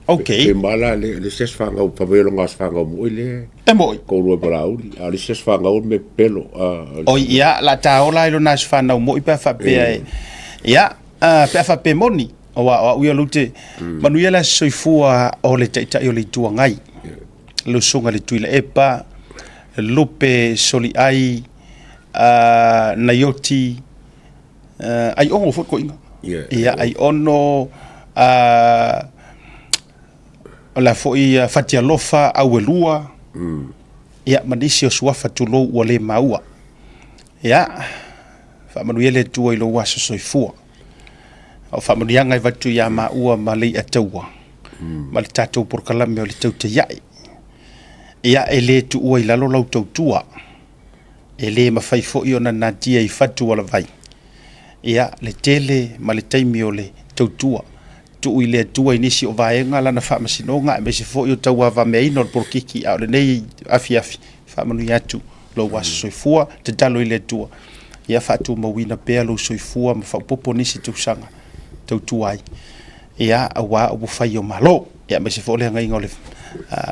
Ok.
Pe ma la le le isi aso fanau fa mai o lona aso fanau moi le.
E moi.
Toalua ma Laauli. A o le isi aso fanau o le mea pepelo.
Oi ia, la ta ola i lona aso fanau moi pe a faapea e. Ia, pe a faapea e moni. Aua o au ia lou te manuia le aso soifua o le Taitai o le Itu Agai. Lau Susuga i le Tuilaepa, Lupe Soliai, Naioti, Aiono foi toeaina. Ia, Aiono, o la foi Fatialofa, Auelua, ia, ma nisi o suafa tulou ua le maua. Ia, faamanuia le Atua i lou aso soifua. O faamanuiaga e avatu ia maua ma Leiataua ma le tatou polokalame o le Tautai Ae. Ia, e le tuua i lalo lau tautua. E le mafai foi ona natia i fatu alavai. Ia, le tele ma le taimi o le tautua. Tuu i le Atua i nisi o vaega lana faamasinoga aemaise foi o tauavameaina o le polokiki, a o lenei afiafi, faamanuia atu lou aso soifua, tatalo i le Atua ia faatumauina pea lou soifua ma faaopoopo nisi tausaga tautua ai, ia, aua upufai o Malo, ia aemaise foi o le agaiga o le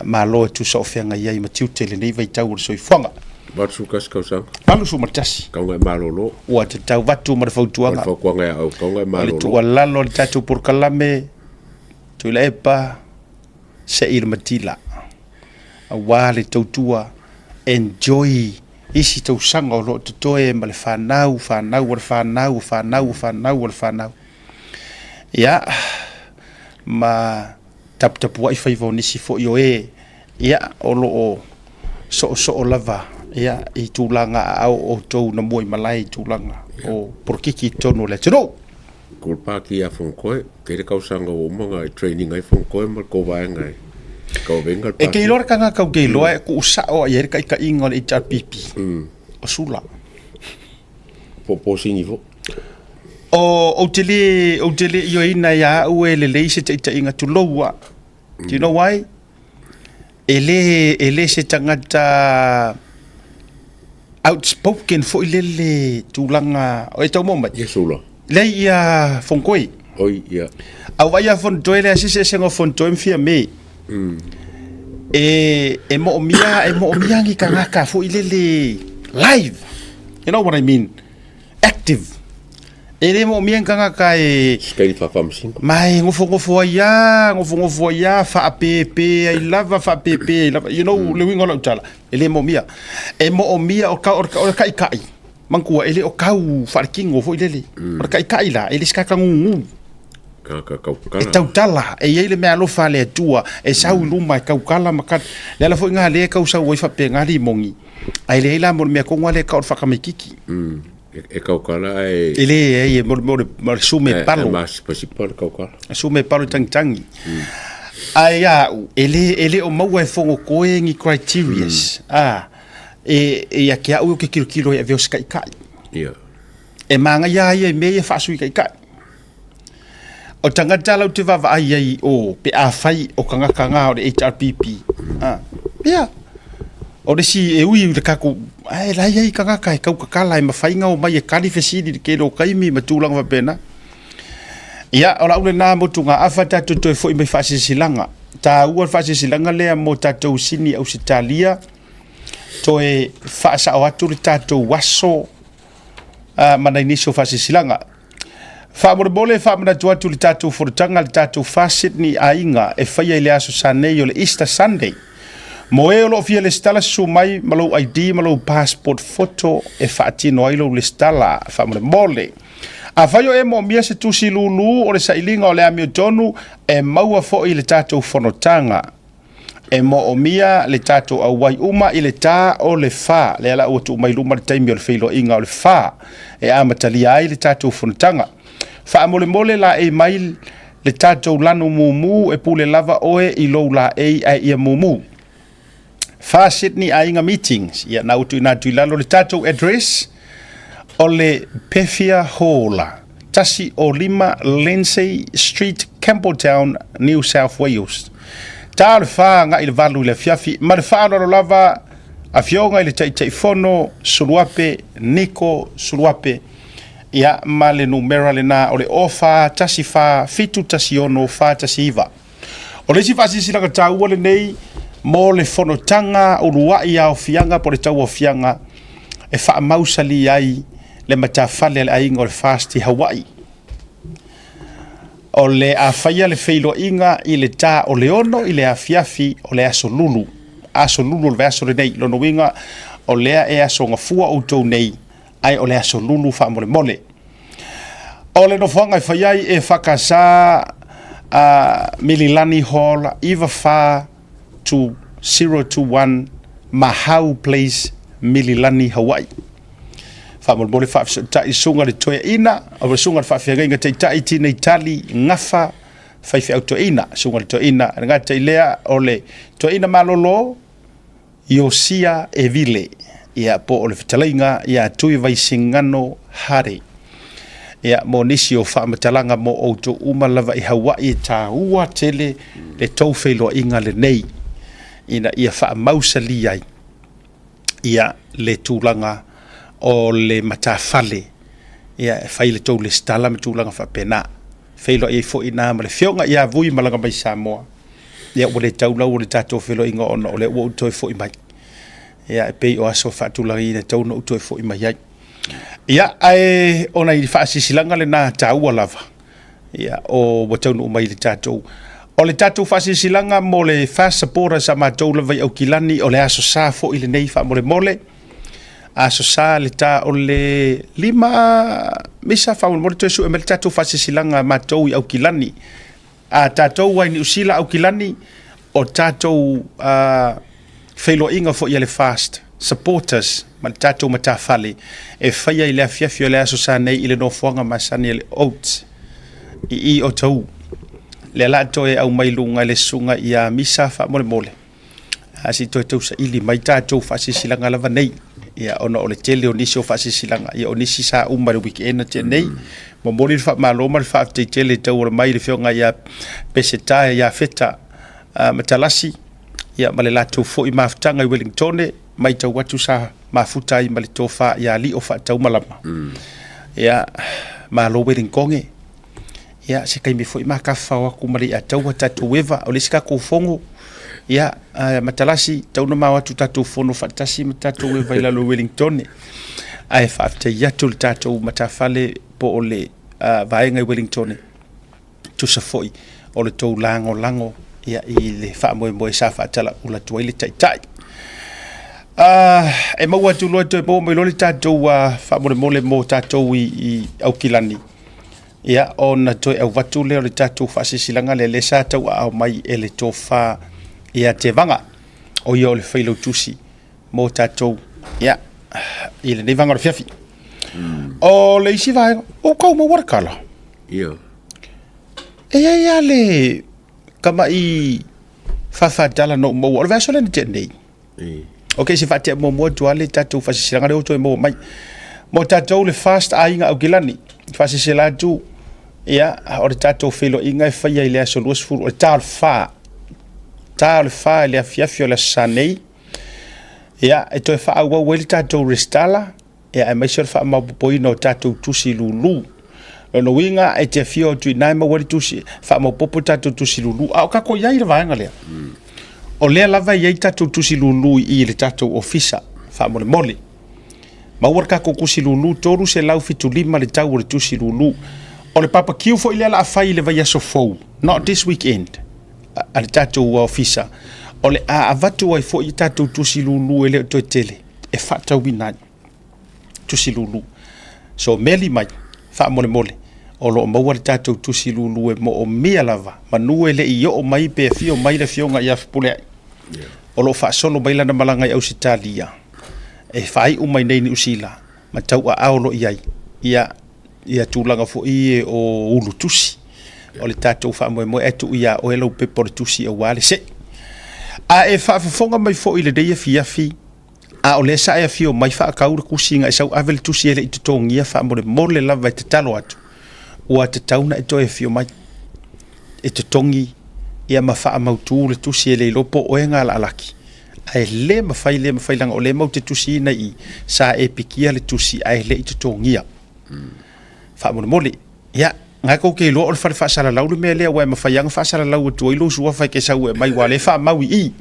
Malo e tusa o feagai ai ma tiute i lenei vaitau o le soifuaga.
81 tausaga.
81.
Tau na e malolo.
Ua tatau atu ma le fautuaga.
O le fautuaga ia au, tau na e malolo.
O le tuualalo a le tatou polokalame, Tuilaepa, se i le matila. Aua le tautua, enjoy isi tausaga o lo o totoe ma le fanau, fanau a le fanau, fanau a fanau a le fanau. Ia, ma taputapuai faiva o nisi foi o e, ia, o lo o soosoo lava, ia, i tulaga aao o outou na mua i malae i tulaga o polokiki i totonu o le atunuu.
Ko le pāti ia Fonotoe, tele tausaga ua uma ona e training ai Fonotoe ma le tou vaega e tauaveina le
E ke iloa le tagata ou te iloa e tuusao i ai le taitaiga o le HRPP, o Sula.
Po o Posini foi.
O, ou te le, ou te le ioeina ia au e lelei se taitaiga, tulou lava. Do you know why? E le, e le se tagata outspoken foi lele tulaga, o e tau maua mai?
Ia Sula.
Leai ia Fonotoe.
Oi, ia.
A ua vaai ia Fonotoe le se eseesega o Fonotoe ma Fiame. E, e moomia, e moomia ni tagata foi lele live. You know what I mean? Active. E le moomia ni tagata e
Sikaini faafaamasino.
Ma e nofonofo ai lava, nofonofo ai lava, faapepe ai lava, faapepe ai lava. You know, mm. le uiga o lau tala, e le moomia. E moomia o, ka, o, o le kaikai, manatua, e le o kau faalekino foi lele. Mm. O le kaikai la, e le se kakagugu. E tautala, e i ai le meaalofa a le Atua, e sau i luma e tautala ma ka... Le ala foi ngā le kau sau ai whapea ngā limogi, ai le la mo le mea konga le ka o le whakamaikiki.
Mm. E kaukala e...
E le e e mo mo le sume palo.
E masipasipa le kaukala.
Sume palo tangitangi. Mm. Ai a e le e le o maua e fongo koe ni criterias. Mm. Ah e e ia ke au ke kilo kilo e aveo skai kai.
Ia.
E manaia ia i mea ia faasui taitai. O tagata lau te vaavaai ai o pe afai o tagata na o le HRPP. Ah, ia. O le isi e ui i le tatou, ae la e i ai tagata e tautatala e mafai ona omai e tali fesili i le tele o taimi ma tulaga faapena. Ia, o lau lena motugaafa tatou toe foi mai faasilasilaga. Taua le faasilasilaga lea mo tatou sini Ausetalia, toe faasao atu le tatou aso ma nai nisi o faasilasilaga. Faamolemole e faamanatu atu le tatou fonotaga le tatou Far Sydney aiga e faia i le aso Sa nei o le Easter Sunday. Mo e o lo o fia lesitala susu mai ma lou ID ma lou passport photo e faatino ai lou lesitala. Faamolemole. Afai o e moomia se tusi lūlū o le sailiga o le amiotonu e maua foi i le tatou fonotaga. E moomia le tatou auai uma i le ta o le fa, lea la ua tuu mai luma le taimi o le feiloaiga o le fa e amatalia ai le tatou fonotaga. Faamolemole laei mai le tatou lanu mumu e pule lava oe i lou laei ae ia mumu. Fa Sydney Aiga Meetings, ia na ua tuuina atu i lalo le tatou address o le Pefia Hall, 105 Lindsay Street, Campbelltown, New South Wales. Ta o le fa agai i le valu i le afiafi ma le faaaloalo lava Afioga i le Taitaifono Suluape Niko Suluape, ia ma le numera lena o le 04 14 7 16 419. O le isi faasilasilaga taua lenei mo le fonotaga uluai aofiaga po o le tauaofiaga e faamausali ai le matafale a le aiga o le FAST i Hawaii. O le a faia le feiloaiga i le ta o le 6 i le afiafi o le aso Lulu, aso Lulu o le vaiaso lenei. Lona uiga, o lea e aso Gafua outou nei, ae o le aso Lulu faamolemole. O le nofoaga e fai ai e whakasa Mililani Hall 94 to 021 Mahau Place, Mililani, Hawaii. Faamolemole faafesootai susuga le toeaina, o le susuga le faafeagaiga taitai Tinei Tali Gafa faifeau toeaina, susuga le toeaina. E le gata i lea o le toeaina malolo Iosia Evile, ia po o le fetalaiga ia Tuivaisigano Hare. Ia mo nisi o faamatalaga mo outou uma lava i Hawaii e taua tele le tou feiloaiga lenei ina ia faamausali ai ia le tulaga o le matafale ia e fai le tou lesitala ma tulaga faapena. Feiloai ai foi ina ma le afioga ia Vui malaga mai Samoa. Ia ua le tau lau o le tatou feiloaiga ona o lea ua ou toe foi mai. Ia e pei o aso faatulagaina e tatau ona ou toe foi mai ai. Ia ae ona i faasilasilaga lena taua lava. Ia o ua taunuu mai le tatou O le tatou faasilasilaga mo le Fast Supporters a matou lava i Aukilani, o le Aso Sa foi lenei faamolemole. Aso Sa le ta o le 5 misa faamolemole toe sue mai le tatou faasilasilaga a matou i Aukilani. A tatou ai Niu Sila Aukilani, o tatou feiloaiga foi a le Fast Supporters ma le tatou matafale e faia i le afiafi o le Aso Sa nei i le nofoaga masani a le Oats i i Otahuhu. Lea la toe aumai luga i le susuga ia Misa faamolemole. A se i toe tausaili mai tatou faasilasilaga lava nei. Ia, ona o le tele o nisi o faasilasilaga, ia o nisi sa uma i le weekend na tea nei. Momoli le faamalo ma le faafetai tele i tauala mai i le afioga ia Peseta ia Feta Matalasi, ia ma le latou foi mafutaga i Wellingtone, matau atu sa mafuta ai ma le tofa ia Lio Faataumalama. Ia, malo Wellingtone. Ia, se taimi foi ma tafafao atu ma le Iataua tatou eva, o le isi tatou fono, ia, Matalasi, tau na mao atu tatou fono faatasi ma tatou eva i lalo o Wellingtone. Ae faafetai atu le tatou matafale. po o le vaega i Wellington e tusa foi o le tou lagolago ia, i le faamoemoe sa faatalaula atu ai le Taitai. E maua atu loa toe maua mai loa le tatou faamolemole mo tatou i Aukilani, ia, ona toe avatu lea o le tatou faasilasilaga lea, lea sa tauaao mai e le tofa ia Tevaga, o ia o le failautusi mo tatou ia, i lenei vaega o le afiafi. O le isi vaega, o kau maua le kala.
Ia.
E i ai lava le tama'i faafadala na ou maua, o le vaiaso lea na tea nei. Ok, se faatea muamua atu lava le tatou faasilasilaga lea ua toe maua mai. Mo tatou le Fast Aiga Aukilani, faasilasila atu, ia, o le tatou feiloaiga e faia i le aso 20, o le ta o le 4. Ta o le 4 i le afiafi o le aso Sa nei. Ia, e toe faaauau ai le tatou resitala, ia, aemaise o le faamaopoopoina o tatou tusi lulu. Lona uiga, e te afio atu i ina e maua ai le tusi, faamaopoopo tatou tusi lulu. A o tatou i ai i le vaega lea, o lea lava e i ai tatou tusi lulu i i i le tatou ofisa, faamolemole. Maua le tatou tusi lulu, $375 le tau o le tusi lulu. O le barbecue foi lea o le a fai i le vaiaso fou, not this weekend, a le tatou ofisa, o le a avatu ai foi tatou tusi lulu e le o toe tele e faatauina ai tusi lulu. So meli mai, faamolemole, o lo o maua le tatou tusi lulu e moomia lava, manu e le i oo mai pe afio mai le afioga ia Fepuleai. O lo o faasolo mai lana malaga i Ausetalia, e faaiu mai nei i Niu Sila, ma tauaao loa i ai ia tulaga foi ia o ulu tusi. O le tatou faamoemoe ae tuu ia oe lau pepa o le tusi aua le sei. A e faafofoga mai foi i lenei afiafi, a o lea sa e afio mai faatau le tusi na e sau ave le tusi e le i totogia faamolemole lava e tatalo atu, ua tatau ona e toe afio mai e totogi ia ma faamautu le tusi e le iloa po o oe na alaalaki. Ae le mafai, le mafai leaga o lea matou te tusiina i i, sa e pikia le tusi ae le i totogia. Faamolemole, ia, na tou te iloa o le fale faasalalau le mea lea, aua e mafai lava ona faasalalau atu ai lou suafa e te sau e aumai, aua o lea e faamau i i.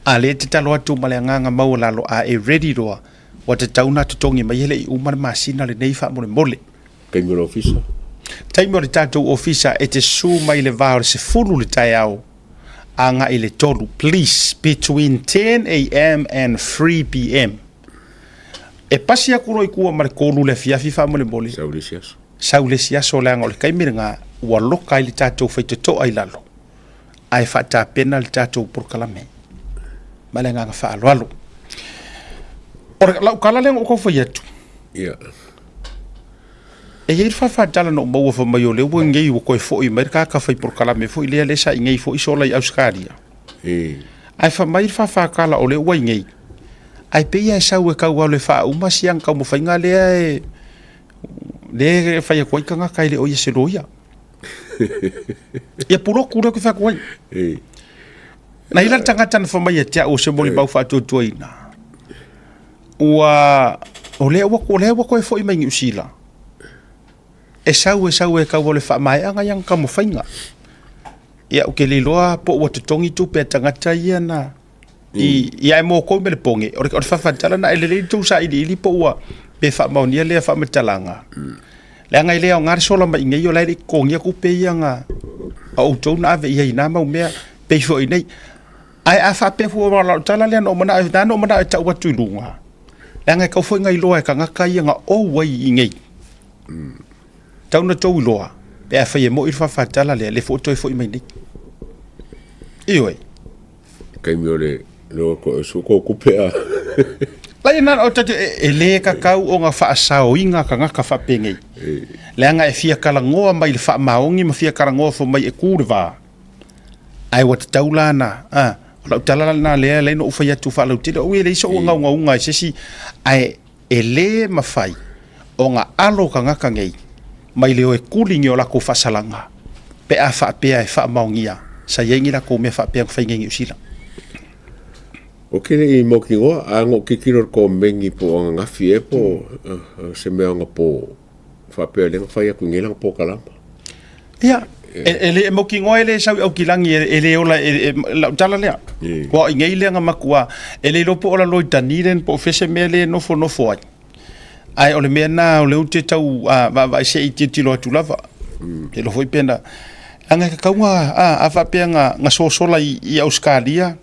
A o lea e tatalo atu ma le agaga maualalo, a e ready loa, ua tatau ona totogi mai e le i uma le masina lenei faamolemole.
Taimi o le ofisa.
Taimi o le tatou ofisa e te susu mai i le va o le 10 i le taeao agai i le 3, please, between 10 a.m. and 3 p.m. E pasi atu loa i tua ma le 3 i le afiafi faamolemole.
Sau le isi aso.
Sau le isi aso leaga o le taimi lena ua loka ai le tatou faitotoa i lalo ae faatapena le tatou polokalame. Ma le agaga faaaloalo. O lau tala lea na ou tau fai atu.
Ia.
E i ai le faafatala na ou maua fai mai o lea ua nei ua toe foi mai le tagata fai polokalame foi lea lea sa i nei foi sola i Ausetalia. Ae fai mai le faafatala o lea ua i nei, ae pei lava e sau e tau alu e faauma si ana taumafaiga lea e lea e fai atu ai tagata e le o ia se loia. Ia puloku lea ou te fai atu ai. Na i ai la le tagata na fai mai ia te au o se molimau faatuatuaina. Ua, o lea ua, o lea ua toe foi mai Niu Sila. E sau, e sau e tau o le faamaeaga ia na taumafaiga. Ia, ou te le iloa po ua totogi tupe a tagata ia na i, ia e mokoi ma le poge. O le, o le faafatala na e lelei le tou sailiili po ua pe faamaonia lea faamatalaga. Leaga e le aoga le sola mai i inei o la e le i totogia tupe ia na a outou na ave i ai i na mau mea pei foi nei. Ae a faapea fua o lau tala lea na ou manao, na ou manao e tau atu i luga, leaga e tau foi na iloa e tagata ia na ou ai i inei. Tau na tou iloa, pe a fai e moi le faafatala lea, le foi toe foi mai nei. Ioe.
Taimi o le le ko su ko kupe a.
Lai na o tate e le kakau o nga faasaoina tagata faapenei. Leaga e fia kalagoa mai le faamaoni ma fia kalagoa fo mai e ku le va. Ae ua tatau la na, a, o lau tala lena lea lea na ou fai atu faalautele, oi e leai so'u gaugauga i se isi, ae e lē mafai ona alo tagata nei mai le o e kuli ni o latou faasalaga pe a faapea e faamaonia sa i ai ni latou mea faapea na fai nei i Niu Sila.
O ke le i mautinoa, a no tilotilo le komeni po o ananafi ea po o se mea anapo faapea lea na fai atu i nei lana polokalama.
Ia, e le mautinoa e le sau i Aukilani e le ola e lau tala lea. Kua i nei lea na matua, e le iloa po o la loi Dunedin po o fea se mea lea e nofonofo ai. Ae o le mea lena o lea ou te tau vaavaai se i tilotilo atu lava. Te iloa foi pe na, leaga e tatau ona, a faapea na sosola i Ausetalia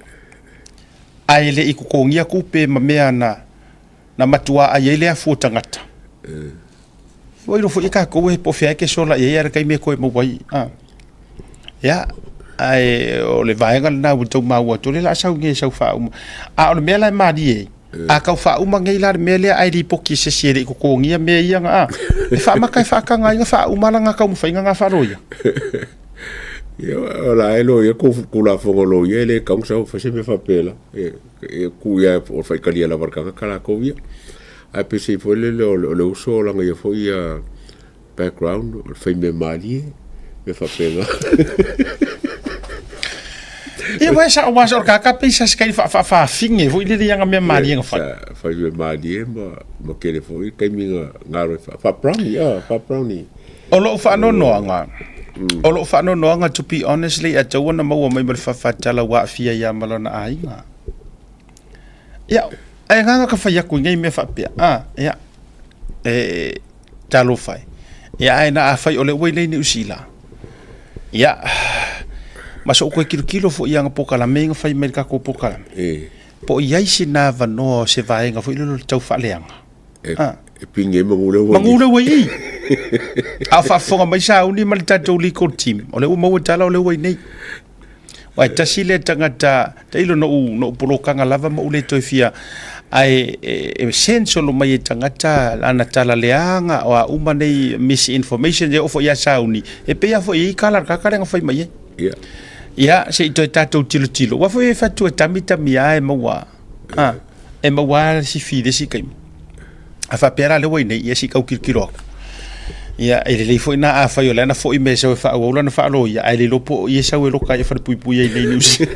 ae le i totogia tupe ma mea na matua ai ai le afu o tagata. Ua iloa foi e tatou e po o fea e te sola i ai a o le taimi e toe maua ai. Ia, ae o le vaega lena ua tau maua atu, o lea o le a sau nei e sau faauma. A o le mea la e malie ai, a tau faauma nei la le mea lea ae lipoti e se isi e le i totogia mea ia na, a, e faamata e faataga ai ona faauma lana taumafaiga na faaloia.
Ia, o la e loia ku Tulafono loia e le tatau ona sau e fai se mea faapela. E ku ia o le faitalia lava o le tagata latou ia. Ae peiseai foi lele o le uso o lana ia foi ia background o le faimea malie, mea faapena.
Ia uae sa aua sa o le kaka pei sa se kai faafaafine foi lele i ana mea malie na fai.
Sa faimea malie ma tele foi taimi na galue faa-brownie, ah, faa-brownie.
O lou faanoanoaga, o lou faanoanoaga to be honestly, e tatau ona maua mai ma le faafatala ua aafia ai lava ma lona aiga. Ia, ae agaga ka fai atu i nei mea faapea, ah, ia, e, talofa e. Ia, ae na afai o lea ua i nei Niu Sila, ia, ma so'u toe tilotilo foi i ana polokalame ia na fai mai i le tatou polokalame, po o i ai sina avanoa o se vaega foi lele o le tau faaleaga.
E, e pigi ai manu lea ua
Manu lea ua i i. A o faafofoga mai Sauni ma le tatou legal team, o lea ua maua tala o lea ua i nei. Aua e tasi lea tagata, tailo na ou polokaga lava ma ou le toe fia, ae e sensolo mai e tagata lana tala leaga o a uma nei misinformation e oo foi ia Sauni, e pei lava foi e i ai tala a le tagata lea na fai mai ai. Ia, se i toe tatou tilotilo, aua foi e fai atu e tami tami lava e maua, e maua lava si fi i le isi taimi. A faapea la lea ua i nei, ia se i tau tilotilo atu. Ia, e lelei foi na afai o lea na foi mai e sau e faaauau lana faaloia, ae le iloa po o i e sau e loka ai e falepuipui ai i nei Niu Sila.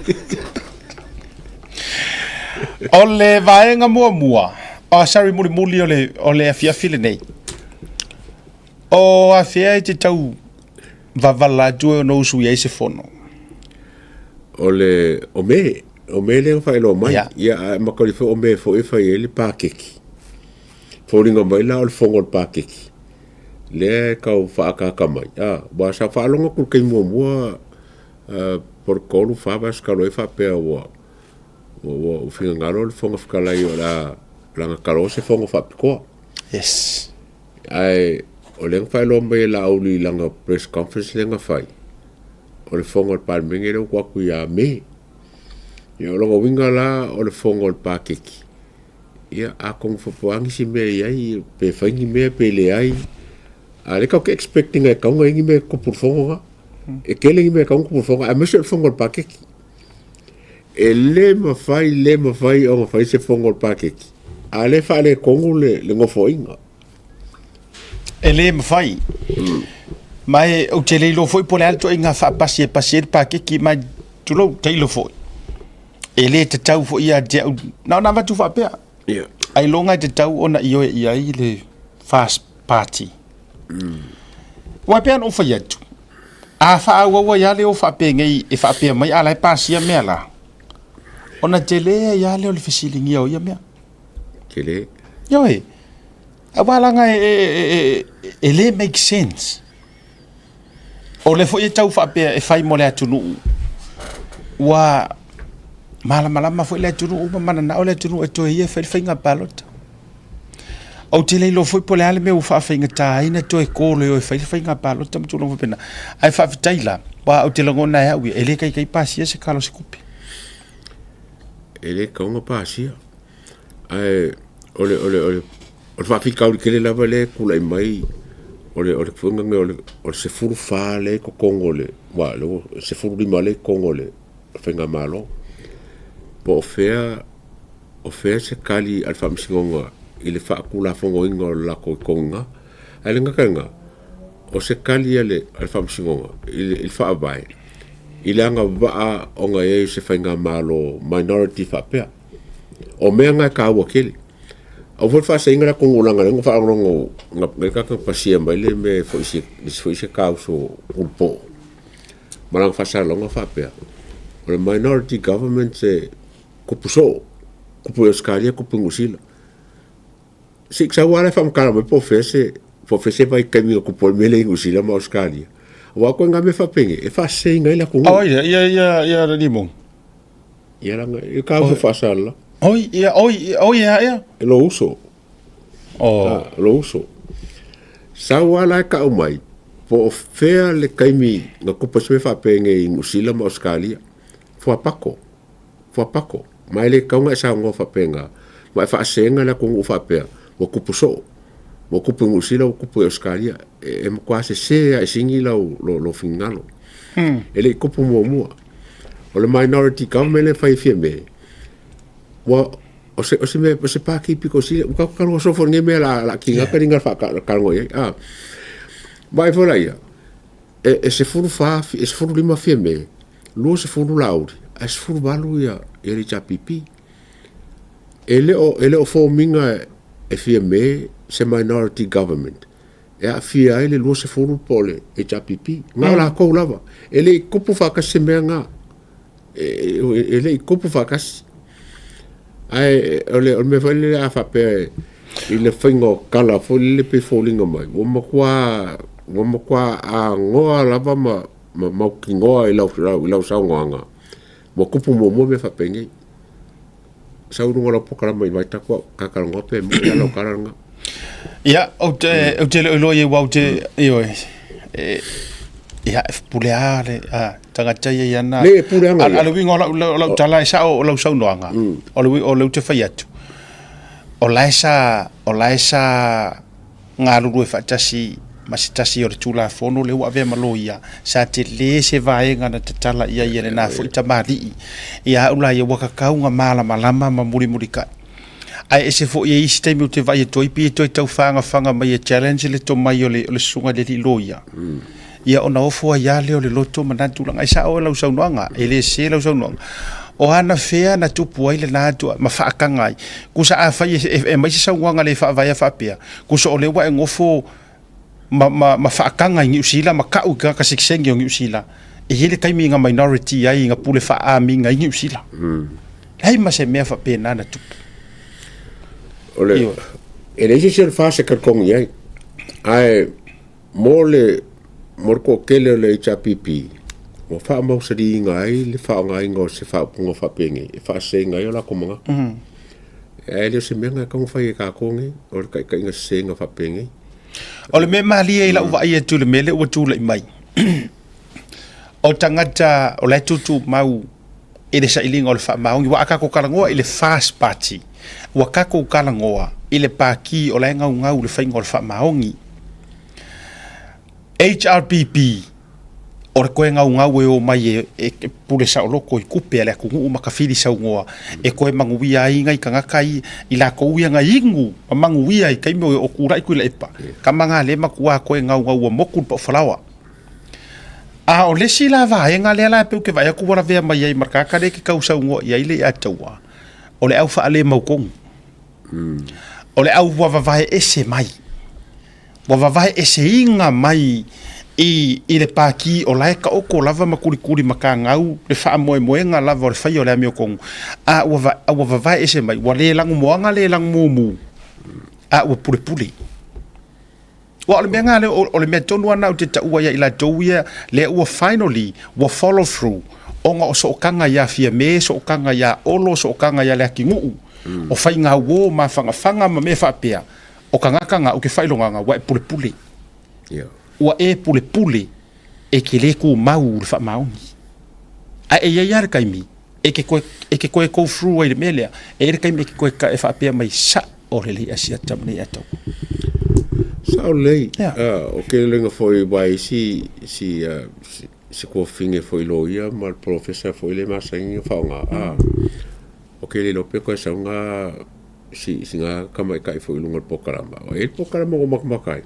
O le vaega muamua, oh, sorry, mulimuli o le, o le afiafi lenei. O afea e te tau vavala atu e ono usu i ai se fono?
O le, o me, o me lea na faailoa mai. Ia, ia ae matou foi o me foi e fai ai le paketi. Foliga mai la o le fono o le paketi. Lea e tau faaataata mai. Ah, ua sa faalogo atu i le taimi muamua po o le 3, 4 vaiaso talu ai faapea ua ua finagalo le Fofoga Fetalai o le a laga taloa se fono faapitoa.
Yes.
Ae o lea na faailoa mai e Laauli i lana press conference lea na fai, o le fono a le Palemene lea ua tuu atu ia Me. Ia o lona uiga la o le fono a le paketi, ia atonu foi po o a nisi mea e i ai, pe fai ni mea pe leai. A o lea tatou te expect ina e tatau ona i ai ni mea e tupu i le fono lena. E tele ni mea e tatau ona tupu i le fono aemaise o le fono a le paketi. E le mafai, le mafai ona fai se fono a le paketi, a o lea e faaletonu le nofoaiga.
E le mafai. Ma e, ou te le iloa foi po o le a le ituaiga faapasi e pasi ai le paketi, ma tulou, tailo foi. E le tatau foi ia te au, na ona avatu faapea.
Yeah.
Ailoga e tatau ona ioe i ai le first party. Aua e pei ona ou fai atu, a faaauau ai lava le o faapenei e faapea mai a la e pasia mea la, ona tele ai lava lea o le fesiligia o ia mea.
Tele.
Ioe. Aua leaga e le make sense. O lea foi e tau faapea e fai mo le atunuu, ua malamalama foi le atunuu ma mananao le atunuu e toe ia e fai le faiga palota. Ou te le iloa foi po o le a le mea ua faafaigata ai ona toe call e o e fai le faiga palota ma tulaga faapena. Ae faafetai la, aua ou te lagona e au ia, e le taitai pasia se tala o se tupe.
E le tatau ona pasia. Ae o le, o le, o le, o le faafitauli tele lava lea e tulai mai, o le, o le fuiga lenei o le, o le 14 lea e i totonu o le, aua o lea ua 15 lea e i totonu o le faigamalo. Po o fea, o fea se tali a le Faamasinoga i le faatulafonoina o le latou totogiga. Ae le gata i lena, o se tali a le Faamasinoga i le Faavae i le agavaa ona i ai o se faigamalo minority faapea. O mea na e taua tele. Aua foi le faasaina le atonu leaga o lea na faalogologo na le tagata na pasia mai le mea foi se isi foi se tauso ulupoo ma lana faasalalauga faapea, o le minority government e tupu soo, tupu i Ausetalia, tupu i Niu Sila. Se i sau lava la e faamatala mai po o fea se, po o fea se vaitaimi na tupu ai le mea lea i Niu Sila ma Ausetalia. Aua koe ngā mea faapenei, e faaseseina ai le atunuu.
Oi, ia, ia, ia, le limon.
Ia laga, e ka uso faasalala.
Oi, ia, oi, oi, ia, ia.
E lou uso.
Oh.
Ah, lou uso. Sau lava la e kau mai, po o fea le taimi na tupu ai se mea faapenei i Niu Sila ma Ausetalia. Fuapako. Fuapako. Ma e le tatau ona e saunoa faapena, ma e faasega le atunuu faapea, ua tupu soo. Ua tupu i Niu Sila, ua tupu i Ausetalia. E, e matua sese lava i sini lau, lo, lou finagalo. E le i tupu muamua. O le minority government lea e fai e Fiame, ua, o se, o se mea, o se pākī pito sili, ua tatou talanoa soo foi i lenei mea la, la kiga ka linga whaakaloa i ai. Ah. Vaai foi la ia, e, e 14, e 15 Fiame, 20 Laauli, ae 18 ia, ia le HRPP. E le o, e le o form-ina e Fiame se minority government e aafia ai le 20 po o le HRPP. Na o lakou lava. E le i tupu faatasi se mea na. E, e, e le i tupu faatasi. Ae o le, o le mea foi lele a faapea i le faiga o tala foi lele pei foliga mai, ua matua, ua matua agoa lava ma, ma mautinoa i lau, i lau saunoaga, ua tupu muamua mea faapenei. Sau i luga o lau polokalama i Vaitaku au, ta talanoa pe moni a lau tala lena.
Ia, ou te, ou te le o iloa i ai aua ou te, ioe, e, ia, e pule lava le a, tagata ia i ana...
Le, e pule ana ia.
A le uiga o lau, lau, lau tala e sao o lau saunoaga, o le, o lea ou te fai atu, o la e sa, o la e sa galulue faatasi ma se tasi o le Tulafono lea ua avea ma loia, sa tele se vaega na tatala i ai e lena foi tamalii. Ia au la ia ua tatau ona malamalama ma mulimulitai. Ae ese foi e i ai isi taimi ou te vaai atu ai pei e toe tau fagafaga mai e challenge le tomai o le, o le susuga i le alii loia. Ia ona ofo ai lava lea o le loto ma na tulaga. E sao lau saunoaga, e le sese lau saunoaga. O anafea na tupu ai lena tua ma faataga ai. Kusa afai e, e, e aumai se saunoaga le faavaea faapea, kusa o lea ua e nofo ma, ma, ma faataga i Niu Sila ma kau i tagata sitiseni o Niu Sila, e i ai le taimi na minority ai, na pule faaamiga ai Niu Sila. Leai ma se mea faapena na tupu.
O le, e leai se isi o le FAST e talitonu i ai. Ae Mo le mo le toatele o le HRPP, ua faamausaliina ai le faaaogaina o se faaupuga faapenei e faaseseina ai o latou manatu. Ae le o se mea lena e tatau ona fai e tatou nei, o le taitaiga sesega faapenei.
O le mea malie i lau vaai atu i le mea lea ua tulai mai, o tagata o la e tutumau i le sailiga o le faamaoni, aua a tatou talanoa i le FAST Party, ua tatou talanoa i le pati o la e naunau i le faiga o le faamaoni. HRPP, o le toe naunau e omai e, e pule saoloto i tupe a le atunuu ma tafili saunoa e toe manuia ai nai tagata i, i latou ia na inu ma manuia i taimi o, o tulai Tuilaepa, tama na lea e matua toe naunau ua motu le paufalaoa. A o le isi la vaega lea la e pei ou te vaai atu ua lavea mai ai ma le tagata lea e te tau saunoa i ai le ia Taua, o le au faalemau-tonu. O le au ua vavae ese mai, ua vavae eseina mai i, i le pākī o la e taoto lava ma kulikuli matagau le faamoemoega lava o le faia o le amiotonu, a ua, ua vavae ese mai, ua le lanumoana le lanumumu, a ua pulepule. Aua o le mea lena lea, o le mea tonu lava lena ou te taua ia i latou ia, lea ua finally, ua follow through, ona o sootaga ia Fiame, sootaga ia Olo, sootaga ia Leatinuu, o faigauo, mafanafana ma mea faapea, o tagata na, ou te faailogaina, ua e pulepule. Ua e pulepule e te le tumau i le faamaoni. Ae e i ai lava le taimi e te toe, e te toe go through ai i le mea lea, e i ai le taimi e te toe e faapea mai, sao lelei Asiata ma nei Ataua.
Sao lelei. Yeah. O ke lelega foi aua e isi si, si, si tuafafine foi loia ma le polofesa foi le masani ona faaaoga. O ke le iloa pe koe sau nga si, si nga tamaitai foi i luga o le polokalama. E i ai le polokalama ua matamata ai.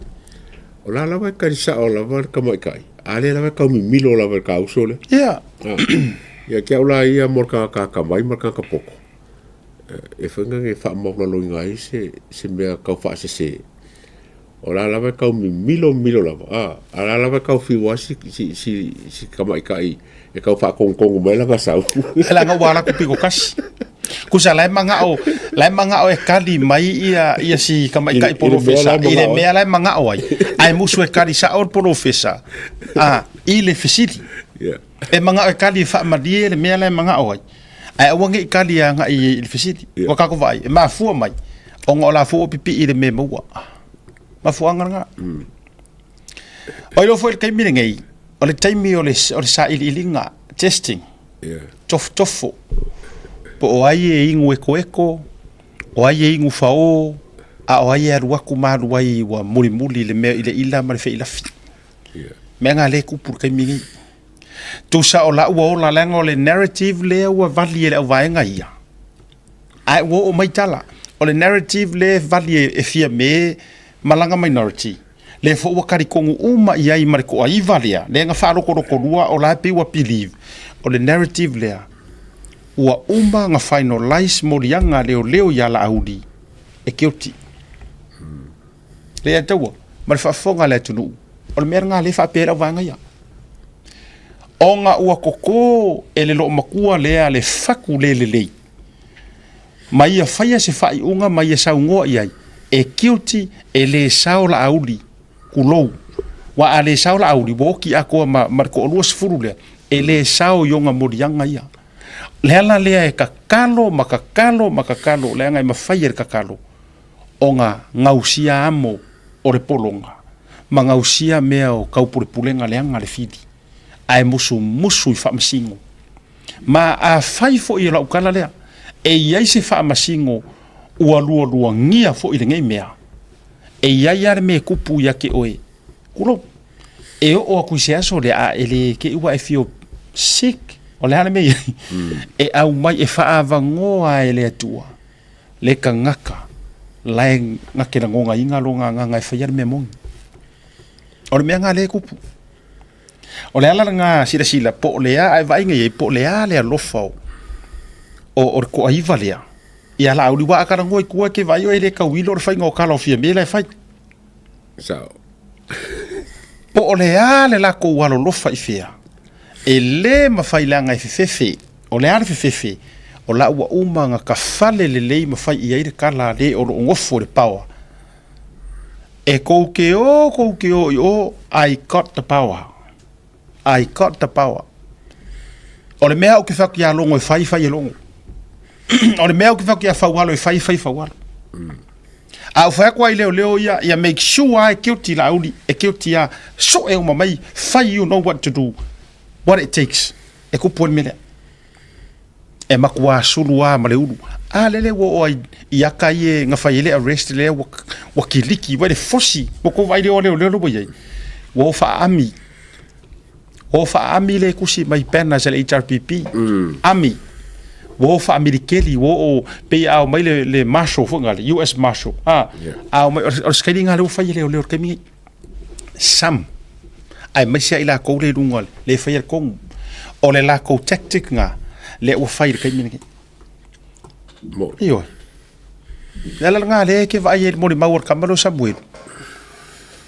O la lava e tali sao lava le tamaitai, a lea lava e tau mimilo lava i le kauso lea.
Ia.
Ia te au la ia mo le tagata atamai ma le tagata poto, e fai na e faamaualaloina ai se, se mea tau faasese. O la lava e tau mimilo mimilo lava, a, a la lava e tau fiu lava si, si, si, si tamaitai e tau faatonutonu mai lana sau.
Leaga ua alu atu pito tasi. Kusa la e maga'o, la e maga'o e kali mai ia ia si tamaitai polofesa i le mea la e maga'o ai, ae musu e kali sa'o le polofesa a i le fesili. E maga'o e kali e faamalie le mea la e maga'o ai, ae aua ne i kali e aga'i i le fesili. Ua tatou vaai, e mafua mai ona o la foi ua pipii i le mea e maua. Mafuaaga lena. O iloa foi i le taimi lenei, o le taimi o le, o le sailiiliga, testing, tofotofo, po o ai e inu ekoeko, o ai e inu fao, a o ai e alu atu ma alu ai ua mulimuli le mea i le ila ma le feilafi. Mea na lea e tupu i le taimi nei. Tusa o la ua ola leaga o le narrative lea ua vali e le auvaega ia, ae ua oo mai tala. O le narrative lea e vali e Fiame ma lana minority, lea foi ua talitonu uma i ai ma le toaiva lea, lea na faalotoloto lua o la e pei ua believe, o le narrative lea ua uma na finalize moliaga a leoleo ia Laauli e guilty. Lea e taua ma le faafofoga a le atunuu, o le mea lena lea e faapea ai le auvaega ia. Ona ua koko e le loomatua lea le fatu le lelei, ma ia faia se faaiuga ma ia saunoa i ai, e guilty, e le sao Laauli, tulou. Aua a le sao Laauli, ua oti atoa ma, ma le toalua sefulu lea, e le sao i ona moliaga ia. O le ala lea e tatalo ma tatalo ma tatalo, leaga e mafai e le tatalo ona gausia amo o le pologa ma gausia mea o taupulepulega leaga le fili, ae musumusu i faamasino. Ma afai foi o lau tala lea, e i ai se faamasino ua lualuagia foi lenei mea, e i ai lava le mea e tupu ia te oe, tulou, e oo atu i se aso lea, a e le te i ua e feel sick, o le a le mea e i ai, e aumai, e faaavanoa e le Atua le tagata la e na te lagonaina lona agaga e faia le mea moni. O le mea lena lea e tupu. O le ala lena silasila po o le a, ae vaai nei i ai po o le a le alofa o, o, o le toaiva lea ia Laauli, aua a talanoa i tua e te vaai oe e le tauilo le faiga o tala o Fiame la e fai.
Sao.
Po o le a le latou alolofa i fea, e le mafai leaga e fefefe. O le a le fefefe? O la ua uma ona tafale lelei ma fai i ai le tala a le o lo o nofo i le power. E kou te o, kou te o i o, I got the power. I got the power. O le mea ou te fai atu ia Logo e fai, fai e Logo. O le mea ou te fai atu ia Faualo e fai, fai Faualo. A ou fai atu ai leoleo ia, ia make sure e guilty Laauli, e guilty a, soe uma mai, fai you know what to do, what it takes. E kupu ai le mea lea. E matua sulu lava ma le ulu. A lele ua oo ai i aka ia na fai ai le arrest lea ua, ua kiliki ua le fosi. Ua kou vaai lea o leoleo le ua i ai. Ua o faaami. Ua o faaami le tusi mai banners a le HRPP. Ami. Ua o faamilikeli, ua oo pei a omai le, le marshal foi ngale, US marshal. A,
Yeah.
a omai, o le, o le skalinga lea ua fai e leoleo i le taimi nei. Some, aemaise lava i latou lea i luga lea e faia le tonu. O le latou tactic lena lea ua fai i le taimi lenei.
Moni.
Ioe. Le ala lena lea e te vaai ai i le molimau a le tama lea o Samuelu.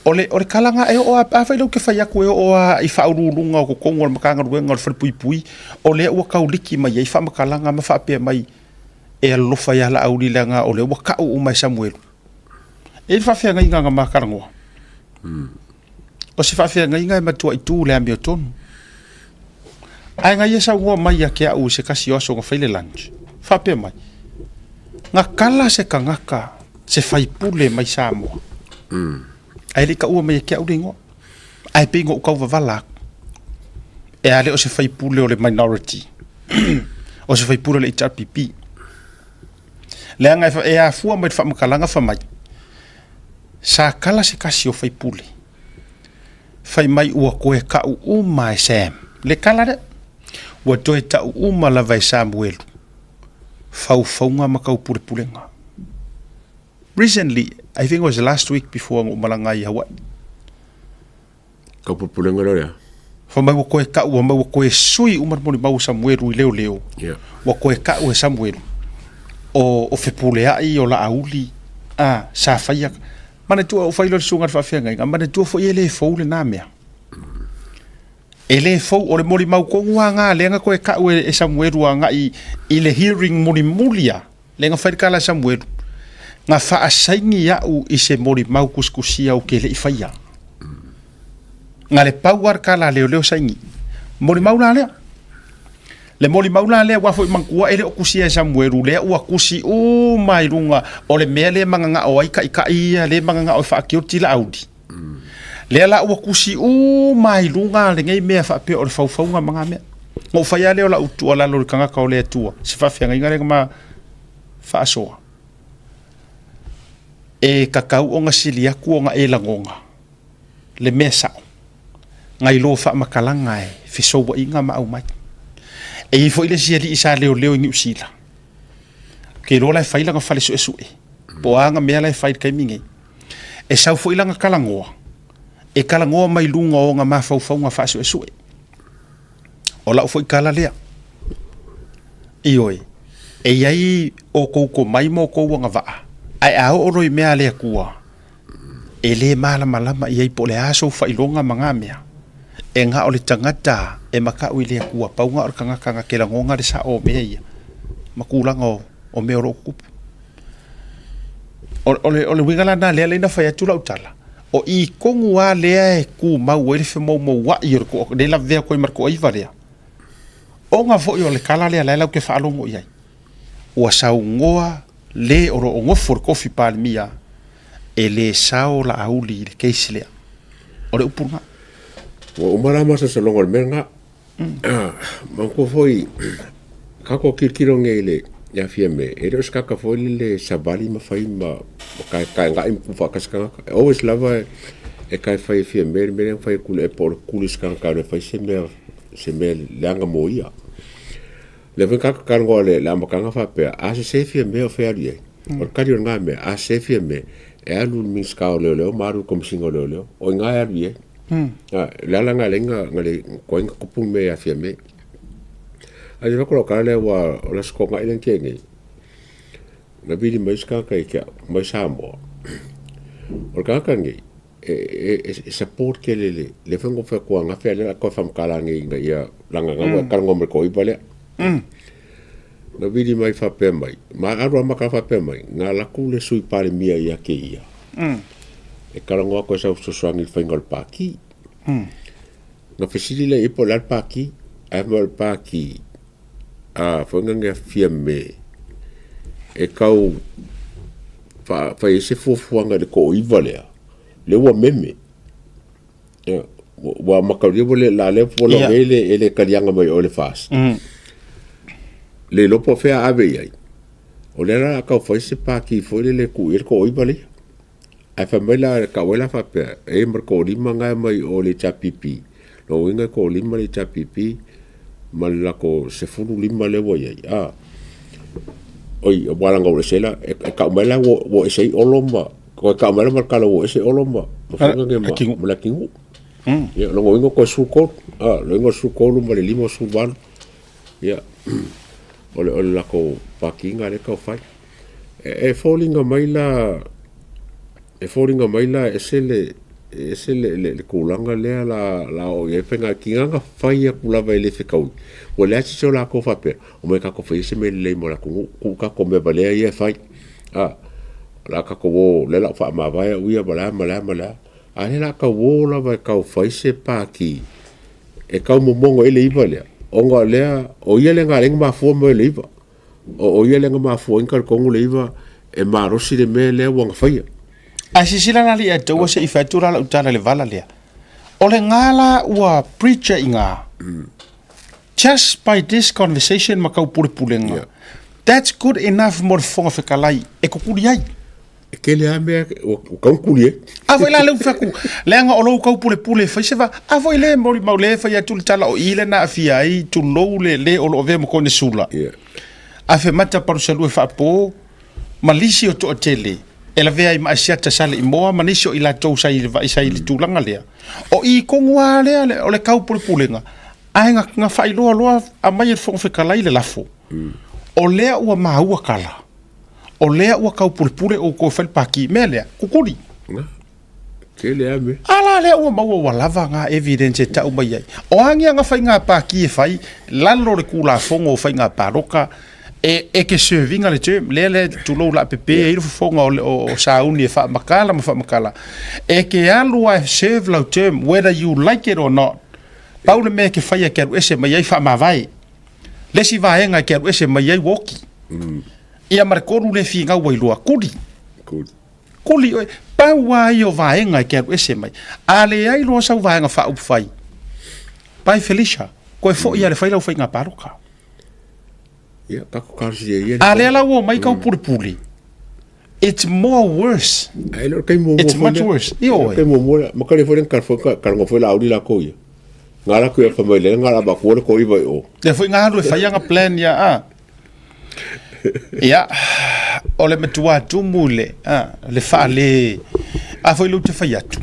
O le, o le tala lena e oo lava, afai lea ou te fai atu e oo lava i faauluuluga o totonu o le Matagaluega o le Falepuipui, o lea ua tau liki mai ai faamatalaga ma faapea mai e alolofa ia Laauli leaga o lea ua tau uma e Samuelu. E i ai le faafeagaiga na ma talanoa. O se faafeagaiga e matuai tu i le amiotonu. Ae na ia saunoa mai ia te au i se tasi o aso na fai le lunch, faapea mai, Na kala se tagata, se faipule mai Samoa, ae le i taua mai e te au le igoa, ae pei na ou tau vavala atu, e a le o se faipule o le minority, o se faipule o le HRPP. Leaga e afua mai le faamatalaga fai mai, sa kala se tasi o faipule, fai mai ua toe tau uma e Sam. Le kala lea, ua toe tau uma lava e Samuelu, faufauga ma taupulepulega. Recently, I think it was last week before na ou malaga ai i Hawaii.
Taupulepulega lea o le a?
Fai mai ua toe tau, fai mai ua toe sui uma le molimau o Samuelu i leoleo.
Yeah.
Ua toe tau e Samuelu o, o Fepuleai, o Laauli, a, sa faia. Manatua ou fai loa le susuga i le faafeagaiga, manatua foi e le fou lena mea. E lē fou, o le molimau tonu lava lena lea na toe tau e Samuelu agai i le hearing mulimuli lava, lea na fai le tala a Samuelu, Na faasaini au i se molimau tusitusia ou te le i faia. Na le pau lava le tala a leoleo saini. Molimau la lea. Le molimau la lea aua foi manatua e le o tusia e Samuelu lea ua tusi uma i luga o le mea lea e mananao ai taitai ia lea e mananao e faakioti Laauli. Lea la ua tusi uma i luga lenei mea faapea o le faufauga ma na mea. Na ou fai lava lea o lau tuualalo i le tagata o le Atua, se faafeagaiga lea na ma faasoa. E tatau ona sili atu ona e lagona le mea sao, nai lo faamatalaga e fesouaiga ma aumai. E i ai foi le isi alii sa leoleo i Niu Sila, ou te iloa la e fai lana fale suesue, po o a ana mea la e fai i le taimi nei. E sau foi lana talanoa, e talanoa mai luga o ona mafaufauga faasuesue. O lau foi tala lea. Ioe, e i ai outou tomai ma outou agavaa, ae a oo loa i mea a le Atua, e le malamalama i ai po o le a sou faailoga ma na mea, e na o le tagata e matau i le Atua, pau na o le tagata na te lagona le sao o mea ia ma tulaga o mea o lo o tutupu. O le uiga la lena lea na fai atu lau tala, o i tonu lava lea e tumau ai le femoumouai o le toa, lea e lavea atu ai ma le toaiva lea, ona foi o le tala lea la e latou te faalogo i ai, ua saunoa le o lo o nofo i le tofi Palemia, e le sao Laauli i le case lea. O le upu lena.
Ua uma la masalosaloga o le mea lena. Manatua foi, tatou tilotilo nei i le afia me, e le o se tagata foi lele savali ma fai ma taegai ma tuufaatasi tagata. E always lava e tae fai e Fiame le mea lea na fai atu i le airport o le kuli i se tagata e fai se mea, se mea leaga mo ia. O lea foi na tatou talanoa i le amataga faapea, a sese Fiame o fea e alu i ai? O le tali o lena mea, a sese Fiame, e alu i le Minisita o Leoleo ma alu i le Komesina o Leoleo. O i ina e alu i ai. O le ala lena na ala ai na toai na tupu le mea ia Fiame. Ae te fai atu lau tala lea aua o le Aso Toonai lea na tea nei, na vili mai se tagata ia te au mai Samoa. O le tagata lenei, e support tele i le foi na ou fai atu ananafi a o lea o le a toe faamatala nei ina ia leaga o lena ua e talanoa ma le toaiva lea. Na vili mai faapea mai, ma alu amata faapea mai, na alu atu le Sui Palemia ia te ia, e talanoa atu e sau fesoasoani i le faiga o le Pati. Na fesili lea i ai po o le a le Pati, ae fai mai o le Pati a foi lea Fiame e tau fai ai se fuafuaga i le toaiva lea, lea ua meme. Ua mataulia ua le la lea ua yeah. le e le taliaga mai o le FAS. Le iloa po o fea ave i ai. O lea la a tau fai se pati foi lele e tuu i ai le toaiva lea. Ae fai mai la tau ai la faapea, e i ai ma le toalima na e mai o le HRPP. Lona uiga e toalima le HRPP ma le latou 15 lea ua i ai. Ah. Oi, ua laga ua ese la, e tau mai la ua ese ai Olo ma Koe tau mai la ma le tala ua ese Olo ma ma fai nge ma ma Leatinuu. Ia, lona uiga koe 13, ah, lona uiga o le 13 ma le 58. Ia, o le o le latou pati lena lea e tau fai. E foliga mai la, e foliga mai la e ese le, e ese le, le, le tulaga lea la, la oo i ai faiga, tiga na fai atu lava e le fetaui, ua leai se isi o latou faapea, omai tatou faia se mea lelei mo le atunuu, tuu tatou mea valea ia e fai. A, o le a tatou o, o lea o le a ou faamavae au ia ma le a ma le a ma le a. A o lea o le a tau o lava e tau fai se pati e tau momono ai le iva lea, ona o lea, o ia lea na ala ai ona mafua mai o le iva. O ia lea na mafua ai ona talitonu le iva e malosi le mea lea ua na faia.
Ae silasila la alii Ataua se i fai atu la lau tala i le vala lea. O le ga la ua preacher i ga. Just by this conversation ma kau pulepulega. Yeah. That's good enough mo le Fofoga Fetalai e kukuli ai.
E tele lava mea ua tau kuli ai.
A foi la lea ua fai atu, leaga o lou tau pulepule e fai se va, a foi le molimau lea e fai atu le tala o i lea na aafia ai tulou le le o lo o avea ma konesula.
Yeah.
Afemata Palusalua e faapo ma lisi o toatele e lavea ai ma Asiata sa le i moa ma nisi o i latou sa i le vaai sa i le tulaga lea. O i tonu lava lea o le tau pulepulega, ae na, na faailoa loa aumai e le Fofoga Fetalai le lafo. O lea ua maua tala, o lea ua tau pulepule outou e fai le pati. Mea lea, kukuli.
Na. Tele a mea.
A la lea ua maua ua lava ngā evidence e tau mai ai. O a ngia nga whainga pāki e whai, lalo le kulafogo o whainga pāloka, e, e ke servinga le term, lea le tulou la pepe e i le fofoga o, o, o sauni e whaamakala ma whaamakala. E ke alu a serve lau term, whether you like it or not. Pau le mea ke whaia ke alu ese mai ai whaamavae. Le si vaenga ke alu ese mai ai woki. Ia ma le kolu le figau ai loa, kuli.
Kuli.
Kuli oe, pau a ia o vaega e ke alu ese mai. A leai loa sau vaega faaupufai, Bye Felicia, koe foi a le fai lau faiga paloka.
Ia, kako talosia ia.
A lea la ua omai kau pulepule, it's more worse.
Ai le kai muamua
It's much worse.
Ioe.
Ioe.
Kai muamua lea, ma kare foi le kar foi ka rongo foi la auli la ko ia. Ngā la kuia whamai le ngā la makua le ko iwa i o.
Lea foi ngā alu e fai anga plan ia a. Ia, o le matua tumu le, a, le whaale, a foi le te whai atu.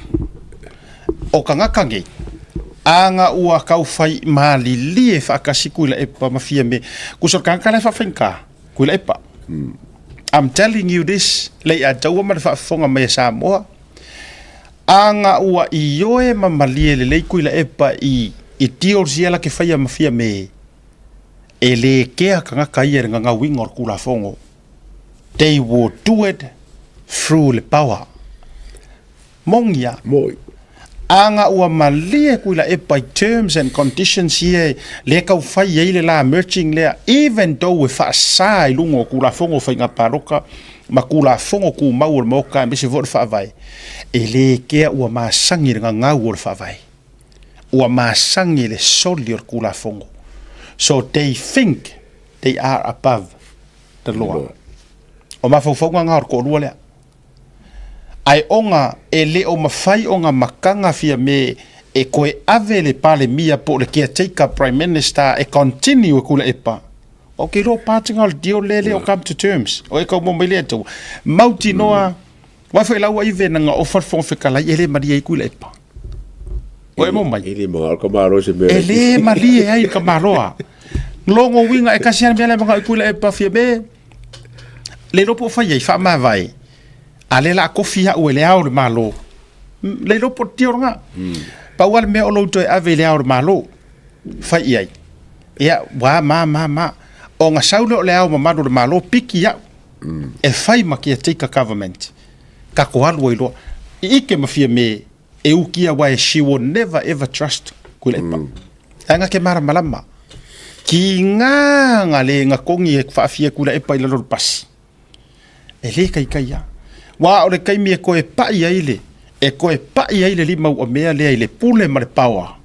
O kangaka ngei, anga ua kau whai malilie whaakasi kui la epa ma fia me, kusa kangaka le whawhainga, kui la epa. I'm telling you this, lei a taua ma le whaafonga mai a Samoa, anga ua ioe ma malie lelei kui la epa i, i deals ia la ke whaia ma fia me, E lē kea kangaka ia i le gagauina o le Kulafono. They will do it through le power. Moni a.
Moi.
Aga ua malie Tuilaepa i terms and conditions ia lea tau fai ai le la merging lea even though e faasa i luga o Kulafono o Faiga Palota ma Kulafono Tumau o le Maota aemaise foi o le Faavae, e lē kea ua masani i le gagau o le Faavae. Ua masani le soli o le Kulafono. So they think they are above the law. O mafaufauga na o le toalua lea. Ae ona e le o mafai ona makaga Fiame e toe ave le Palemia po o le caretaker Prime Minister e continue e Tuilaepa. Ou te iloa patinga o le deal lea e le o come to terms. O e tau mai lea taua. Mautinoa, wai foi lau aive na nga ofa le Fofoga Fetalai e le malie ai Tuilaepa. O e mo mai.
E le mga o ka malo se mea.
E le malie ai ka maloa. Logo winga e kasi ana mea le mga i Tuilaepa Fiame. Le iloa po o fai ai, faamavae, a le la kofi au e le ao o le Malo. Le iloa po o le tio lena. Pau lava le mea o lou toe ave i le ao o le Malo, fai i ai. Ia, ua ma, ma, ma. Ona sau lea o le ao mamalu o le Malo, piki au, e fai ma caretaker government. Kako alu ai loa. I ike ma Fiame, e ukia wai she will never ever trust Tuilaepa. Ae nga ke malamalama. Ki ngā nga le nga kongi e whaafia Tuilaepa i lalo le pasi. E le kaikai a. Wā o le kaimi e koe pai ai le, e koe pai ai le lima ua mea lea i le pule ma le paoa.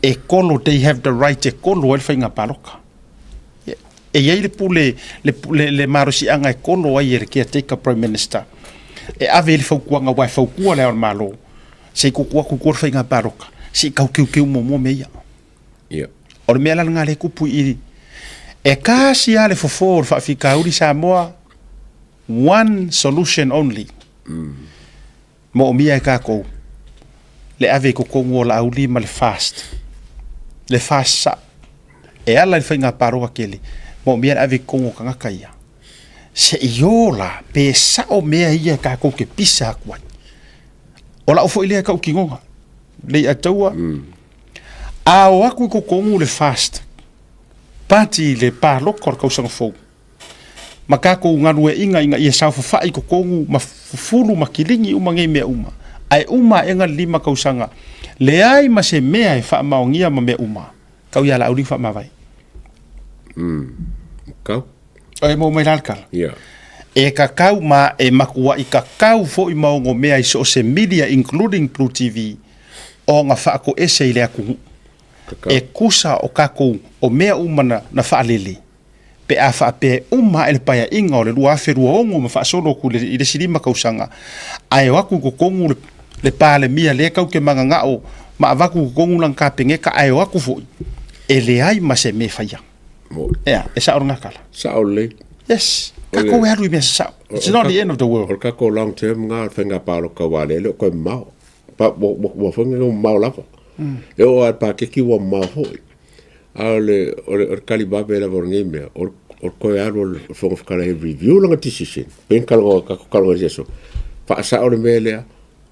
E kolo, they have the right e kolo ai le whainga paloka. E i ai le pule, le, le, le malosiaga e kolo ai e le caretaker Prime Minister e ave i le fautuaga aua e fautua le Ao o le Malo, se i tutu atu i tua le faiga palota, se i tau teuteu muamua mea ia.
Ia.
O le mea la lena lea e tupu i i, e tasi lava le fofo o le faafitauli Samoa, one solution only. Moomia e tatou le ave i totonu o Laauli ma le fast, le fast sa e ala i le faiga palota tele, moomia le ave i totonu o tagata ia. Se i ola pe sao mea ia e tatou te pisa atu ai. O lau foi lea tautinoga, le Leiataua, a o atu i totonu le fast party i le palota o le tausaga fou, ma tatou galueaiina ina ia saofafai i totonu ma fufulu ma kiligi uma nei mea uma, ae uma aega le 5 tausaga, leai ma se mea e faamaonia ma mea uma, tau ia Laauli faamavae.
Kau.
E mau mai la le tala.
Yeah.
E kakau ma e makuaʻi kakau foi ma ogo mea i so o se media including Blue TV o ga faakoese i le atunuu.
Kakau.
E kusa o kakou o mea uma na, na faalele. Pe a faapea e uma ae le paeaiga o le 2026 ma faasolo atu i le isi 5 tausaga, ae o atu i totonu le, le Palemia lea tau te magagao ma avatu i totonu lana Kapeneta ae o atu foi, e leai ma se mea e faia. Ea, e sao lena tala.
Sao lelei.
Yes. Tatou e alu i mea sasao. It's not the end of the world.
O le tatou long term nga o le faiga palota aua lea e le o toe mamao. Pa, ua, ua, ua foi ua mamao lava. E oo lava i le paketi ua mamao foi. A o le, o le, o le tali vave lava o lenei mea, o le, o le toe alu o le Fofoga Fetalai e review lana decision. Pei ona talanoa, tatou talanoa i se aso, faasao le mea lea,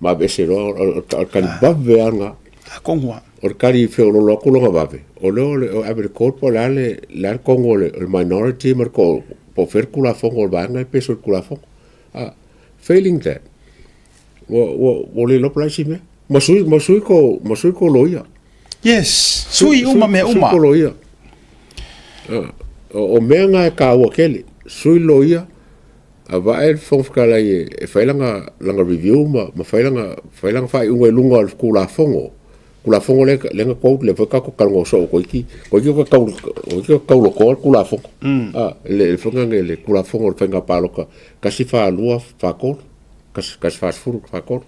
Ma aveese loa, o le kali vave lava lena.
Atonu lava.
O le kali feoloolo atu lona vave, o lea o le ave i le court po o le a le a le tonu o le minority ma le po o fea le Tulafono o le vaega lea pe solitulafono. Failing that, ua ua ua le iloa po o le a isi mea. Ma sui ma sui tou ma sui tou loia.
Yes, sui uma mea uma.
Sui tou loia. O mea na e taua tele, sui loia, Avae le Fofoga Fetalai e fai lana, lana review ma, ma fai lana, fai lana faaiuga i luga o le Tulafono. Tulafono lea, lea na quote lea foi tatou talanoa soo toeiti, toeiti o tau, toeiti o taulotoa le Tulafono. Mm. Le, le faiga nei, le Tulafono o le Faiga Palota 142 43, 140 43.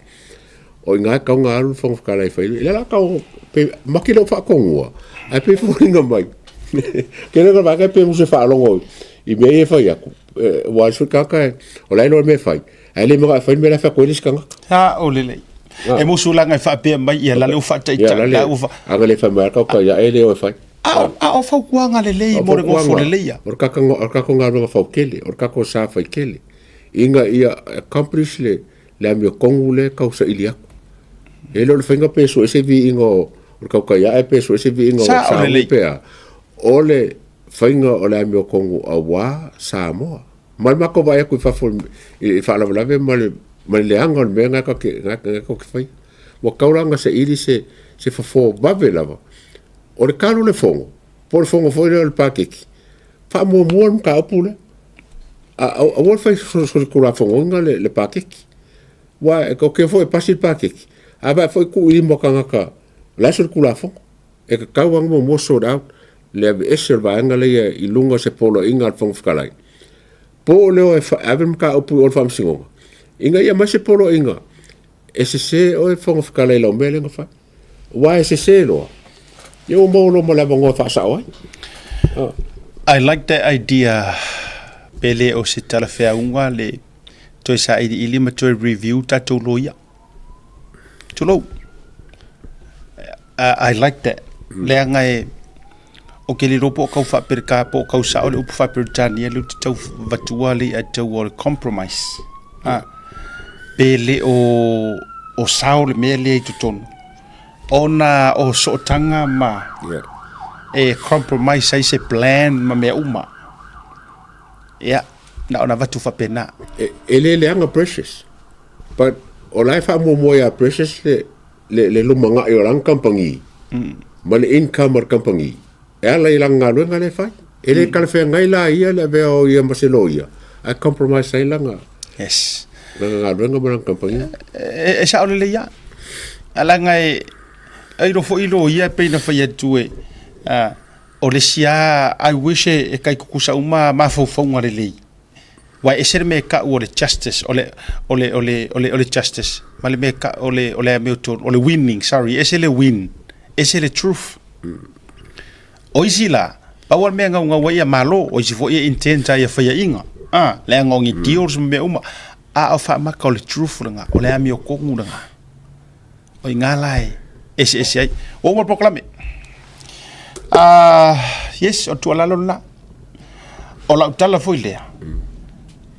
O i ina e tatau ona alu le Fofoga Fetalai e fai, lea la tau, pe, maki le faatonua, ae pei foliga mai. Tele na vaega pe musu e faalogo i mea ia e fai atu. Ua alu foi tagata, o la e iloa le mea e fai, ae le manao e fai le mea la e fai atu ai le isi tagata.
A, o lelei. E musu laga e faapea mai, ia la le ua faataitai, la ua fa...
Ana le fai mai lava tau ia e le o e fai.
A o fautuaga lelei mo le nofo lelei.
O le tatou galuega fautele, o le tatou sa faitele, ina ia accomplish le le amiotonu lea e tau saili atu. E le o le faiga pe sue se viiga o le tautai ae pe sue se viiga o Samoa pe a. O le faiga o le amiotonu aua Samoa. Ma le matou vaai atu i fafo i faalavelave ma le ma le leaga o le mea lena tatou te faia. Ua tatau la ona saili se se fofo vave lava. O le talo o le fono, po o le fono foi lea o le paketi, faamuamua le mataupu lea. Aua le fai solitulafonoina le paketi. Aua e tatou te o foi e pasi le paketi, a vaai foi tuu i lima o tagata o la e solitulafono. E tatau lava ona muamua sort out le aveese o le vaega lea i luga o se poloaiga a le Fofoga Fetalai. Po o le o e ave le mataupu i o i le Faamasinoga, ina ia aumai se poloaiga e sese oe Fofoga Fetalai i lau mea lea na fai. Aua e sese loa, ia ua maua loa ma le avanoa e faasao ai.
I like that idea pe le o se talafeauga le toe sailiili ma toe review tatou loia. Tulou. I like that. Leaga e, ou te le iloa po o tau faa-Peretania po o tau sao le upu faa-Peretania lea ou te tau vatua le i'a tau o le compromise. Pe le o sao le mea lea i totonu ona o sootaga ma e compromise ai se plan ma mea uma. Ia, na ona avatu faapena.
E le leaga Precious, but o la e faamuamua ia Precious le lumanai o lana kamupani ma le income a le kamupani e ala i lana galuega lea e fai. E le talafeagai la ia le avea o ia ma se loia ae compromise ai lana
Yes.
lana galuega ma lana kamupani.
E sao lelei lava. Ae leaga e iloa foi loia e pei ona fai atu e o le isi lava I wish e tai tutusa uma mafaufauga lelei. Aua e ese le mea e tau o le justice, o le, o le, o le, o le, o le justice, ma le mea e tau o le, o le amiotonu, o le winning, sorry, e ese le win, ese le truth. O isi la, pau lava le mea e gaugau ai ia malo, o isi foi e intend lava ia faiaina, a, leaga o ni deals ma mea uma, a o faamata o le truth lena, o le amiotonu lena. O i ina la e eseese ai. Ua uma le polokalame. Yes, o le tuualalo lena. O lau tala foi lea,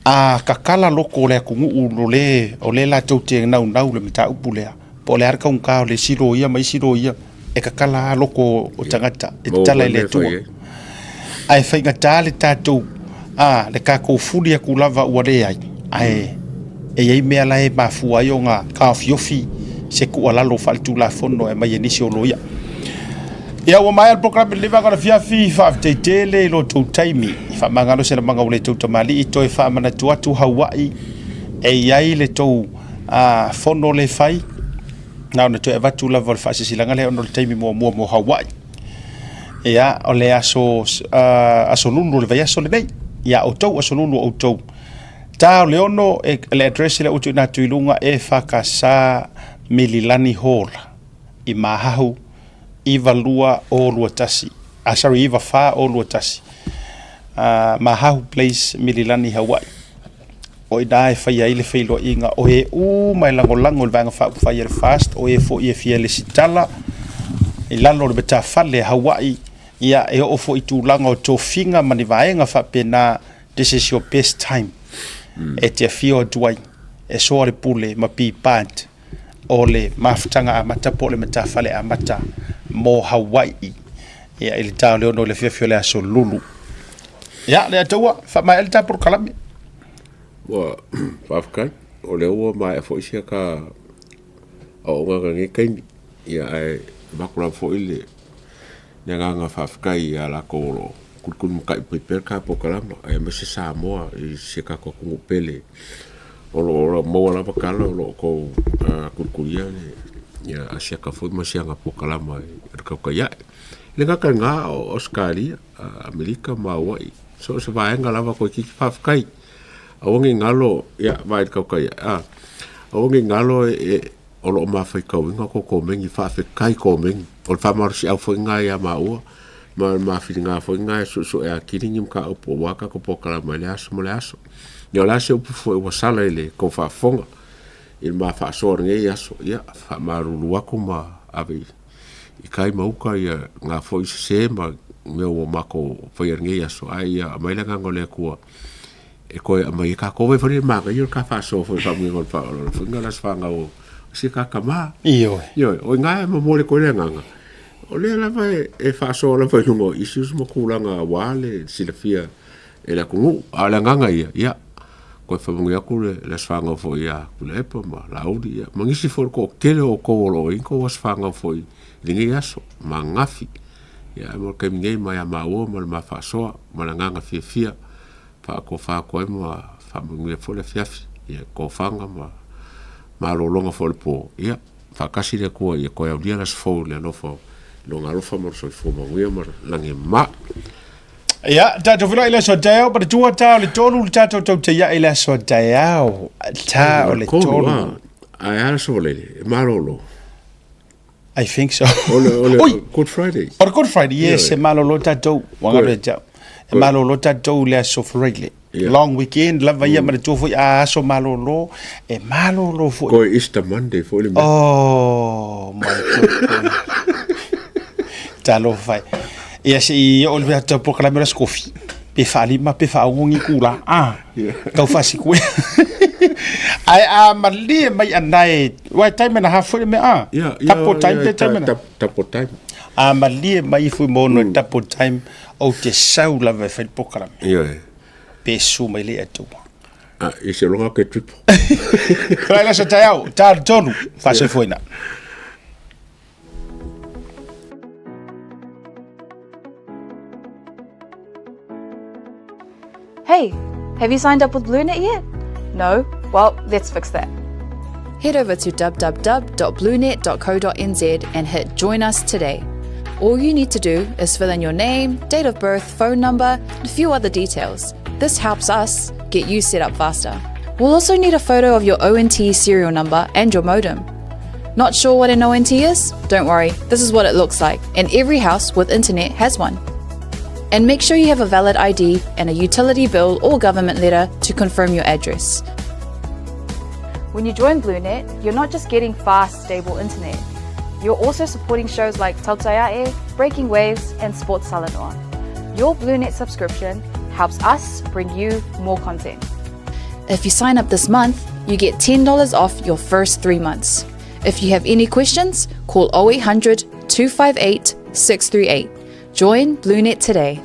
a tatala loko o le atunuu o le, o le latou te naunau i le mataupu lea, po o le a le taugata o le isi loia ma isi loia, e tatala lava loko o tagata e tatala i le Atua. Ae faigata le tatou, a, le tatou fuli atu lava ua leai, ae e i ai mea la e mafua ai ona taofiofi se tuualalo faaletulafono e aumai e nisi o loia. Ia ua maea le polokalame i lenei vaega o le afiafi, faafetai tele i lo outou taimi. Faamagalo se lamaga ua le tou tamalii, toe faamanatu atu Haua'i e i ai le tou fono lea e fai, na ona toe avatu lava o le faasilasilaga lea ona o le taimi muamua mo Haua'i. Ia, o le aso, aso Lulu o le vaiaso lenei. Ia outou, aso Lulu o outou. Ta o le 6, e, le address lea ua tuuina atu i luga, EFKS Mililani Hall i Mahahu 92021. Ah, sorry, 94021. Mahahu Place, Mililani, Hawaii. O i ina e faia ai le feiloaiga o e uma e lagolago i le Vaega Faaupufai a le FAST, o e foi e fia lesitala i lalo o le matafale a Hawaii, ia e oo foi i tulaga o tofiga ma ni vaega faapena, this is your best time e te afio atu ai e soa le pule ma be part. o le mafutaga amata po o le matafale amata mo Hawai'i ia i le ta o le 6 i le afiafi o le aso Lulu. Ia, Leiataua, faamaea le ta polokalame.
Ua faafetai, o lea ua maea foi sia ta aoaoga i lenei taimi, ia ae avatu lava foi le agaga faafetai ia latou o lo o kulikuli matai mai pea le ta polokalama, aemaise Samoa i si a tatou atunuu pele o lo o maua lava tala o lo o outou kulikulia le Asiata foi ma siana polokalama i le tautai ae. E le gata i lena o Ausetalia, Amerika ma Hawaii, so o se vaega lava toeitiiti faafetai. Aua ne i galo, ia vaai i le tautai ae, a, aua ne i galo e, o lo o mafaitauina tou komeni, faafetai komeni. O le faamalosiau foi lena ia maua, ma o le mafiliga foi lena e suesue atili ni mataupu aua tatou polokalama i lea aso ma lea aso. Ia o le a se upu foi ua sala i le tou faafofoga i le ma faasoa i lenei aso, ia faamalulu atu ma ave i tai ma uta ia na foi sese ma mea ua matou faia i lenei aso, ae ia aumai le agaga o le Atua e toe aumai ai tatou. Vaai foi le manaia o le ta faasoa foi i le faamanuiaga o le faaaloalo foi na o le aso fanau o si ta tama.
Ioe.
Ioe, o i ina e momoli atu ai le agaga, o lea lava e faasoa lava i luga o issues ma tulaga aua le silafia e le atunuu. A o le agaga ia, ia, toe faamanuia atu le aso fanau foi ia Tuilaepa ma Laauli, ia, ma nisi foi o le toatele o outou o lo o i ai ni tou aso fanau foi i lenei aso ma ananafi. Ia, ae mo le taimi nei ma ia maua ma le ma faasoa ma le agaga fiafia faatofa atu ai ma faamanuia foi le afiafi, ia tofaga ma malologa foi o le po, ia faatasi le Atua ia toe aulia le aso fou i le alofa o Lona alofa ma le soifua manuia ma le lagi e mama.
Ia, tatou feiloai i le aso a taeao, manatua ta o le tolu le tatou tautaia'i i le aso a taeao, ta o le tolu.
Ae a le aso Faraile, e malolo.
I think so.
O le, o le Oi! Good Friday.
O le Good Friday, yes, e malolo tatou. Ua ngalo ia te au. E malolo tatou i le aso Faraile. Yeah. Long weekend lava ia manatua foi a aso malolo, e malolo foi.
Koe Easter Monday foi le mea.
Oh my god. Talofa e. Ia se i oo i le tatou polokalame o le Aso Kofi. Pe faalima pe faaogo ni itula. Ah. Tau faasikue. Ae a malie mai anae, uae time and a half foi le mea a.
Yeah,
yeah, Double time
yeah,
pe time and a
double time.
A malie mai Fuimaono mm. double time ou te sau lava e fai le polokalame.
Yeah.
Pe su mai le atua.
Ah, i se longa ke triple.
Fai la sa taeao, ta tolu, faasoifuaina.
Hey, have you signed up with BlueNet yet? No? Well, let's fix that.
Head over to www.bluenet.co.nz and hit Join Us Today. All you need to do is fill in your name, date of birth, phone number, and a few other details. This helps us get you set up faster. We'll also need a photo of your ONT serial number and your modem. Not sure what an ONT is? Don't worry, this is what it looks like, and every house with internet has one. And make sure you have a valid ID and a utility bill or government letter to confirm your address.
When you join BlueNet, you're not just getting fast, stable internet. You're also supporting shows like Tautai A'e, Breaking Waves, and Sports Talanoa. Your BlueNet subscription helps us bring you more content.
If you sign up this month, you get $10 off your first 3 months. If you have any questions, call 0800 258 638. Join BlueNet today.